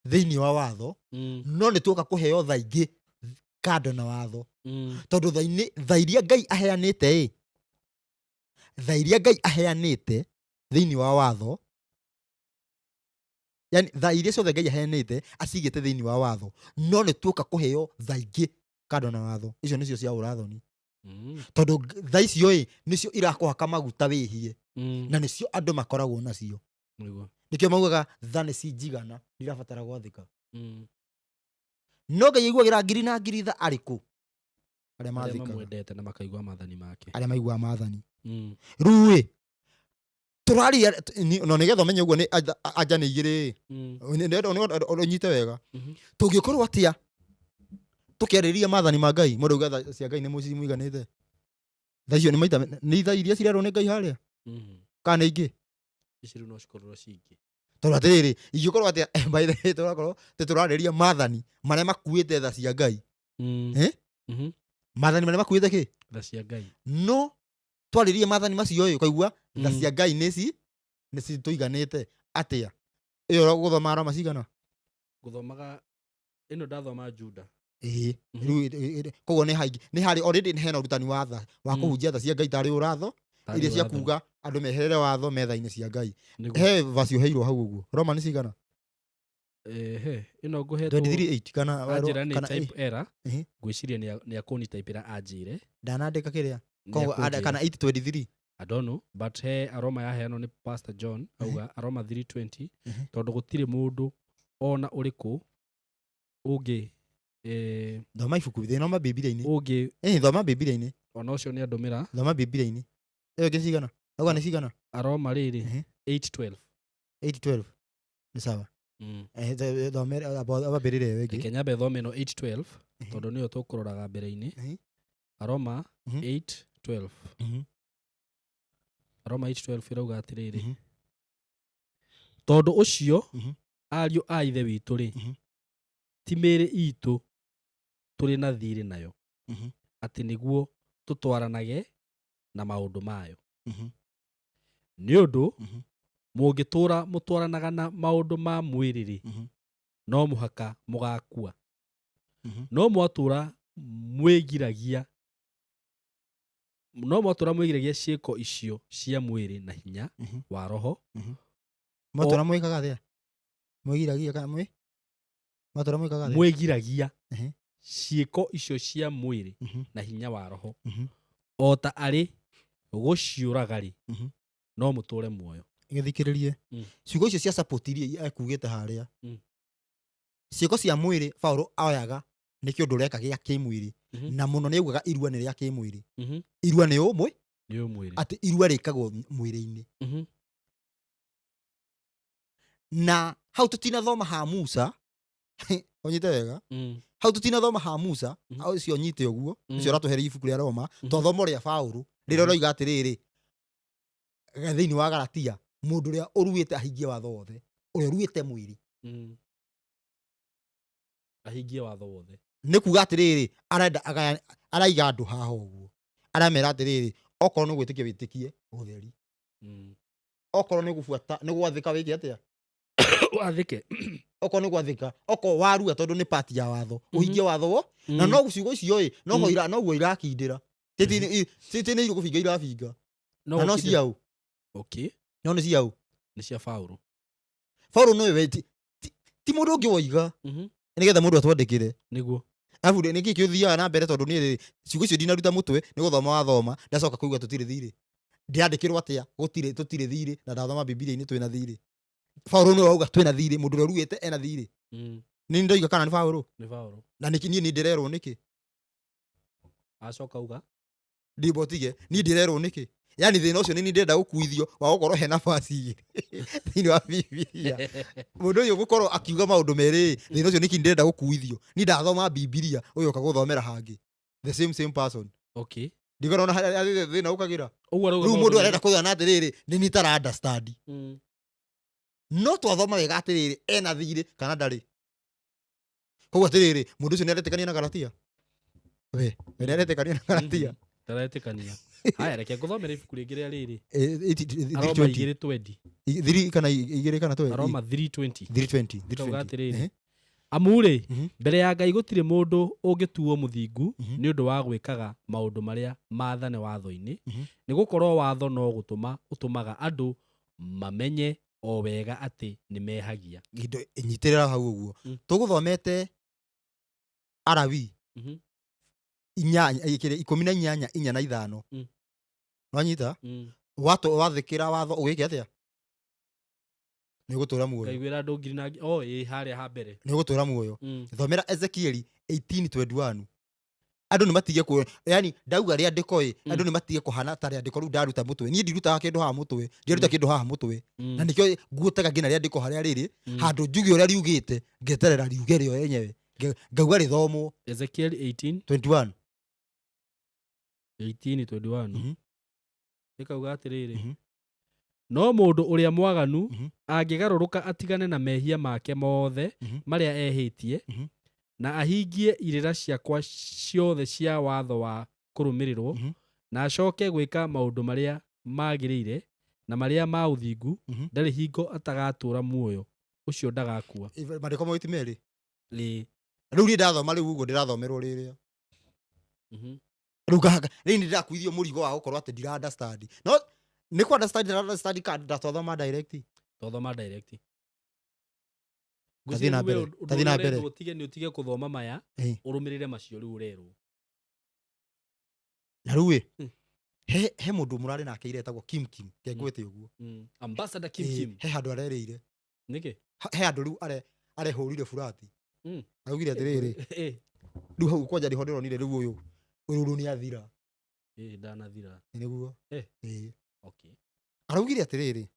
thĩinĩ wa watho, no nĩ tuoka kũheo tha ingĩ kando na watho. Tondũ tha iria Ngai aheanĩte ĩ, tha iria Ngai aheanĩte thĩinĩ wa watho, yani tha iria ciothe Ngai aheanĩte acigĩte thĩinĩ wa watho, no nĩ tuoka kũheo tha ingĩ kando na watho, icio nĩcio cia ũrathoni. Tondũ tha icio ĩ nĩcio irakũhaka maguta wĩhie, na nĩcio andũ makoragwo nacio. Nĩkĩo maugaga tha nĩ cinjigana, ndirabatara gwathĩka. No Ngai aiguagĩra ngiri na ngiri tha arĩkũ? Arĩa arĩa mathĩkaga, mamwendete na makaigua maathani make. Arĩa maiguaga maathani. Rĩu ĩ tũraria no nĩgetha ũmenye ũguo nĩ anja nĩ igĩrĩ ĩ. Ũnyite wega. Tũngĩkorwo atĩa tũkĩarĩrĩria maathani ma Ngai, mũndũ auga tha cia Ngai nĩ mũci mũiganĩte? Tha icio nĩ maita nĩ tha iria cirerwo nĩ Ngai harĩa kana nĩ ingĩ? Ici rĩu no cikorwo cingĩ. Tondũ atĩrĩrĩ, ingĩkorwo atĩa, by the way, tũrakorwo tĩ tũrarĩrĩria maathani marĩa makuĩte tha cia Ngai? Eh? Mhm. Maathani marĩa makuĩte kĩ? Tha cia Ngai. No twarĩrie maathani macio ĩ, ũkaigua tha cia Ngai nĩ citũiganĩte atĩa? Ĩyo gũthoma Roma cigana? Gũthomaga ĩno ndathoma Juda. Ĩĩ. Rĩu koguo nĩ haingĩ nĩ harĩ already hena ũrutani wa tha wa kũhunjia tha cia Ngai tarĩ ũratho, Tarĩ iria cia ũrathoni. kuga andũ meherere watho metha-inĩ cia Ngai. Nĩguo. He verse ũheirwo hau ũguo, Roma nĩ cigana? Ehe, ĩno ngũhetwo. 23:8 kana? Anjĩra nĩ Kana type error. Ehe. Ngwĩciria nĩ akũnitaipĩra anjĩre. Ndanandĩka kĩrĩa. Nĩ Koguo akũnjĩra. kana 8:23. I don't know, but he aroma yaheanwo nĩ Pastor John, auga Aroma 3:20, tondũ gũtirĩ mũndũ ona ũrĩkũ ũngĩ Thoma ibuku, thoma Bibilia-inĩ. Ũngĩ. Ĩ, thoma Bibilia-inĩ. Ona ũcio nĩ andũmĩra. Thoma Bibilia-inĩ. Ĩyo ĩngĩ cigana? Auga nĩ cigana? Aroma rĩrĩ, 8:12. 8:12 nĩ sawa. Thomera wambĩrĩre ĩyo ĩngĩ. Reke nyambe thome ĩno 8:12, tondũ nĩyo tũkũroraga mbere-inĩ. Aroma 8:12. Aroma 8:12 ĩrauga atĩrĩrĩ, tondũ ũcio, ariũ a Ithe witũ rĩ, ti mĩĩrĩ itũ tũrĩ na thiirĩ nayo, atĩ nĩguo tũtwaranage na maũndũ mayo. Nĩ ũndũ mũngĩtũũra mũtwaranaga na maũndũ ma mwĩrĩ rĩ, no mũhaka mũgakua. No mwatũũra mwĩgiragia, no mwatũũra mwĩgiragia ciĩko icio cia mwĩrĩ na hinya wa Roho. Mwatũra mwĩkaga atĩa? Mwĩgiragia kana mwĩ mwatũra mwĩkaga atĩa? Mwĩgiragia ciĩko icio cia mwĩrĩ na hinya wa Roho, o ta arĩ gũciũraga rĩ, no mũtũũre muoyo. Gĩthikĩrĩrie. Ciugo icio cia support iria ekugĩte harĩa, ciĩko cia mwĩrĩ, Paulo oyaga nĩ kĩũndũ ũreka gĩa kĩmwĩrĩ. Na mũno nĩ augaga irua nĩ rĩa kĩmwĩrĩ. Irua nĩ ũmwe. Nĩ ũmwĩrĩ. Atĩ irua rĩkagwo mwĩrĩ-inĩ. Na hau tũtinathoma ha Musa. Ũnyite wega. Hau tũtinathoma ha Musa, ũcio nyite ũguo, ũcio ũratũheria ibuku rĩa Roma, twathoma ũrĩa Paũlũ, rĩrĩa ũroiga atĩrĩrĩ, thĩinĩ wa Galatia, mũndũ ũrĩa ũruĩte ahingie watho wothe, ũrĩa ũruĩte mwĩrĩ. Ahingie watho wothe. Nĩ kuga atĩrĩrĩ, arenda araiga andũ haha ũguo. Aramera atĩrĩrĩ, okorwo nĩ gwĩtĩkia wĩtĩkie ũtheri. Okorwo nĩ gũbuata, nĩ gwathĩka wĩke atĩa? Wathĩke. Okorwo nĩ gwathĩka, okorwo warua tondũ nĩ part ya watho, ũhingie watho wo. Na no ciugo icio ĩ, no ho noguo irakindĩra. Ti nĩ igũbinga irabinga. Na no ciaũ. Okay. No nĩ ciaũ. Nĩ cia Paũlũ. Paũlũ nĩwe ti mũndũ ũngĩ woiga. Nĩgetha mũndũ atwandĩkĩre. Nĩguo. Arabu nĩkĩ kĩũthiaga na mbere tondũ niĩ ciugo icio ndinaruta mũtwe, nĩ gũthoma wathoma, ndacoka kũigua tũtirĩ thirĩ. Ndĩrandĩkĩrwo atĩa? Gũtirĩ, tũtirĩ thirĩ, na ndathoma Bibilia-inĩ twĩna thirĩ. Paũlũ nĩwe wauga twĩna thirĩ, mũndũ ũrĩa ũruĩte ena thirĩ. Nĩ ndoiga kana nĩ Paũlũ? Nĩ Paũlũ. Na nĩkĩ niĩ nĩndĩrerwo nĩkĩ? Acoka uga. Ndimbotige, niĩ ndĩrerwo nĩkĩ? Yaani thĩna ũcio nĩ niĩ ndĩrenda gũkuithio wa gũkorwo hena verse igĩrĩ thĩinĩ wa Bibilia. Mũndũ ũyũ gũkorwo akiuga maũndũ merĩ, thĩna ũcio nĩkĩ ndĩrenda gũkuithio? Niĩ ndathoma Bibilia, ũyũ oka gũthomera hangĩ. The same person. Okay. Ndigora ona harĩa thĩna ũkagĩra. Ũguo arauga Rĩu maũndũ mũndũ arenda merĩ. kũgĩa na atĩrĩrĩ, nĩ niĩ tara understand. No twathoma wega atĩrĩrĩ, ena thirĩ kana ndarĩ. Koguo atĩrĩrĩ, mũndũ ũcio nĩaretĩkania na Galatia? We, we nĩaretĩkania na Galatia? Ndaretĩkania. Haya, reke ngũthomere ibuku rĩngĩ rĩa rĩrĩ. Aroma 3:20. 2:20. Three kana igĩrĩ kana twe? Aroma 3:20. 3:20, three Ndauga twenty. atĩrĩrĩ. Amu-rĩ, mbere ya Ngai gũtirĩ mũndũ ũngĩtuo mũthingu nĩ ũndũ wa gwĩkaga maũndũ marĩa maathane watho-inĩ, nĩ gũkorwo watho no gũtũma ũtũmaga andũ mamenye o wega atĩ nĩ mehagia. Indo nyitĩrĩra hau ũguo. Tũgũthomete Arawi inyanya, kĩrĩa, ikũmi na inyanya, inya na ithano. Wanyita? Wathĩkĩra watho ũgĩke atĩa? Nĩ ũgũtũra muoyo. Ngaiguĩra andũ ngiri na oh, ĩ, harĩa ha mbere. Nĩ ũgũtũra muoyo. Thomera Ezekieli 18:21. Andũ nĩ matige ku, yani ndauga rĩandĩko ĩ, andũ nĩ matige kũhana ta rĩandĩko rĩu ndaruta mũtwe. Niĩ ndirutaga kĩndũ haha mũtwe, ndiruta kĩndũ haha mũtwe. Na nĩkĩo nguotaga nginya rĩandĩko harĩa rĩrĩ, handũ njuge ũrĩa riugĩte, ngeterera riuge rĩo yenyewe. Ngauga rĩthomwo. Ezekiel 18 21. 18:21. Ĩkauga atĩrĩrĩ. No mũndũ ũrĩa mwaganu angĩgarũrũka atigane na mehia make mothe marĩa ehĩtie, na ahingie irĩra ciakwa ciothe cia watho wa kũrũmĩrĩrwo, na acoke gwĩka maũndũ marĩa magĩrĩire na marĩa ma ũthingu, ndarĩ hingo atagatũũra muoyo, ũcio ndagakua. Maandĩko mau ti merĩ? Ĩĩ. Rĩu niĩ ndathoma rĩu ũguo ndĩrathomerwo rĩrĩa. Rĩu ngahaka, rĩu nĩ ndĩrakuithio mũrigo wa gũkorwo atĩ ndira understand. No nĩ kũ understand ndira understand ka ndatwathoma direct. Twathoma direct. Tathiĩ na mbere, Ngwĩciria ũndũ tathiĩ na ũrĩa mbere. ũrendwo ũtige nĩ ũtige kũthoma maya, ũrũmĩrĩre macio rĩu ũrerwo. Na rĩu ĩ, he mũndũ mũrarĩ nake ira etagwo Kim Kim, kengwĩte ũguo. Ambassador Kim Kim. He handũ arerĩire. Nĩkĩ? He handũ rĩu arehũrire burati. Araugire atĩrĩrĩ, rĩu hau kwanja nĩho ndĩronire rĩu ũyũ, ũyũ rĩu nĩathira. Ndanathira. Nĩguo. Okay. Araugire atĩrĩrĩ,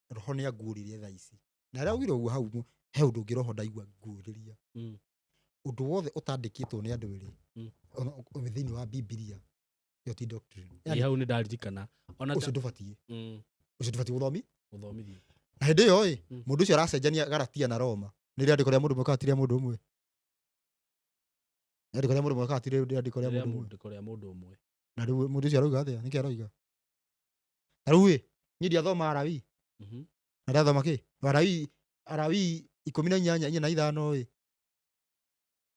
roho nĩanguũririe thaa ici. Na araugire ũguo hau, he ũndũ ũngĩ roho ndaigua nguũrĩria. Ũndũ wothe ũtandĩkĩtwo nĩ andũ erĩ, ona thĩinĩ wa Bibilia, ĩyo ti doctrine. Ĩ, hau nĩ ndaririkana. Ona Ũcio ndũbatiĩ. Ũcio ndũbatiĩ gũthomi? Gũthomithio. Na hĩndĩ ĩyo ĩ, mũndũ ũcio aracenjania Galatia na Roma. Nĩ rĩandĩko rĩa mũndũ ũmwe kana ti rĩa mũndũ ũmwe? Rĩandĩko rĩa mũndũ ũmwe kana ti rĩandĩko rĩa Rĩa mũndũ ũmwe? Rĩandĩko rĩa mũndũ ũmwe. Na rĩu mũndũ ũcio arauga atĩa? Nĩkĩ arauga? Na rĩu ĩ, niĩ ndiathoma Alawii. Na ndathoma kĩ? Alawii, Alawii ikũmi na inyanya, inya na ithano ĩ.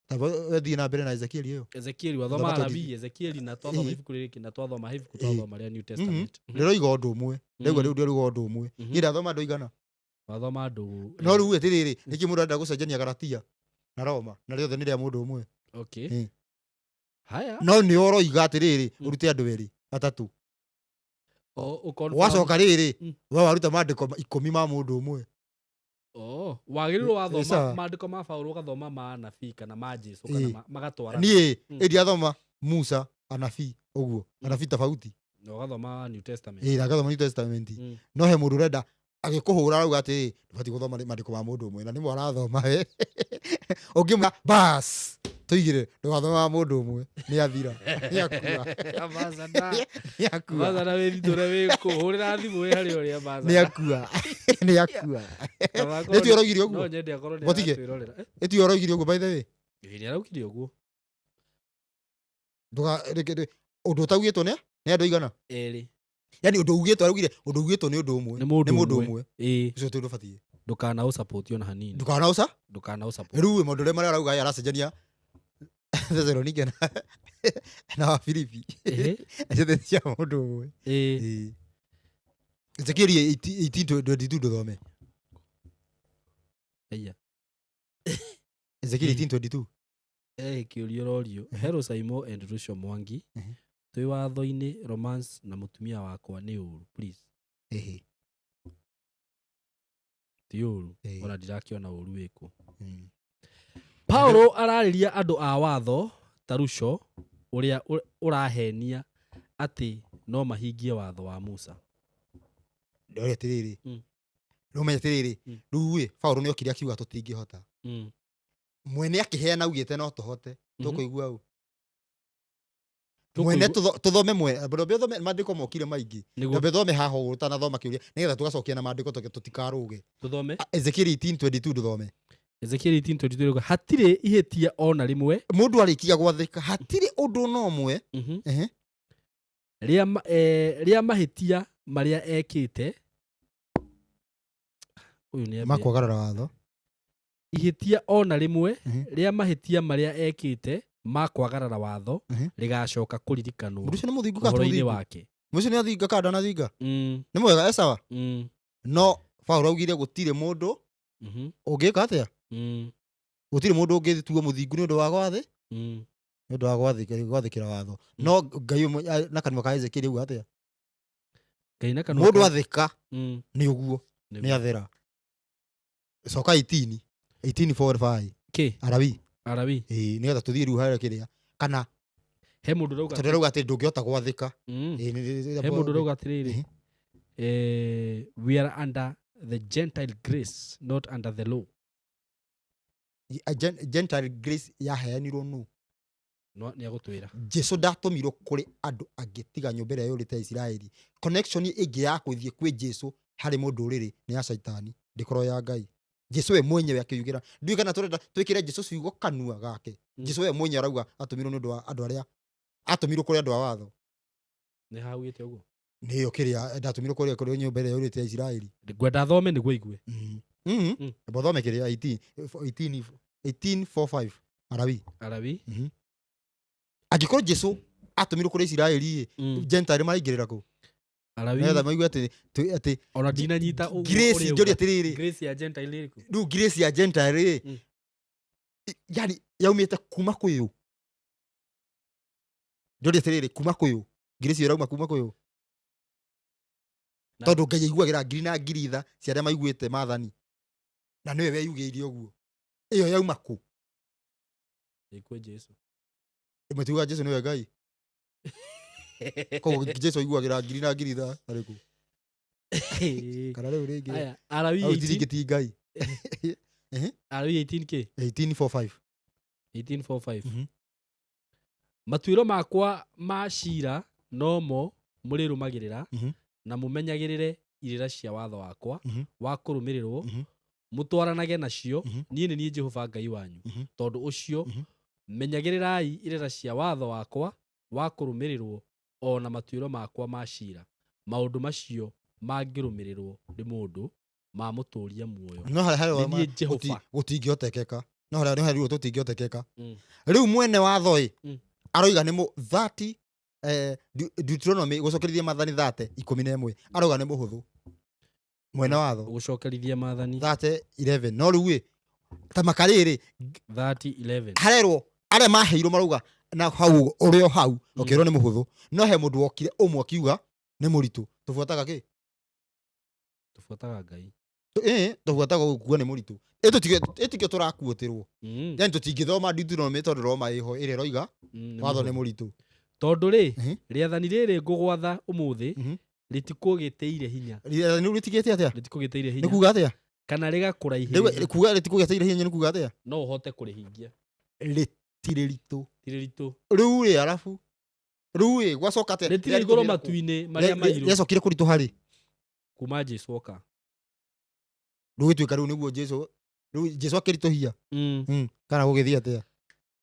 Ta we thiĩ na mbere na Ezekieli ĩyo. Ezekieli, wathoma Thoma twenty Alawii, Ezekieli na twathoma ibuku rĩrĩ na twathoma ibuku twathoma rĩa New Testament. Ndĩroiga ũndũ ũmwe. Ndĩroiga rĩu ndĩroiga ũndũ ũmwe. Niĩ ndathoma andũ aigana? Wathoma andũ. No rĩu atĩrĩrĩ, nĩkĩ mũndũ arenda gũcenjania Galatia na Roma na rĩothe nĩ rĩa mũndũ ũmwe? Okay. Haya. No nĩ ũroiga atĩrĩrĩ, ũrute andũ erĩ, atatũ. O, ũkonfirm. Wacoka rĩrĩ, we waruta maandĩko ikũmi ma mũndũ ũmwe. Oh, wagĩrĩirwo wathoma Sawa. maandĩko ma Paũlũ ũgathoma ma anabii kana ma Jesũ kana magatwarana. Niĩ, ĩ ndiathoma Musa, anabii, ũguo, anabii tofauti. Na ũgathoma New Testament. Ĩ, na ngathoma New Testament. No he mũndũ ũrenda Agĩkũhũra arauga atĩrĩ, ndũbatiĩ gũthoma maandĩko ma mũndũ ũmwe, na nĩmo arathoma we. Ũngĩmwĩra bas tũigĩre ndũgathome ma mũndũ ũmwe, nĩ athira, nĩ akua. Ambassador. Nĩ akua. Ambassador wĩ thitũ wĩ kũ? Hũrĩra thimũ wĩ harĩa ũrĩ Nĩ ambassador. akua, nĩ akua. Kaba akorwo Nĩ tiwe ũraugire No ũguo? nyende akorwo nĩ Mũtige. aratwĩrorera. Eh, Ĩ tiwe ũraugire ũguo, by the way? Ĩ, nĩ araugire ũguo. Ũndũ ũtaugĩtwo nĩ andũ aigana? Erĩ. Yani ũndũ ugĩtwo, araugire ũndũ ugĩtwo nĩ ũndũ ũmwe. Nĩ mũndũ Nĩ mũndũ ũmwe. ũmwe. Ĩ. Ũcio ti ũndũ ũbatiĩ. Ndũkana ũsupport ona hanini. Ndũkana ũca? Ndũkana ũsupport. Rĩu maũndũ marĩa marĩa arauga aracenjania Thesalonike na wa Filipi. Ehe. Ciothe cia mũndũ ũmwe. Ĩ. Ĩ. Ezekieli 18:22 ndũthome. Aya. Ezekieli 18:22. Eh, kĩũria ũrorio. Hello Saimo and Rucio Mwangi. Twĩ watho-inĩ romance na mũtumia wakwa nĩ ũru, please. Ehe. Ti ũru. Ĩĩ. Ona ndirakĩona ũru wĩkũ. Paulo ararĩria andũ a watho ta Ruco ũrĩa ũrahenia atĩ no mahingie watho wa Musa. Ndĩroria atĩrĩrĩ. Rĩu ũmenye atĩrĩrĩ, rĩu ĩ, Paulo nĩ okire akiuga tũtingĩhota. Mwene akĩheana augĩte no tũhote. Tũkũigua ũ? Tũkũigua- Mwene tũthome mwene, ndambe ũthome maandĩko mokire maingĩ. Nĩguo. Ndambe ũthome haha ũguo ũtanathoma kĩũria, nĩgetha tũgacokia na maandĩko tũtikarũge. Tũthome. Ezekiel 18:22 ndũthome. Ezekiel 18:22 rĩuga, hatirĩ ihĩtia ona rĩmwe. Mũndũ arĩkia gwathĩka, hatirĩ ũndũ ona ũmwe. Ehe. Rĩa rĩa mahĩtia marĩa ekĩte. Ũyũ nĩ ambia. Makwagarara watho. Ihĩtia ona rĩmwe rĩa mahĩtia marĩa ekĩte ma kwagarara watho rĩgacoka kũririkanwo Mũndũ ũcio nĩ mũthingu kana ti ũhoro-inĩ mũthingu? wake. Mũndũ ũcio nĩ athinga kana ndanathinga? Nĩ mwega, e sawa? No Paulo augire gũtirĩ mũndũ ũngĩka atĩa? Gũtirĩ mũndũ ũngĩtuo mũthingu nĩ ũndũ wa gwathĩ? Nĩ ũndũ wa gwathĩkĩra watho. No Ngai ũmwe, na kanua ka Ezekiel auga atĩa? Ngai na kanua Mũndũ ka- athĩka nĩ ũguo, Nĩguo. nĩ athera. Coka 18, 18:45. Kĩ? Arawi. Arawi. Ĩĩ, nĩgetha tũthiĩ rĩu harĩa kĩrĩa. Kana He mũndũ ũrauga tondũ arauga atĩ ndũngĩhota gwathĩka. Ĩĩ, He mũndũ ũrauga atĩrĩrĩ, we are under the Gentile grace, not under the law. Gentile grace yaheanirwo nũ? No, nĩ agũtwĩra. Jesu ndatũmirwo kũrĩ andũ angĩ tiga nyũmba ĩrĩa yũrĩte ya Isiraeli. Connection ĩngĩ ya gũthiĩ kwĩ Jesu harĩ mũndũ ũrĩrĩ nĩ ya Shaitani, ndĩkorwo ya Ngai. Jesu we mwenyewe akĩugĩra, ndiũĩ kana tũrenda twĩkĩre Jesu ciugo kanua gake. Jesu we mwenyewe arauga atũmirwo nĩ ũndũ wa andũ arĩa atũmirwo kũrĩ andũ a watho. Nĩ haugĩte ũguo? Nĩyo kĩrĩa ndatũmirwo kũrĩ nyũmba ĩrĩa yũrĩte ya Isiraeli. Ngwenda thome nĩguo igue. Amba ũthome kĩrĩa 18:45 Arawi. Arawi. Angĩkorwo Jesu atũmirwo kũrĩ Isiraeli ĩ, Gentile maraingĩrĩra kũ? Arawi. Nĩgetha maigue atĩ Ona ndinanyita ũguo Grace, ũrĩa njũria uga. atĩrĩrĩ. Grace ya Gentile ĩrĩkũ? Rĩu Grace ya Gentile rĩ, yani yaumĩte kuma kwĩ ũ? Njũria atĩrĩrĩ, kuma kwĩ ũ? Grace ĩyo ĩrauma kuma kwĩ ũ? Na- Tondũ Ngai aiguagĩra ngiri na ngiri tha cia arĩa maiguĩte maathani. Na nĩwe weyugĩire ũguo. Ĩyo yauma kũ? Ĩ kwĩ Jesu. Ĩmwe tugaga Jesu nĩwe Ngai. Koguo Jesu aiguagĩra ngiri na ngiri tha arĩkũ? Kana rĩu rĩngĩ. Aya, Arawi Au 18. rĩngĩ ti Ngai. Arawi 18 kĩ? 18:45. 18:45. Matuĩro makwa ma ciira nomo mũrĩrũmagĩrĩra na mũmenyagĩrĩre irĩra cia watho wakwa wa kũrũmĩrĩrwo mũtwaranage nacio niĩ nĩ niĩ Jehova Ngai wanyu. Tondũ ũcio menyagĩrĩrai irĩra cia watho wakwa wa kũrũmĩrĩrwo o na matuĩro makwa ma ciira. Maũndũ macio mangĩrũmĩrĩrwo nĩ mũndũ mamũtũũria muoyo. No harĩa harĩa Nĩ niĩ Jehova. gũtingĩhotekeka. No harĩa harĩa tũtingĩhotekeka. Rĩu mwene watho ĩ, aroiga nĩ mũ 30, Deuteronomy gũcokerithia maathani 30 11. Aroiga nĩ mũhũthũ. Mwene watho. Gũcokerithia maathani 30:11. No rĩu ĩ, ta makarĩrĩ, 30:11. harerwo arĩa maheirwo marauga na hau ũrĩ o hau, ũkĩrwo nĩ mũhũthũ. No he mũndũ wokire ũmwe akiuga nĩ mũritũ. Tũbuataga kĩ? Tũbuataga Ngai. Tũbuataga gũkua nĩ mũritũ. Ĩtikio tũrakuũtĩrwo. Yani tũtingĩthoma Deuteronomy tondũ Roma ĩho ĩrĩa ĩroiga Nĩ watho nĩ mũhũthũ. mũritũ. Tondũ rĩ, rĩathani rĩrĩ ngũgwatha ũmũthĩ Rĩtikũgĩtĩire hinya. Rĩtigĩte atĩa? Rĩtikũgĩtĩire Nĩ hinya. kuga atĩa? Kana Rĩu rĩgakũraihĩrĩria. kuga rĩtikũgĩtĩire hinya nĩ kuga atĩa? No ũhote kũrĩhingia. Rĩtirĩ ritũ. Ti rĩritũ. Rĩu rĩ arabu rĩu rĩ gwacoka atĩa? Rĩtirĩ igũrũ matu-inĩ marĩa mairũ. Rĩacokire kũritũha rĩ? Kuma Jesu oka. Rĩu gĩtuĩka rĩu nĩguo Jesu rĩu Jesu akĩritũhia. Kana gũgĩthiĩ atĩa?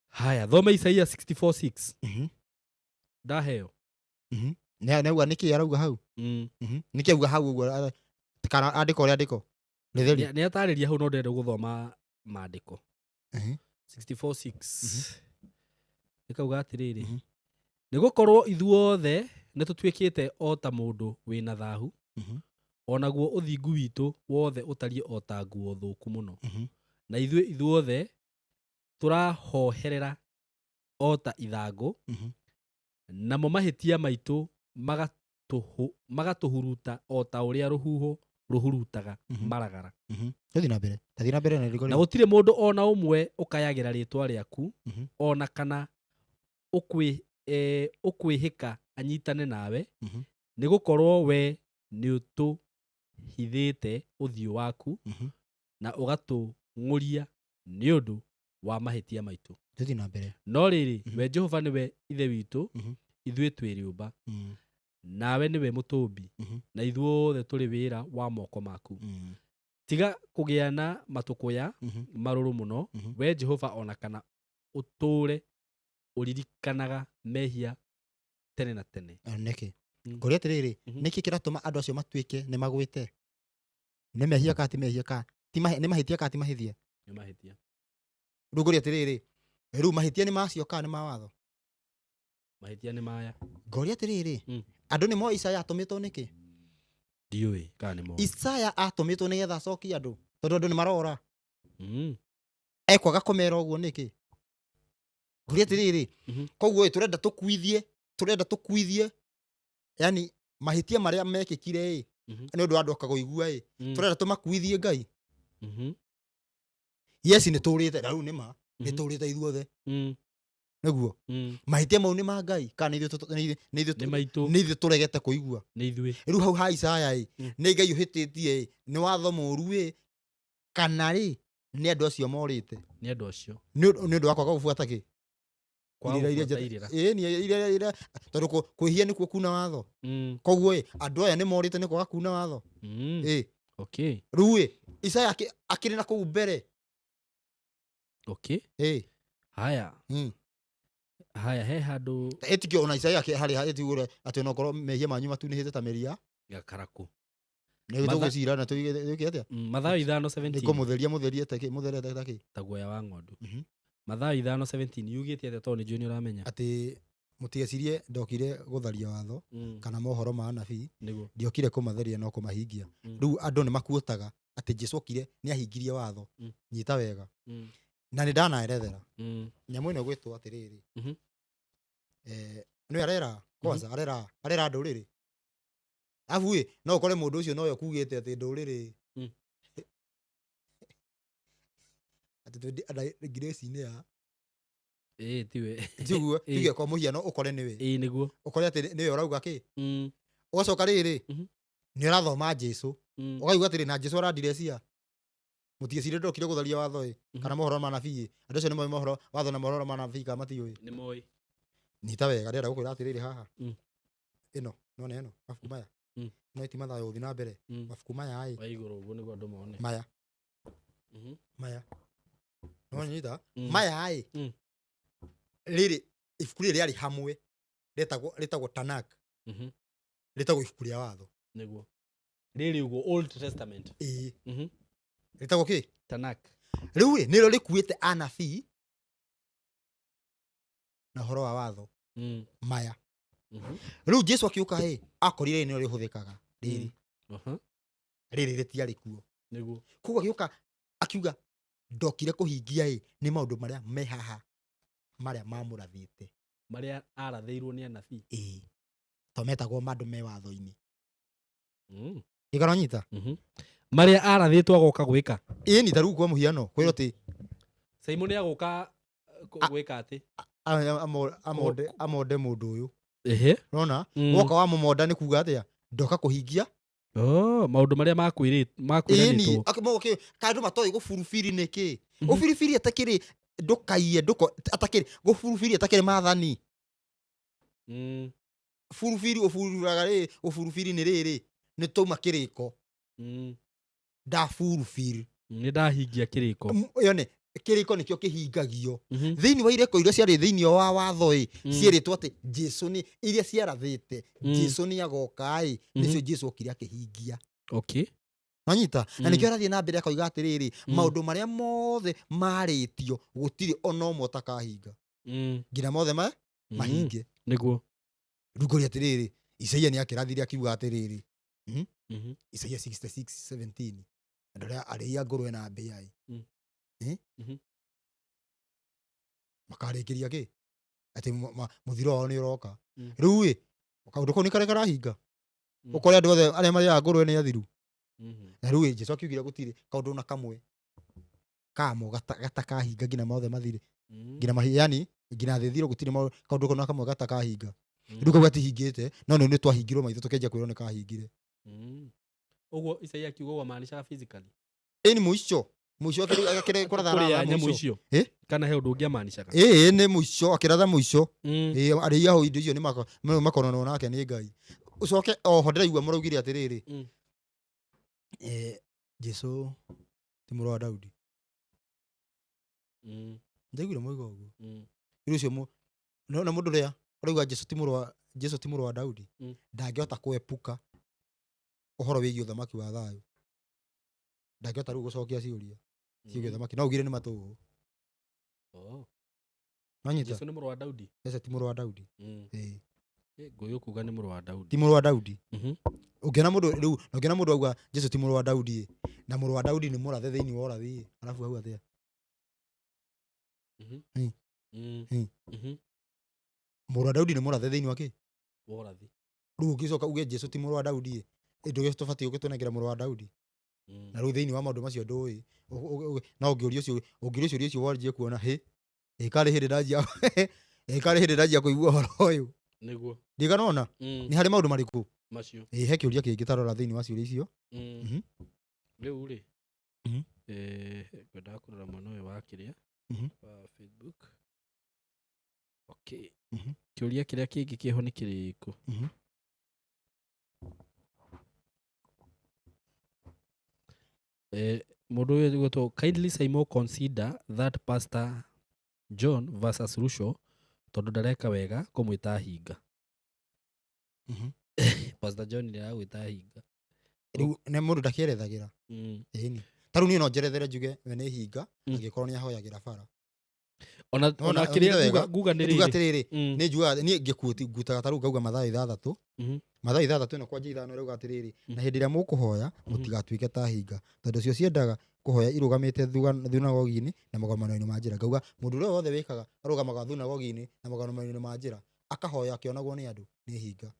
Haya, thoma Isaia 64:6. Ndaheo. Nĩ auga nĩkĩ arauga hau? Nĩkĩ auga hau ũguo kana andĩko ũrĩa andĩko rĩtheri? Nĩ atarĩria hau no ndĩrenda gũthoma maandĩko. 64:6. Nĩkauga atĩrĩrĩ. Nĩgũkorwo ithuothe nĩtũtuĩkĩte o ta mũndũ wĩna thahu, onaguo ũthingu witũ wothe ũtariĩ o ta nguo thũku mũno. Na ithuĩ ithuothe tũrahoherera o ta ithangũ, namo mahĩtia maitũ magatũhuruta o ta ũrĩa rũhuho rũhurutaga maragara. Tũthiĩ na mbere. Tathiĩ na mbere na rĩrĩko Na rĩu. gũtirĩ mũndũ ona ũmwe ũkayagĩra rĩtwa rĩaku, ona kana ũkwĩhĩka anyitane nawe, nĩgũkorwo we nĩũtũhithĩte ũthiũ waku, na ũgatũng'ũria nĩ ũndũ wa mahĩtia maitũ. Tũthiĩ na mbere. No rĩrĩ, we Jehova nĩwe Ithe witũ, ithuĩ twĩ rĩũmba, nawe nĩwe mũtũmbi, na ithuothe tũrĩ wĩra wa moko maku. Tiga kũgĩa na matũkũya marũrũ mũno, we Jehova, ona kana ũtũũre ũririkanaga mehia tene na tene. Nĩkĩ? Ngũria atĩrĩrĩ, nĩkĩ kĩratũma andũ acio matuĩke nĩ magwĩte? Nĩ mehia kana ti mehia kana nĩ mahĩtia kana ti mahĩtia? Nĩ mahĩtia. Rĩu ngũria atĩrĩrĩ, rĩu mahĩtia nĩ macio kana nĩ ma watho? Mahĩtia nĩ maya. Ngũria atĩrĩrĩ, andũ nĩ moĩ Isaya atũmĩtwo nĩkĩ? Ndiũĩ kana nĩ moĩ. Isaya atũmĩtwo nĩgetha acokie andũ, tondũ andũ nĩ marora. Ekwaga kũmera ũguo nĩkĩ? Ngũria atĩrĩrĩ, koguo tũrenda tũkuithie, yani mahĩtia marĩa mekĩkire ĩ, nĩ ũndũ wa andũ akagũigua ĩ, tũrenda tũmakuithie Ngai. Yes, nĩ tũrĩte, na rĩu nĩ ma, nĩ tũrĩte ithuothe. Nĩguo. Mahĩtia mau nĩ ma Ngai kana nĩ ithuĩ tũregete kũigua? Nĩ ithuĩ. Rĩu hau ha Isaya ĩ, nĩ Ngai ũhĩtĩtie ĩ, nĩ watho mũũru ĩ, kana rĩ nĩ andũ acio morĩte? Nĩ andũ acio. Nĩ ũndũ wa kwaga gũbuata kĩ? Irĩra tondũ kwĩhia nĩkuo kuna watho. Koguo ĩ, andũ aya nĩ morĩte nĩ kwaga kuna watho. Ĩ. Okay. Rĩu ĩ, Isaya akĩrĩ na kũu mbere. Okay. Ĩ. Haya. Haya, he handũ ĩtikio ona Isaya harĩ ĩtigũre atĩ onokorwo mehia manyu matunĩhĩte ta mĩri ya gakarakũ. Nĩ tũgũcira na tũgĩke atĩa? Mathayo 5:17. Nĩ kũmũtheria mũtherie ta kĩ, mũtherete ta kĩ? Ta guoya wa ng'ondu. Mathayo 5:17 yugĩte atĩa tondũ nĩ njũĩ nĩ ũramenya? Atĩ mũtigecirie ndokire gũtharia watho kana mohoro ma anabii, ndiokire kũmatheria no kũmahingia. Rĩu andũ nĩ makuotaga atĩ Jesu okire nĩ ahingirie watho. Nyita wega. Na nĩ ndanaerethera. Nyamũ ĩno ĩgwĩtwo atĩrĩrĩ. Nĩwe arera kwanza arera ndũrĩrĩ. Arabu ĩ, no ũkore mũndũ ũcio nowe ũkugĩte atĩ ndũrĩrĩ. Atĩ twĩ grace-inĩ ya Ĩ, tiwe. Tiguo, tuge kwa mũhiano ũkore nĩwe. Ĩ, nĩguo. Ũkore atĩ nĩwe ũrauga kĩ? Ũgacoka rĩrĩ, nĩ ũrathoma Jesu. Ũkaigua atĩrĩ na Jesu arandirecia. Mũtigecirie ndokire gũtharia watho ĩ, kana mohoro ma anabii ĩ. Andũ acio nĩ moĩ mohoro watho na mohoro ma anabii kana matiũĩ? Nĩ moĩ. Nyita wega, ndĩrenda gũkwĩra atĩrĩrĩ haha. Ĩno, nĩwona ĩno, mabuku maya. No iti Mathayo gũthiĩ na mbere. Mabuku maya ĩ. Wa igũrũ ũguo nĩguo andũ mone. Maya. Maya. Nĩwanyita? Maya ĩ. Rĩrĩ, ibuku rĩrĩ rĩarĩ hamwe, rĩtagwo Tanakh. Rĩtagwo ibuku rĩa watho. Nĩguo. Rĩrĩ ũguo Old Testament. Ĩĩ. Rĩtagwo kĩ? Tanakh. Rĩu ĩ, nĩrĩo rĩkuĩte anabii na ũhoro wa watho. Maya. Rĩu Jesu akiũka ĩ, akorire nĩrĩo rĩhũthĩkaga. Rĩrĩ. Rĩrĩ rĩtiarĩ kuo. Nĩguo. Koguo agĩũka akiuga ndokire kũhingia ĩ, nĩ maũndũ marĩa me haha marĩa mamũrathĩte. Marĩa arathĩirwo nĩ anabii. Ĩĩ. To metagwo mandũ me watho-inĩ. Gĩkaro nyita? Marĩa arathĩtwo agoka gwĩka. Ĩĩ, ni ta rĩu kwa mũhiano, kwĩrwo atĩ Simon nĩ agoka gwĩka atĩ? Amonde mũndũ ũyũ. Ehe. Nona? Woka wa mũmonda nĩ kuga atĩa? Ndoka kũhingia. Oh, maũndũ marĩa Ĩni makwĩranĩtwo. Kaĩ andũ matoĩ gũburubiri nĩkĩ? Mhm. Ũburubiri atakĩrĩ ndũkaiye ndũko atakĩrĩ gũburubiri atakĩrĩ maathani. Burubiri ũbururaga rĩ, ũburubiri nĩ rĩrĩ, nĩ twauma kĩrĩko. Ndaburubiri. Nĩ ndahingia kĩrĩko. Yone kĩrĩko nĩkĩo kĩhingagio. Thĩinĩ wa ireko iria ciarĩ thĩinĩ wa watho ĩ, cierĩtwo atĩ Jesu nĩ iria ciarathĩte Jesu nĩ agoka ĩ, nĩcio Jesu okire akĩhingia. Okay. Nanyita na nĩkĩo arathiĩ na mbere akoiga atĩrĩrĩ, maũndũ marĩa mothe marĩtio gũtirĩ ona ũmwe ũtakahinga, nginya mothe mahinge. Nĩguo. Rĩu ngũria atĩrĩrĩ, Isaia nĩ akĩrathire akiuga atĩrĩrĩ, Isaia 66:17, andũ arĩa arĩi a ngũrwe na mbĩa ĩ, Eh? Makarĩkĩria kĩ atĩ mũthiro wao nĩ ũroka. Rĩu ĩ, kaũndũ kau nĩ karĩa karahinga, ũkore andũ othe arĩa marĩaga ngũrwe nĩ athiru. Na rĩu ĩ, Jesu akiugire gũtirĩ kaũndũ ona kamwe kamo gatakahinga nginya mothe mathire, nginya mahi, yani nginya thĩ thiro gũtirĩ kaũndũ ona kamwe gatakahinga. Rĩu kau gatihingĩte, no nĩ twahingirwo maitho tũkĩanjia kwĩrwo nĩ kahingire. Ũguo Isaia akiuga ũguo amaanishaga physically. Ĩni mũico mũico akĩratha Kũrĩa nyamũ mũico. icio. Eh? Kana he ũndũ ũngĩ amaanishaga? Ĩĩ, nĩ mũico akĩratha mũico. Ĩĩ, arĩi aho indo icio nĩ makonanwo nake nĩ Ngai. Ũcoke oho ndĩraigua mũraugire atĩrĩrĩ, Jesu ti mũrũ wa Daudi. Ndaiguire moiga ũguo. Rĩu ũcio na mũndũ ũrĩa ũrauga Jesu ti mũrũ wa, Jesu ti mũrũ wa Daudi, ndangĩhota kũepuka ũhoro wĩgiĩ ũthamaki wa thayũ. Ndangĩhota rĩu gũcokia ciũria ciĩgiĩ ũthamaki, no ugire nĩ matũhũ. Oh. Nanyita? Jesu nĩ mũrũ wa Daudi? Jesu ti mũrũ wa Daudi. Ĩĩ. Ngũyũ kuga nĩ mũrũ wa Daudi. Ti mũrũ wa Daudi. Ũngĩona mũndũ rĩu, na ũngĩona mũndũ auga Jesu ti mũrũ wa Daudi ĩ, na mũrũ wa Daudi nĩ mũrathe thĩinĩ wa ũrathi ĩ, arabu hau atĩa? Mũrũ wa Daudi nĩ mũrathe thĩinĩ wa kĩ? Wa ũrathi. Rĩu ũngĩcoka uge Jesu ti mũrũ wa Daudi ĩ, ĩ, ndũgĩtũbatiĩ ũgĩtũnengera mũrũ wa Daudi. Na rĩu thĩinĩ wa maũndũ macio ndũĩ. No ũngĩũrio ciũria, ũngĩũrio ciũria icio wanjie kuona, hĩ, ĩ, karĩ hĩndĩ ndanjia, ĩ, karĩ hĩndĩ ndanjia kũigua ũhoro ũyũ. Nĩguo. Ndigana ona? Nĩ harĩ maũndũ marĩkũ? Macio. Ĩ, he kĩũria kĩngĩ tarora thĩinĩ wa ciũria icio. Rĩu rĩ, ngwendaga kũrora mwena ũyũ wa kĩrĩa, wa Facebook. Okay. Kĩũria kĩrĩa kĩngĩ kĩho nĩ kĩrĩkũ? Mũndũ ũyũ ũgwĩtwo, kindly Saimo consider that Pastor John versus Ruto tondũ ndareka wega kũmwĩta hinga. Pastor John nĩ aragwĩta hinga. Rĩu nĩ mũndũ ndakĩerethagĩra. Ĩni. Ta rĩu niĩ no njerethere njuge we nĩ hinga, angĩkorwo nĩ ahoyagĩra bara. Ona Ona kĩrĩa ũnyite wega. nguga nĩ Njuga rĩrĩ. atĩrĩrĩ, nĩ njugaga, niĩ ngĩkuti, ngutaga ta rĩu ngauga mathaa 6. Mathaa 6 ĩno kwanja 5 ĩrauga atĩrĩrĩ, na hĩndĩ ĩrĩa mũkũhoya, mũtigatuĩke ta hinga. Tondũ cio ciendaga kũhoya irũgamĩte thunagogi-inĩ na magomano-inĩ ma njĩra. Ngauga mũndũ ũrĩa wothe wĩkaga arũgamaga thunagogi-inĩ na magomano-inĩ ma njĩra, akahoya akĩonagwo nĩ andũ, nĩ hinga.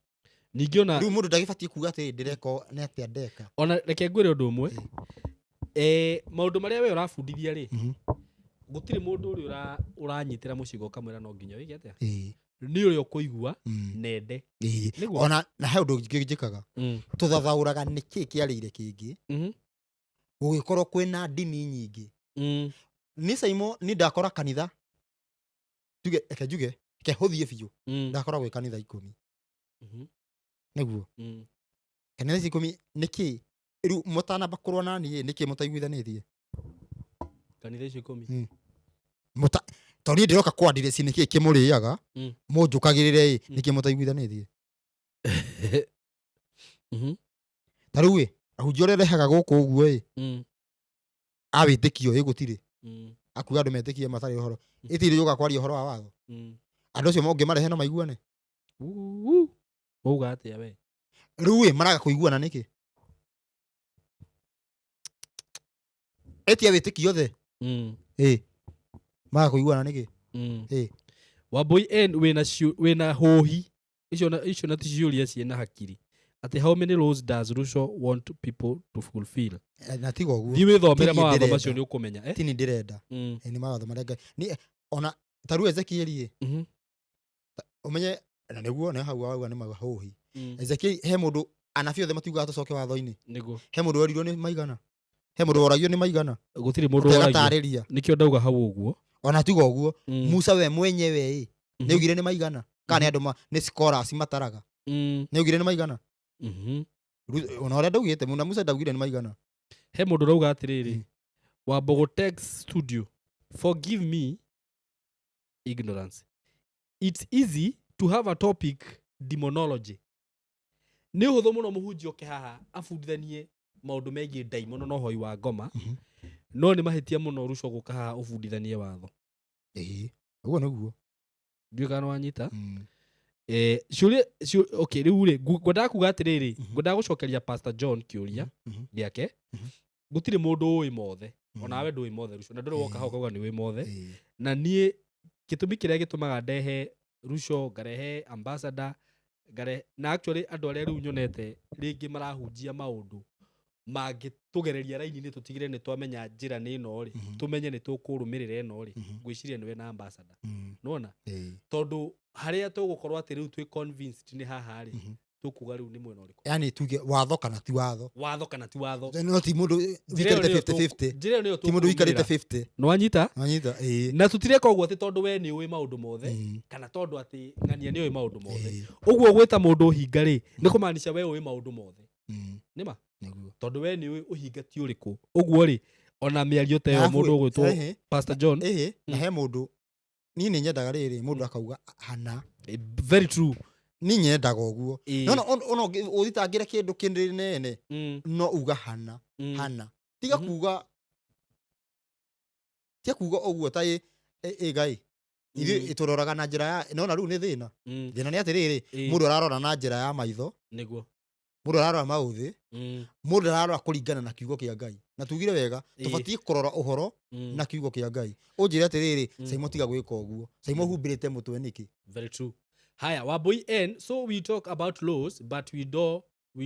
Ningĩ ona Rĩu mũndũ ndagĩbatiĩ kuga atĩrĩ, ndĩreka nĩ atĩa ndeka. Ona reke ngwĩre ũndũ ũmwe. Maũndũ marĩa we ũrabundithia rĩ, gũtirĩ mũndũ ũrĩa ũranyitĩra mũcigo ũkamwĩra no nginya wĩke atĩa? Nĩ ũrĩa ũkũigua nende. Nĩguo. Ona na he ũndũ ũngĩ njĩkaga. Tũthathaũraga nĩkĩ kĩarĩire kĩngĩ. Gũgĩkorwo kwĩna ndini nyingĩ. Nĩ Saimo, nĩ ndakora kanitha. Tuge, reke njuge, reke hũthie biũ. Ndakora gwĩ kanitha 10. Nĩguo. Kanitha ici 10 nĩkĩ? Rĩu mũtanamba kũrũa na niĩ, nĩkĩ mũtaiguithanĩtie? Kanitha icio 10. Tondũ niĩ ndĩroka kwandirĩci nĩkĩ kĩmũrĩaga, mũnjũkagĩrĩre ĩ, nĩkĩ mũtaiguithanĩtie? Ta rĩu ĩ, ahunjia ũrĩa rehaga gũkũ ũguo ĩ, a wĩtĩkio ĩ gũtirĩ. Akuga andũ metĩkie matarĩ ũhoro. Ĩtirĩ yũka kwaria ũhoro wa watho. Andũ acio ũngĩmarehe no maiguane. Uu. Wauga atĩa we? Rĩu ĩ, maraga kũiguana nĩkĩ? Etia wĩtĩkio othe. Ĩ. Maraga kũiguana nĩkĩ? Ĩ. Wambui N wĩna wĩna hũhi. Icio na, icio na ti ciũria ciĩna hakiri. Atĩ how many laws does Ruto want people to fulfill? Na tiga ũguo. Thiĩ wĩthomere Tini mawatho ndĩrenda. macio nĩ ũkũmenya, eh? Tini ndĩrenda. Nĩ mawatho marĩa Ngai. Ni, ona, ta rĩu Ezekiel ĩ. Ũmenye, na nĩguo, nĩ hau wauga nĩ mahũhi. Ezekiel, he mũndũ Anabii othe matiugaga tũcoke watho-inĩ. Nĩguo. He mũndũ werirwo nĩ maigana, he mũndũ woragio nĩ maigana. Gũtirĩ mũndũ woragio. Ũtegatarĩria. Nĩkĩo ndauga hau ũguo. Ona tiga ũguo, Mm. Musa we mwenyewe ĩ, nĩ augire nĩ maigana? Kana nĩ andũ nĩ scholars mataraga? Nĩ augire nĩ maigana? Mhm. Ona ũrĩa ndaugĩte muna, Musa ndaugire nĩ maigana. He mũndũ ũrauga atĩrĩrĩ, Wambogo Tech Studio, forgive me ignorance, it's easy to have a topic demonology. Nĩ ũhũthũ mũno mũhunjia oke haha abundithanie maũndũ megiĩ ndaimono na ũhoi wa ngoma, no nĩ mahĩtia mũno Ruco gũka haha ũbundithanie watho. Ĩĩ, ũguo nĩguo. Ndiũĩ kana wanyita. Ciũria okay, rĩu rĩ, ngwendaga kuga atĩrĩrĩ, ngwendaga gũcokeria Pastor John kĩũria gĩake. Gũtirĩ mũndũ ũĩ mothe. Onawe ndũĩ mothe, Ruco, na ndũrĩ woka hau ũkauga nĩ ũĩ mothe. Na niĩ gĩtũmi kĩrĩa gĩtũmaga ndehe Ruco, ngarehe ambassador, ngarehe na actually andũ arĩa rĩu nyonete rĩngĩ marahunjia maũndũ mangĩtũgereria raini-inĩ tũtigĩre nĩ twamenya njĩra nĩ ĩno rĩ, tũmenye nĩ tũkũrũmĩrĩra ĩno rĩ, ngwĩciria nĩwe na ambassador. Nĩwona? Tondũ harĩa tũgũkorwo atĩ rĩu twĩ convinced nĩ haha rĩ, tũkuga rĩu nĩ mwena ũrĩkũ. Yani tuge watho kana ti watho. Watho kana ti watho. No ti mũndũ Njĩra ĩyo wĩikarĩte nĩyo 50-50. njĩra ĩyo nĩyo Ti mũndũ wĩikarĩte tũkũrũmĩrĩra. 50. Nĩwanyita? Wanyita? Ĩĩ. Na tũtireka ũguo atĩ tondũ we nĩ ũĩ maũndũ mothe, kana tondũ atĩ ng'ania nĩ ũĩ maũndũ mothe. Ũguo gwĩta mũndũ ũhinga rĩ, nĩ kũmaanisha we ũĩ maũndũ mothe. Nĩ ma? Nĩguo. Tondũ we nĩ ũĩ ũhinga ti ũrĩkũ. Ũguo rĩ, ona mĩario ta ĩyo Arabu mũndũ ũgwĩtwo ĩhĩ, Pastor John. Ĩhĩ, na he mũndũ niĩ nĩ nyendaga rĩrĩ mũndũ akauga hana. Very true. Niĩ nyendaga ũguo. No, no, ona ũthitangĩre kĩndũ kĩnene, no uga hana, hana. Tiga kuga, tiga kuga ũguo ta ĩ Ngai. Ithuĩ tũroraga na njĩra ya, nona rĩu nĩ thĩna. Thĩna nĩ atĩrĩrĩ, mũndũ ararora na njĩra ya maitho. Nĩguo. Mũndũ ararora maũthĩ. Mũndũ ararora kũringana na kiugo kĩa Ngai. Na tugire wega, tũbatiĩ kũrora ũhoro na kiugo kĩa Ngai. Ũnjĩre atĩrĩrĩ, Saimo tiga gwĩka ũguo. Saimo humbĩrĩte mũtwe nĩkĩ? Very true. Haya, Wambui N, so we talk about laws, but we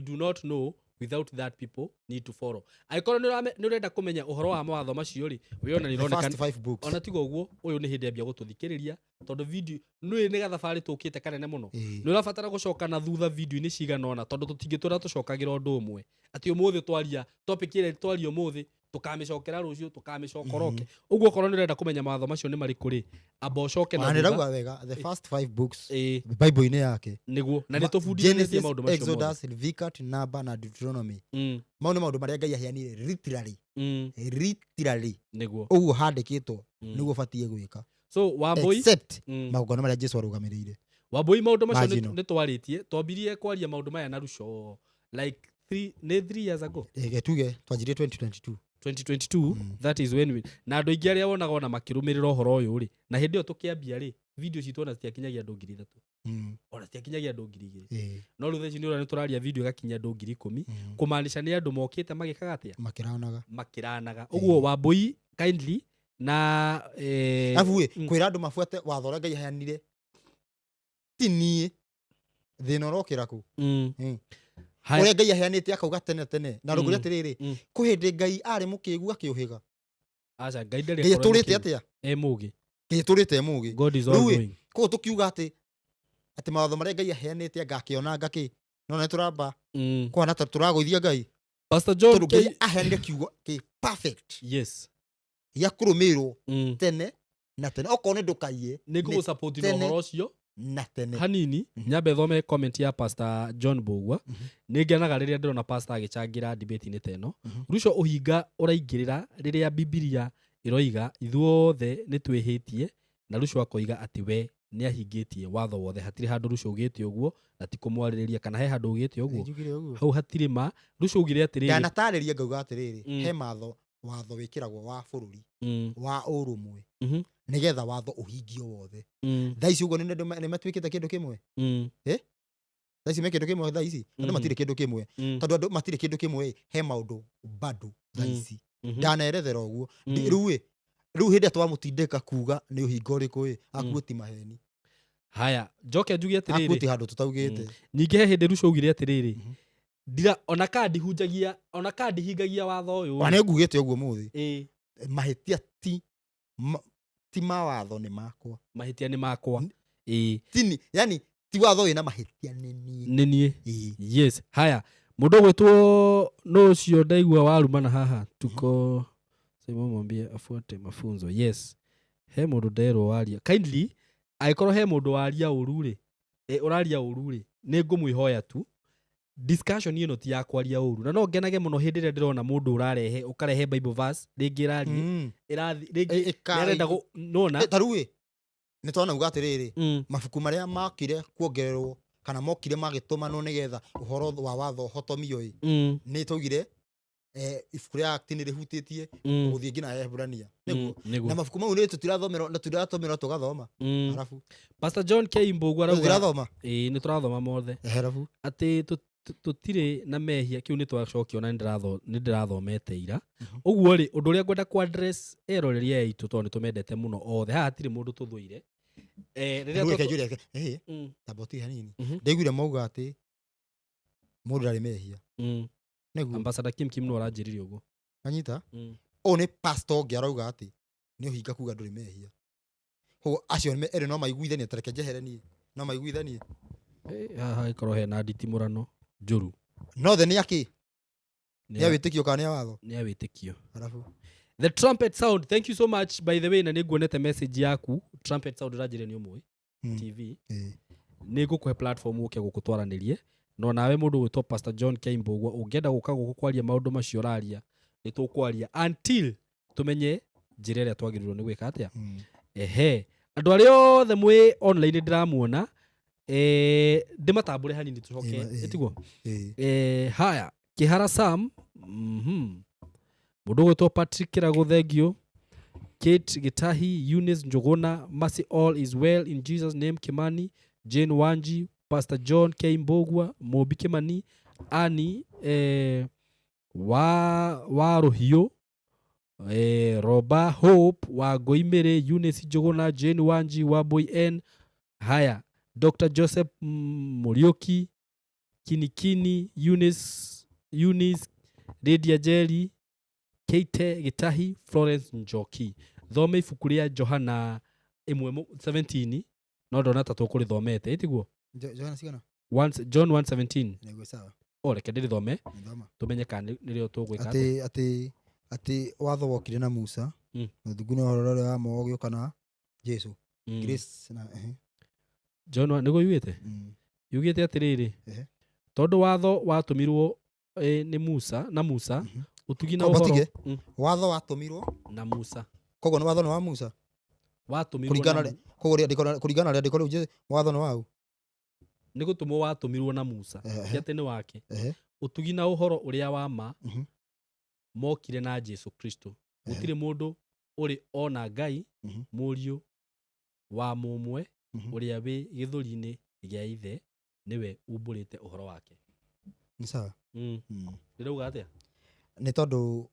do not know without that people need to follow. Angĩkorwo nĩ ũrenda kũmenya ũhoro wa mawatho macio rĩ, we ona The nĩ first 5 books. Ona tiga ũguo, ũyũ nĩ hĩndĩ ambia gũtũthikĩrĩria, tondũ video nĩ gathabarĩ tũkĩte kanene mũno. Nĩ ũrabatara gũcoka na thutha video-inĩ cigana ũna, tondũ tũtingĩtũra tũcokagĩra ũndũ ũmwe. Atĩ ũmũthĩ twaria topic ĩrĩa twaria ũmũthĩ, tũkamĩcokera rũciũ, tũkamĩcokoroke. Ũguo okorwo nĩ ũrenda kũmenya mawatho macio nĩ marĩkũ rĩ, amba ũcoke na Ona nĩ thutha. ndauga wega, the first 5 books Bible-inĩ yake. Nĩguo, na nĩ tũbundithĩtie Genesis, maũndũ macio mothe. Exodus, Leviticus, Number na Deuteronomy. Mau nĩ maũndũ marĩa Ngai aheanire literally. Literally. Nĩguo. Ũguo handĩkĩtwo, nĩguo ũbatiĩ gwĩka. So, Wambui, Except magongona marĩa Jesu arũgamĩrĩire. Wambui, maũndũ macio Marginal. nĩ twarĩtie, twambirie kwaria maũndũ maya na Ruco like three, nĩ 3 years ago. Ĩge tuge twanjirie 2022. 2022, that is when we, na andũ aingĩ arĩa wonaga ona makĩrũmĩrĩra ũhoro ũyũ rĩ, na hĩndĩ ĩyo tũkĩambia rĩ, video citũ ona citiakinyagia andũ ngiri ithatũ. Ona citiakinyagia andũ ngiri igĩrĩ. No rĩu thaa ici nĩ ũrona nĩ tũraria video ĩgakinyia andũ ngiri ikũmi. Kũmaanisha nĩ andũ mokĩte magĩkaga atĩa? Makĩranaga. Makĩranaga. Ũguo Wambui kindly na, Arabu ĩ, kwĩra andũ mabuate watho ũrĩa Ngai aheanire ti niĩ thĩna ũrokĩra kũ? Haya. Ũrĩa Ngai aheanĩte akauga tene tene. Na rũgũrĩ atĩrĩrĩ, kwĩ hĩndĩ Ngai arĩ mũkĩgu akĩũhĩga. Aca, Ngai ndarĩ Ngai akorwo e atũrĩte mũkĩgu. atĩa? E mũgĩ. Ngai atũrĩte e mũgĩ. God is all Rĩu ĩ, knowing. koguo tũkiuga atĩ mawatho marĩa Ngai aheanĩte anga akĩona anga kĩ? No nĩ tũramba kwana ta tũragũithia Ngai. Pastor John Tondũ Ngai K. aheanire kiugo kĩ perfect. Yes. Gĩa kũrũmĩrĩrwo tene na tene. Okorwo nĩ ndũkaiye, Nĩ ngũgũsupport na tene ũhoro ũcio. na tene. Hanini, nyambe thome comment ya Pastor John Mbugua. Nĩ ngenaga rĩrĩa ndĩrona pastor agĩcangĩra debate-inĩ ta ĩno. Ruco ũhinga ũraingĩrĩra rĩrĩa Bibilia ĩroiga ithuothe nĩ twĩhĩtie, na Ruco akoiga atĩ we nĩ ahingĩtie watho wothe. Hatirĩ handũ Ruco ugĩte ũguo, na ti kũmwarĩrĩria kana he handũ ugĩte ũguo. Njugire ũguo. Hau hatirĩ ma. Ruco ugire atĩrĩrĩ. Ndanatarĩria ngauga atĩrĩrĩ, he matho watho wĩkĩragwo wa bũrũri, wa ũrũmwe, nĩgetha watho ũhingio wothe. Thaa ici ũguo nĩ matuĩkĩte kĩndũ kĩmwe? Thaa ici me kĩndũ kĩmwe thaa ici? Andũ matirĩ kĩndũ kĩmwe. Tondũ andũ matirĩ kĩndũ kĩmwe, he maũndũ bado thaa ici. Ndanerethera ũguo. Rĩu ĩ, rĩu hĩndĩ ĩrĩa twamũtindĩka kuga nĩ ũhingo ũrĩkũ ĩ, akuo ti maheni. Haya, njoke njuge atĩrĩrĩ. Akuo ti handũ tũtaugĩte. Ningĩ he hĩndĩ Ruco augire atĩrĩrĩ, ndira, ona ka ndihunjagia, ona ka ndihingagia watho ũyũ. Ona nĩ ngugĩte ũguo mũthĩ. Mahĩtia ti mawatho nĩ makwa. Mahĩtia nĩ makwa. Tini, yani Ti watho wĩna mahĩtia nĩ niĩ. Nĩ niĩ. Ĩĩ. Yes, haya, mũndũ ũgwĩtwo no ũcio ndaigua warumana haha tuko Simon, mwambie afuate mafunzo. Yes, he mũndũ nderwo waria, kindly, angĩkorwo he mũndũ waria ũru rĩ, ũraria ũru rĩ, nĩ ngũmwĩhoya tu, discussion ĩno ti ya kwaria ũru, na no ngenage mũno hĩndĩ ĩrĩa ndĩrona mũndũ ũrarehe, ũkarehe Bible verse rĩngĩ ĩraria ĩrathi rĩngĩ nĩarenda nona. Ta rĩu ĩ, nĩ twanauga atĩrĩrĩ, mabuku marĩa makire kuongererwo kana mokire magĩtũmanwo nĩgetha ũhoro wa watho ũhotomio ĩ, nĩ twaugire ibuku rĩa Act nĩ rĩhutĩtie gũthiĩ nginya Eheburania, nĩguo? Nĩguo. Na mabuku mau nĩ tũtirathomerwo na tũtirathomerwo tũgathoma, arabu Pastor John K Mbũgua arauga tũtirathoma. Ĩĩ, nĩ tũrathoma mothe. Arabu atĩ tũtirĩ na mehia, kĩu nĩ twacokio na nĩ ndĩrathomete ira. Ũguo rĩ, ũndũ ũrĩa ngwenda ku address eroreria aitũ, tondũ nĩ tũmendete mũno othe, haha hatirĩ mũndũ tũthũire, rĩrĩa Rĩu reke njũrie, tamba ũtige hanini. Ndaiguire mauga atĩ mũndũ ndarĩ mehia, nĩguo? Ambassador Kim Kim no aranjĩrire ũguo. Anyita ũyũ nĩ pastor ũngĩ arauga atĩ nĩ ũhinga kuga ndũrĩ mehia. Koguo acio erĩ no maiguithanie, ta reke njehere niĩ, no maiguithanie. Haha hagĩkorwo hena nditimũrano njũru. No the nĩ akĩ? Nĩ Nĩ a wĩtĩkio kana nĩ a watho? Nĩ a wĩtĩkio. Arabu The Trumpet Sound, thank you so much, by the way, na nĩ nguonete message yaku. Trumpet Sound ũranjĩrire nĩ ũmũĩ TV. Nĩ ngũkũhe platform ũke gũkũ twaranĩrie, no nawe mũndũ ũgwĩtwo Pastor John K Mbũgua, ũngĩenda gũka gũkũ kwaria maũndũ macio ũraria, nĩ tũkwaria until tũmenye njĩra ĩrĩa twagĩrĩirwo nĩ gwĩka atĩa. Ehe, andũ arĩa othe mwĩ online ndĩramuona, ndĩmatambũre hanini tũcoke. Ĩtiguo? Ĩĩ. Haya, Kĩhara Sam, mũndũ ũgwĩtwo Patrick Kĩragũ, thengio. Kate Gĩtahi, Eunice Njũgũna, Mercy, all is well in Jesus name, Kimani Jane Wanji, Pastor John K Mbũgua, Mũmbi Kimani, Ani wa Rũhiũ, Roba Hope wa Ngoimĩrĩ, Eunice Njũgũna, Jane Wanji wa Boy N, haya, Dr Joseph Mũriũki, Kinikini, Eunice, Eunice Lydia Jerry, Kate Gĩtahi, Florence Njoki. Thome ibuku rĩa Johana 1 17, no ndona ta tũkũrĩthomete, ĩtiguo? Johana cigana? John 1:17. Nĩguo, sawa. O reke ndĩrĩthome. Nĩthoma. Tũmenye kana nĩrĩo tũgwĩka atĩa. Atĩ watho wokire na Musa, ũthingu na ũhoro ũrĩa wa ma ũgĩũka na Jesu. Grace na John nĩguo yugĩte? Yugĩte atĩrĩrĩ, tondũ watho watũmirwo nĩ Musa na Musa, ũtugi na Kwamba ũhoro tige. Watho watũmirwo na Musa. Koguo nĩ watho nĩ wa Musa. Watũmirwo Kũringana na koguo kũringana na rĩandĩko rĩu, watho nĩ wau? Nĩ gũtũmwo watũmirwo na Musa, ti atĩ nĩ wake. Ũtugi na ũhoro ũrĩa wa ma mokire na Jesu Kristo. Gũtirĩ mũndũ ũrĩ ona Ngai, mũriũ wa mũmwe ũrĩa wĩ gĩthũri-inĩ gĩa ithe nĩwe umbũrĩte ũhoro wake. Nĩ sawa. Ndĩrauga atĩa? Nĩ tondũ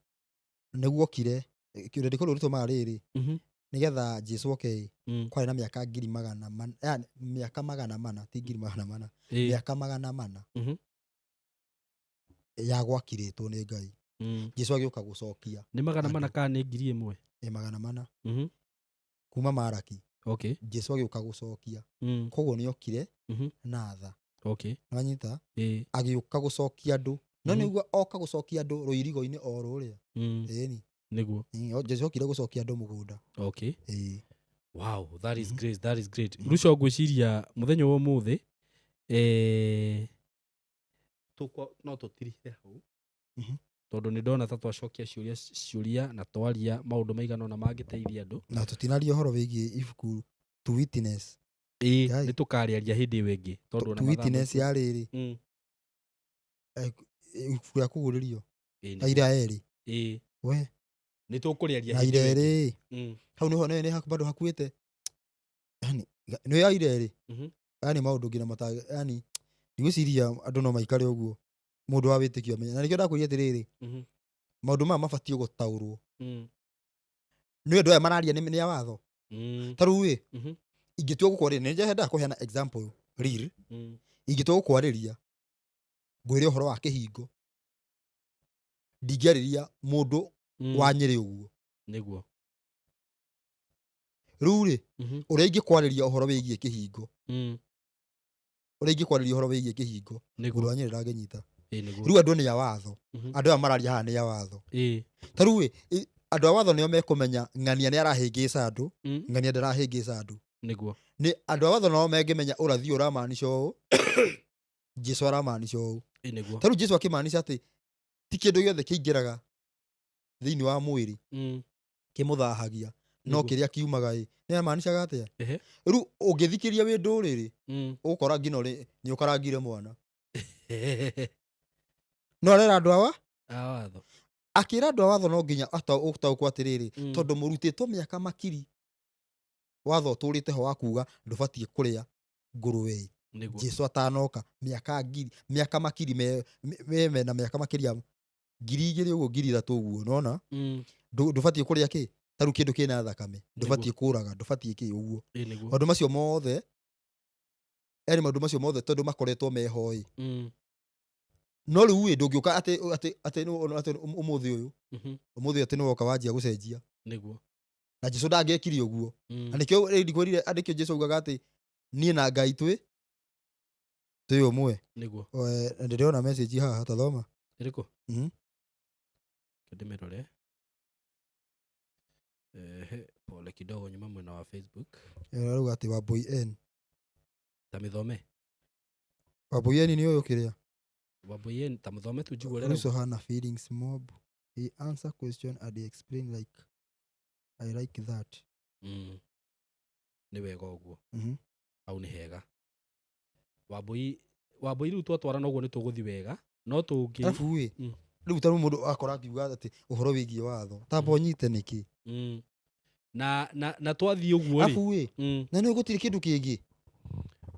nĩguokire rĩandĩko rĩu rĩtũmaga rĩrĩ, nĩgetha Jesu oke, kwarĩ na mĩaka ngiri magana mana, yani mĩaka 400, ti 400,000, mĩaka 400 ya gwakirĩtwo nĩ Ngai. Jesu agĩũka gũcokia. Nĩ 400 andũ. kana nĩ 1000? Nĩ 400. Kuma Maraki. Jesu agĩũka gũcokia. Koguo nĩ okire na tha. Nĩwanyita? Agĩũka gũcokia andũ. No nĩguo oka gũcokia andũ rũirigo-inĩ o rũrĩa. Ĩni. Nĩguo. Ĩĩ, Jesu okire gũcokia andũ mũgũnda. Ĩĩ. Wow, that is great, that is great. Ruco ngwĩciria mũthenya wa ũmũthĩ, no tũtirihe hau. Tondũ nĩ ndona ta twacokia ciũria na twaria maũndũ maigana ũna mangĩteithia andũ. Na tũtinaria ũhoro wĩgiĩ ibuku To Witness. Ĩĩ, Ngai. nĩ tũkarĩaria hĩndĩ ĩyo ĩngĩ, tondũ ona To mathaa Witness maitũ- ya rĩrĩ. Ibuku rĩa kũgũrĩrio. Ĩĩ, Na ira erĩ. Ĩĩ. We. Nĩ tũkũrĩaria Na hĩndĩ ira ĩyo ĩngĩ. erĩ. Hau nĩho nĩ bado hakuĩte. Yani, nĩ ya ira erĩ. Yani maũndũ nginya mata, yani ndigwĩciria andũ no maikare ũguo. Mũndũ wa wĩtĩkio amenya. Na nĩkĩo ndakwĩria atĩrĩrĩ, maũndũ maya mabatiĩ gũtaũrwo. Nĩ andũ aya mararia nĩ a watho. Ta rĩu ĩ, ingĩtua gũkwarĩria, nĩ nyendaga kũheana example real. Ingĩtua gũkwarĩria, ngwĩre ũhoro wa kĩhingo. Ndingĩarĩria mũndũ wa Nyĩrĩ ũguo. Nĩguo. Rĩu rĩ, ũrĩa ingĩkwarĩria ũhoro wĩgiĩ kĩhingo, Ũrĩa ingĩkwarĩria ũhoro wĩgiĩ kĩhingo, Nĩguo. mũndũ wa Nyĩrĩ ndangĩnyita. Ĩĩ, nĩguo. Rĩu andũ nĩ a watho. Andũ aya mararia haha nĩ a watho. Ta rĩu ĩ, andũ a watho nĩo mekũmenya ng'ania nĩ arahĩngĩca andũ, ng'ania ndarahĩngĩca andũ. Nĩguo. Nĩ andũ a watho nao mengĩmenya ũrathi ũyũ ũramaanisha ũũ, Jesu aramaanisha ũũ. Ĩĩ, nĩguo. Ta rĩu Jesu akĩmaanisha atĩ ti kĩndũ gĩothe kĩingĩraga thĩinĩ wa mwĩrĩ kĩmũthahagia, no kĩrĩa kiumaga ĩ, nĩ amaanishaga atĩa? Rĩu ũngĩthikĩria wĩ ndũrĩrĩ, ũgũkora nginya nĩ ũkarangire mwana. No arera andũ awa? A watho. Akĩra andũ a watho no nginya ũtaũkwo atĩrĩrĩ, tondũ mũrutĩtwo mĩaka makiri, watho ũtũrĩte ho wa kuga ndũbatiĩ kũrĩa ngũrũwe. Nĩguo. Jesu atanoka mĩaka ngiri, mĩaka makiri me na mĩaka makĩria 2000 ũguo, 3000 ũguo, nona? Ndũbatiĩ kũrĩa kĩ? Ta rĩu kĩndũ kĩna thakame, ndũbatiĩ kũraga, ndũbatiĩ kĩ ũguo. Ĩĩ, nĩguo. Maũndũ macio mothe, yani maũndũ macio mothe tondũ makoretwo meho ĩ. No rĩu ĩ, ndũngĩũka atĩ, atĩ, atĩ, atĩ ũmũthĩ ũyũ, ũmũthĩ atĩ nĩwoka wanjia gũcenjia. Nĩguo. Na Jesu ndangĩekire ũguo. Na nĩkĩo rĩu ndikwĩrire, nĩkĩo Jesu augaga atĩ niĩ na Ngai twĩ ũmwe. Nĩguo. Na ndĩrona message haha, ta thoma. Ĩrĩkũ? Ndĩmĩrore. Ehe, pole kidogo nyuma mwena wa Facebook. Ĩrauga atĩ Wambui N. Ta mĩthome. Wambui N nĩ ũyũ kĩrĩa? Wambui N, ta mũthome tu njigue ũrĩa Ruso arauga. hana feelings mob. He answer question and he explain like I like that. Nĩ wega ũguo. Hau nĩ hega. Wambui rĩu twatwarana ũguo nĩ tũgũthiĩ wega. No tũngĩ Arabu ĩ, rĩu ta rĩu mũndũ akora akiuga atĩ ũhoro wĩgiĩ watho. Tamba ũnyite nĩkĩ? Na twathiĩ ũguo rĩ. Arabu ĩ, na nĩ gũtirĩ kĩndũ kĩngĩ.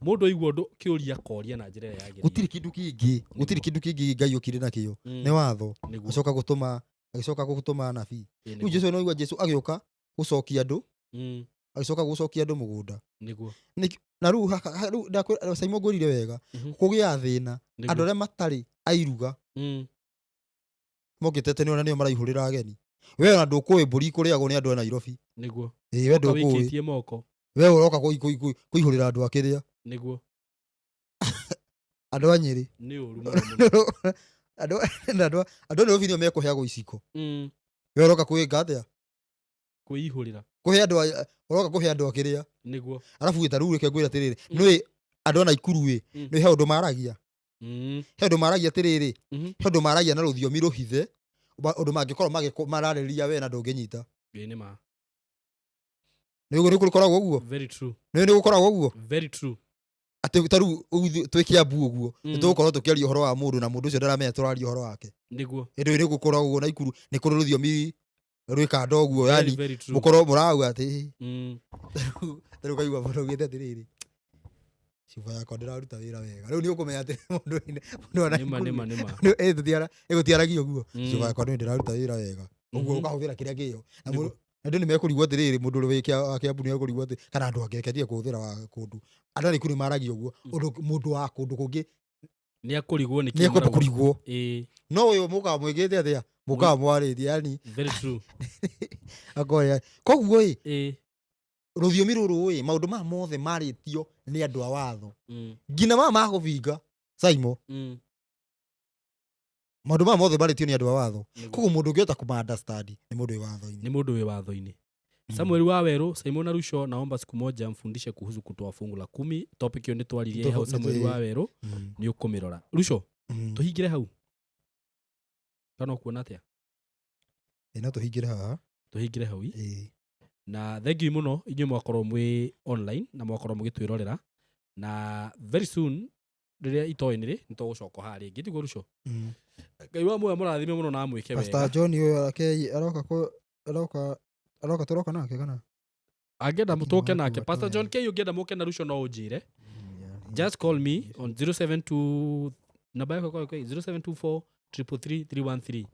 Mũndũ aigua ũndũ kĩũria akoria na njĩra ĩrĩa yagĩrĩire. Gũtirĩ kĩndũ kĩngĩ, gũtirĩ kĩndũ kĩngĩ Ngai okire nakĩo. Nĩ watho. Nĩguo. Acoka gũtũma, agĩcoka gũtũma anabii. Ĩĩ, Rĩu nĩguo. Jesu no aigua Jesu agĩũka gũcokia andũ, agĩcoka gũcokia andũ mũgũnda. Nĩguo. Nĩkĩ, na rĩu haka, ha, rĩu ndakwĩra, Simon ngwĩrire wega, kũgĩa thĩna, Nĩguo. andũ arĩa matarĩ airuga, mokĩte tene ona nĩo maraihũrĩra ageni. We ona ndũkũĩ mbũri kũrĩagwo nĩ andũ a Nairobi. Nĩguo. Ĩĩ, we Ũka ndũkũĩ. wĩikĩtie moko. We ũroka kũihũrĩra andũ a kĩrĩa. Nĩguo. Andũ a Nyĩrĩ. Nĩ ũru mũno mũno. Andũ, andũ, andũ a Nairobi nĩo mekũheagwo iciko. We ũroka kwĩka atĩa? Kwĩihũrĩra. Kũhe andũ a, ũroka kũhe andũ a kĩrĩa. Nĩguo. Arabu ta rĩu reke ngwĩre atĩrĩrĩ, nĩũĩ andũ a Naikuru ĩ, nĩũĩ he ũndũ maragia? He ũndũ maragia atĩrĩrĩ, he ũndũ maragia na rũthiomi rũhithe, ũndũ mangĩkorwo mararĩrĩria we na ndũngĩnyita. Ĩĩ, nĩ ma. Nĩ ũguo nĩ gũkoragwo ũguo? Very true. Nĩ nĩ gũkoragwo ũguo? Very true. Atĩ ta rĩu twĩ Kiambu ũguo, nĩ tũgũkorwo tũkĩaria ũhoro wa mũndũ na mũndũ ũcio ndaramenya tũraria ũhoro wake. Nĩguo. Ĩndĩ nĩ gũkoragwo ũguo Naikuru, nĩ kũrĩ rũthiomi rwĩkanda ũguo, Very, yani very true. mũkorwo mũrauga atĩ, ta rĩu ũkaigua mũndũ augĩte atĩrĩrĩ, cuba yakwa ndĩraruta wĩra wega. Rĩu nĩ ũkũmenya atĩ mũndũ wĩna, mũndũ wa Nĩma, Naikuru nĩma, nĩma. nĩ, ĩ, tũtiara, ĩ, gũtiaragio ũguo. Cuba yakwa nĩ ndĩraruta wĩra wega. Ũguo ũkahũthĩra kĩrĩa kĩo. Na mũndũ, andũ nĩ mekũrigwo atĩrĩrĩ, mũndũ ũrĩa wĩ wa Kiambu nĩ ekũrigwo atĩ, kana andũ angĩ, reke ndige kũhũthĩra wa kũndũ. Andũ a Naikuru nĩ maragia ũguo, ũndũ mũndũ wa kũndũ kũngĩ Nĩ akũrigwo nĩ nĩ kĩĩ ekwamba marauga. kũrigwo. Ĩĩ. No ũyũ mũkaga mwĩkĩte atĩa? Mũkaga mwarĩtie, yani. Very true. Akoya. Koguo ĩ, Ĩĩ. rũthiomi rũrũ ĩ, maũndũ maya mothe marĩtio nĩ andũ a watho. Nginya maya ma kũbinga, Simon. Maũndũ maya mothe marĩtio nĩ andũ a watho. Nĩguo. Koguo mũndũ ũngĩhota kũma-understand nĩ mũndũ wĩ watho-inĩ. Nĩ mũndũ wĩ watho-inĩ. Samuel Waweru, Simon Arusho, naomba siku moja mfundishe kuhusu kutoa fungu la 10. Topic hiyo nĩtwaririe hau Samuel Waweru, nĩ ũkũmĩrora. Rusho, tũhingĩre hau. Kana ũkuona atĩa? Ĩ, no tũhingĩre haha. Tũhingĩre hau, ĩ. Ĩ. Na thank you mũno inyuĩ mwakorwo mwĩ online na mwakorwo mũgĩtwĩrorera. Na very soon rĩrĩa itoĩ nĩ rĩ, nĩ tũgũcoka haha rĩngĩ, tiguo Rusho? Ngai wa muoyo mũrathime mũno na amwĩke Pastor wega. John ũyũ ake aroka kũ, aroka, aroka tũroka nake kana? Angĩenda Lakini tũke watu nake. watoe. Pastor John K ũngĩenda mũke na Rusho no ũnjĩre. Just call me on zero seven two, namba yakwa ĩkoragwo ĩ zero seven two four triple three three one three.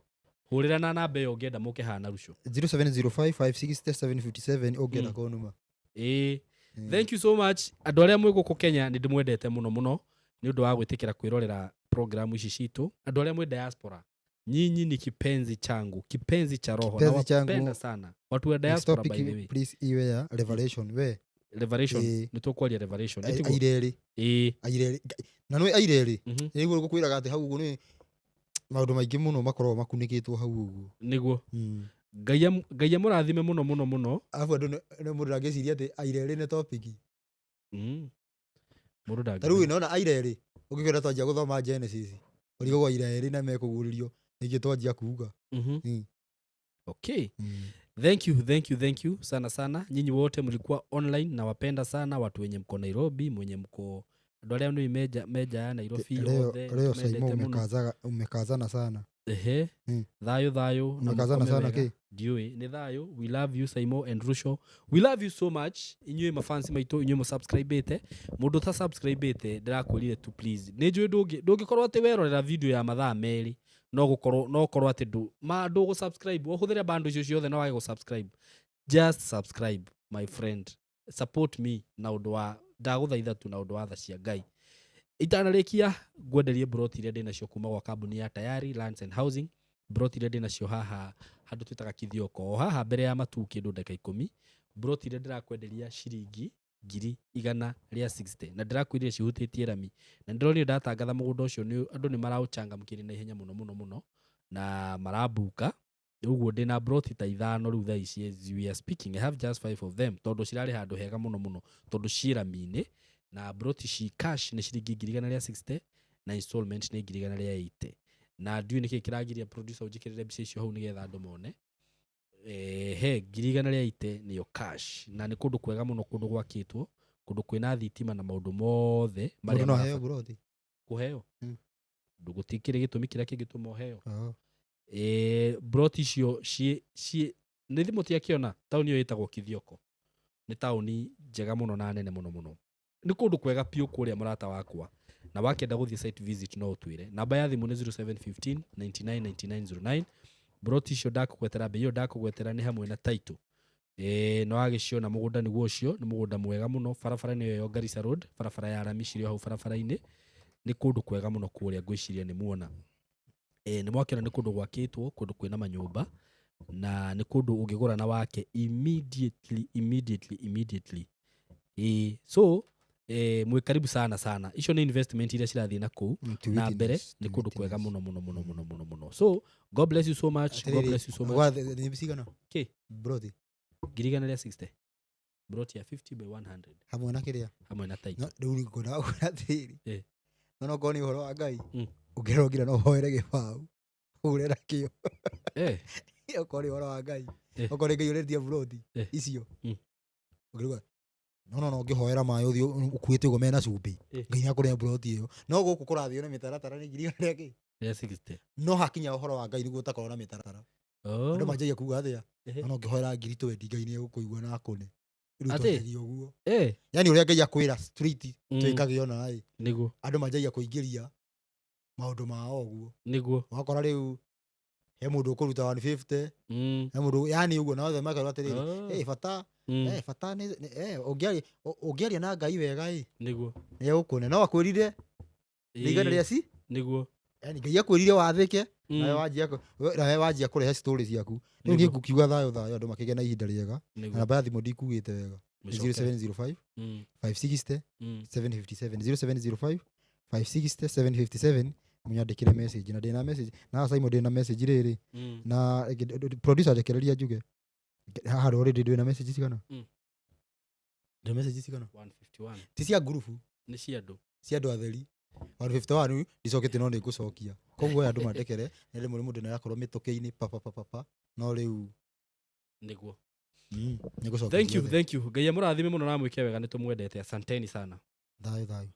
Hũrĩra na namba ĩyo ũngĩenda mũke haha na Rusho. Zero seven zero five five six seven fifty seven ũngĩenda kũnuma. Ĩĩ. Thank you so much. Andũ arĩa mwĩ gũkũ Kenya nĩ ndĩmwendete mũno mũno nĩ ũndũ wa gwĩtĩkĩra kwĩrorera programu ici citũ. Andũ arĩa mwĩ diaspora, nyinyi ni kipenzi changu, kipenzi cha roho. Kipenzi changu. Nawapenda sana. Watu wa Next diaspora, topic, by the way. please iwe ya revelation we. Revelation. Ĩĩ. Nĩ tũkwaria Revelation. Nĩ tiguo? Airerĩ. Ĩĩ. Airerĩ na nĩ airerĩ. Nĩguo ngũkwĩraga atĩ hau ũguo nĩ maũndũ maingĩ mũno makoragwo makunĩkĩtwo hau ũguo. Nĩguo. Ngai amũrathime mũno mũno mũno. Arabu andũ mũndũ ndangĩciria atĩ airerĩ nĩ topic. Mũndũ Ta rĩu ndangĩmenya. nona airerĩ ũngĩkĩona twanjia gũthoma Genesis ũrigagwo airerĩ na mekũguũrĩrio ningĩ twanjia kuga. Okay. Thank you, thank you, thank you sana sana. Nyinyi wote mlikuwa online, nawapenda sana watu wenye mko Nairobi, mwenye mko andũ arĩa nĩ meja ya Nairobi Leo othe leo Saimo nĩtũmendete mũno. umekazana sana. Ehe. Thayũ thayũ na Umekazana mũkome sana wega. kĩ? Ndiũĩ nĩ thayũ. We love you Saimo and Rusho, we love you so much. Inyuĩ mafansi maitũ, inyuĩ mũsubscribĩte, mũndũ ũtasubscribĩte ndĩrakwĩrire tu please, nĩ njũĩ ndũngĩkorwo atĩ werorera video ya mathaa merĩ no gũkorwo no ũkorwo atĩ ndũ ma ndũgũ-subscribe, ũhũthĩre bando icio ciothe no wage gũ-subscribe. Just subscribe my friend, support me na ũndũ wa ndagũthaitha tu na ũndũ wa tha cia Ngai. Itanarĩkia ngwenderie broti iria ndĩnacio kuma gwa kambuni ya Tayari Lands and Housing. Broti iria ndĩnacio haha handũ twĩtaga Kithioko, o haha mbere ya matu kĩndũ ndagĩka 10. Broti iria ndĩrakwenderia ciringi 160,000 na ndĩrakwĩrire cihutĩtie rami, na ndĩronire ndatangatha mũgũnda ũcio nĩ andũ nĩ maraũchangamkĩire na ihenya mũno mũno mũno na marambuka. Ũguo ndĩna broti ta 5 rĩu thaa ici as we are speaking. I have just 5 of them tondũ cirarĩ handũ hega mũno mũno tondũ ciĩ rami-inĩ, na broti ci cash nĩ ciringi 160,000 na installment nĩ 180,000. Na ndiũĩ nĩkĩ kĩragiria producer ũnjĩkĩrĩre mbica icio hau nĩgetha andũ mone. He 180,000 nĩyo cash, na nĩ kũndũ kwega mũno, kũndũ gwakĩtwo, kũndũ kwĩna thitima na maũndũ mothe marĩa Mũndũ no aheo marabatara. broti? Kũheo? Gũtikĩrĩ gĩtũmi kĩrĩa kĩngĩtũma ũheo. Broti icio ciĩ nĩ thimũ tiakĩona taũni ĩyo ĩtagwo Kithioko, nĩ taũni njega mũno na nene mũno mũno, nĩ kũndũ kwega biũ kũrĩa mũrata wakwa, na wakĩenda gũthiĩ site visit no ũtwĩre. Namba ya thimũ nĩ 0715 99 99 09. Broti icio ndakũgwetera, mbei ĩyo ndakũgwetera nĩ hamwe na title. No wagĩciona mũgũnda nĩguo ũcio, nĩ mũgũnda mwega mũno, barabara nĩyo ĩyo Garissa Road, barabara ya rami cirĩ o hau barabara-inĩ, nĩ kũndũ kwega mũno kũrĩa, ngwĩciria nĩ muona. Nĩ mwakĩona nĩ kũndũ gwakĩtwo, kũndũ kwĩna manyũmba, na nĩ kũndũ ũngĩgũra na wake immediately, immediately, immediately. So mwĩ karibu sana sana. Icio nĩ investment iria cirathiĩ na kũu na mbere, nĩ kũndũ kwega mũno mũno mũno mũno mũno mũno. So God bless you so much, God bless you so much. Nĩ cigana? Kĩ? Broti. 160,000. Broti ya 50 by 100. Hamwe na kĩrĩa? Hamwe na title. No, rĩu ngwenda gũkwĩra atĩrĩrĩ. No no okorwo nĩ ũhoro wa Ngai, ũngĩrora nginya no ũhoere gĩbaũ, ũgũre nakĩo. Okorwo nĩ ũhoro wa Ngai, okorwo nĩ Ngai ũrendia broti icio. Ũngĩruga, no, no, no, ũngĩhoera maĩ ũthiĩ ũkuĩte ũguo mena cumbĩ, Ngai nĩakũrĩa broti ĩyo. No gũkũ kũrathiĩ na mĩtaratara nĩ ngiri igana rĩa kĩ? Rĩa 60. No hakinya ũhoro wa Ngai nĩguo ũtakorwo na mĩtaratara. Andũ manjagia kuga atĩa? No, no, ũngĩhoera ngiri twendi Ngai nĩegũkũigua na akũne. Rĩu Atĩ? twanjagia ũguo. Yani ũrĩa Ngai akwĩra straight twĩkage ona ĩ. Nĩguo. Andũ manjagia kũingĩria maũndũ mao ũguo. Nĩguo. Ũgakora rĩu he mũndũ ũkũruta 150, he mũndũ, yani ũguo, na othe makerwo atĩrĩrĩ, bata, bata nĩ, nĩ, ũngĩaria na Ngai wega ĩ, Nĩguo. nĩegũkũne. No akwĩrire nĩ igana rĩa ci? Nĩguo. Yani Ngai akwĩrire wathĩke, nawe wanjia nawe wanjia kũrehe story ciaku. Rĩu niĩ Nĩguo. ngũkiuga thayũ thayũ, andũ makĩgĩa na ihinda rĩega. Nĩguo. Na namba ya thimũ ndikugĩte wega. Nĩ Mĩcoke. 0705 560 757. 0705 560 757. Mũnyandĩkĩre message, na ndĩna message. Na Simon ndĩna message rĩrĩ. Na producer njekereria njuge. Haha already ndĩna message cigana? Ndĩna message cigana? 151. Ti cia ngurubu. Nĩ cia andũ. Cia andũ atheri. 151 ndicokete no nĩngũcokia. Koguo aya andũ mandekere, nĩ rĩmwe mũndũ nĩarakorwo mĩtũkĩ-inĩ pa, pa, pa, pa, pa. No rĩu Nĩguo. Nĩngũcokia Thank you, ciothe. thank you. Ngai amũrathime mũno na amwĩke wega, nĩtũmwendete. Asanteni sana. Thayũ, thayũ.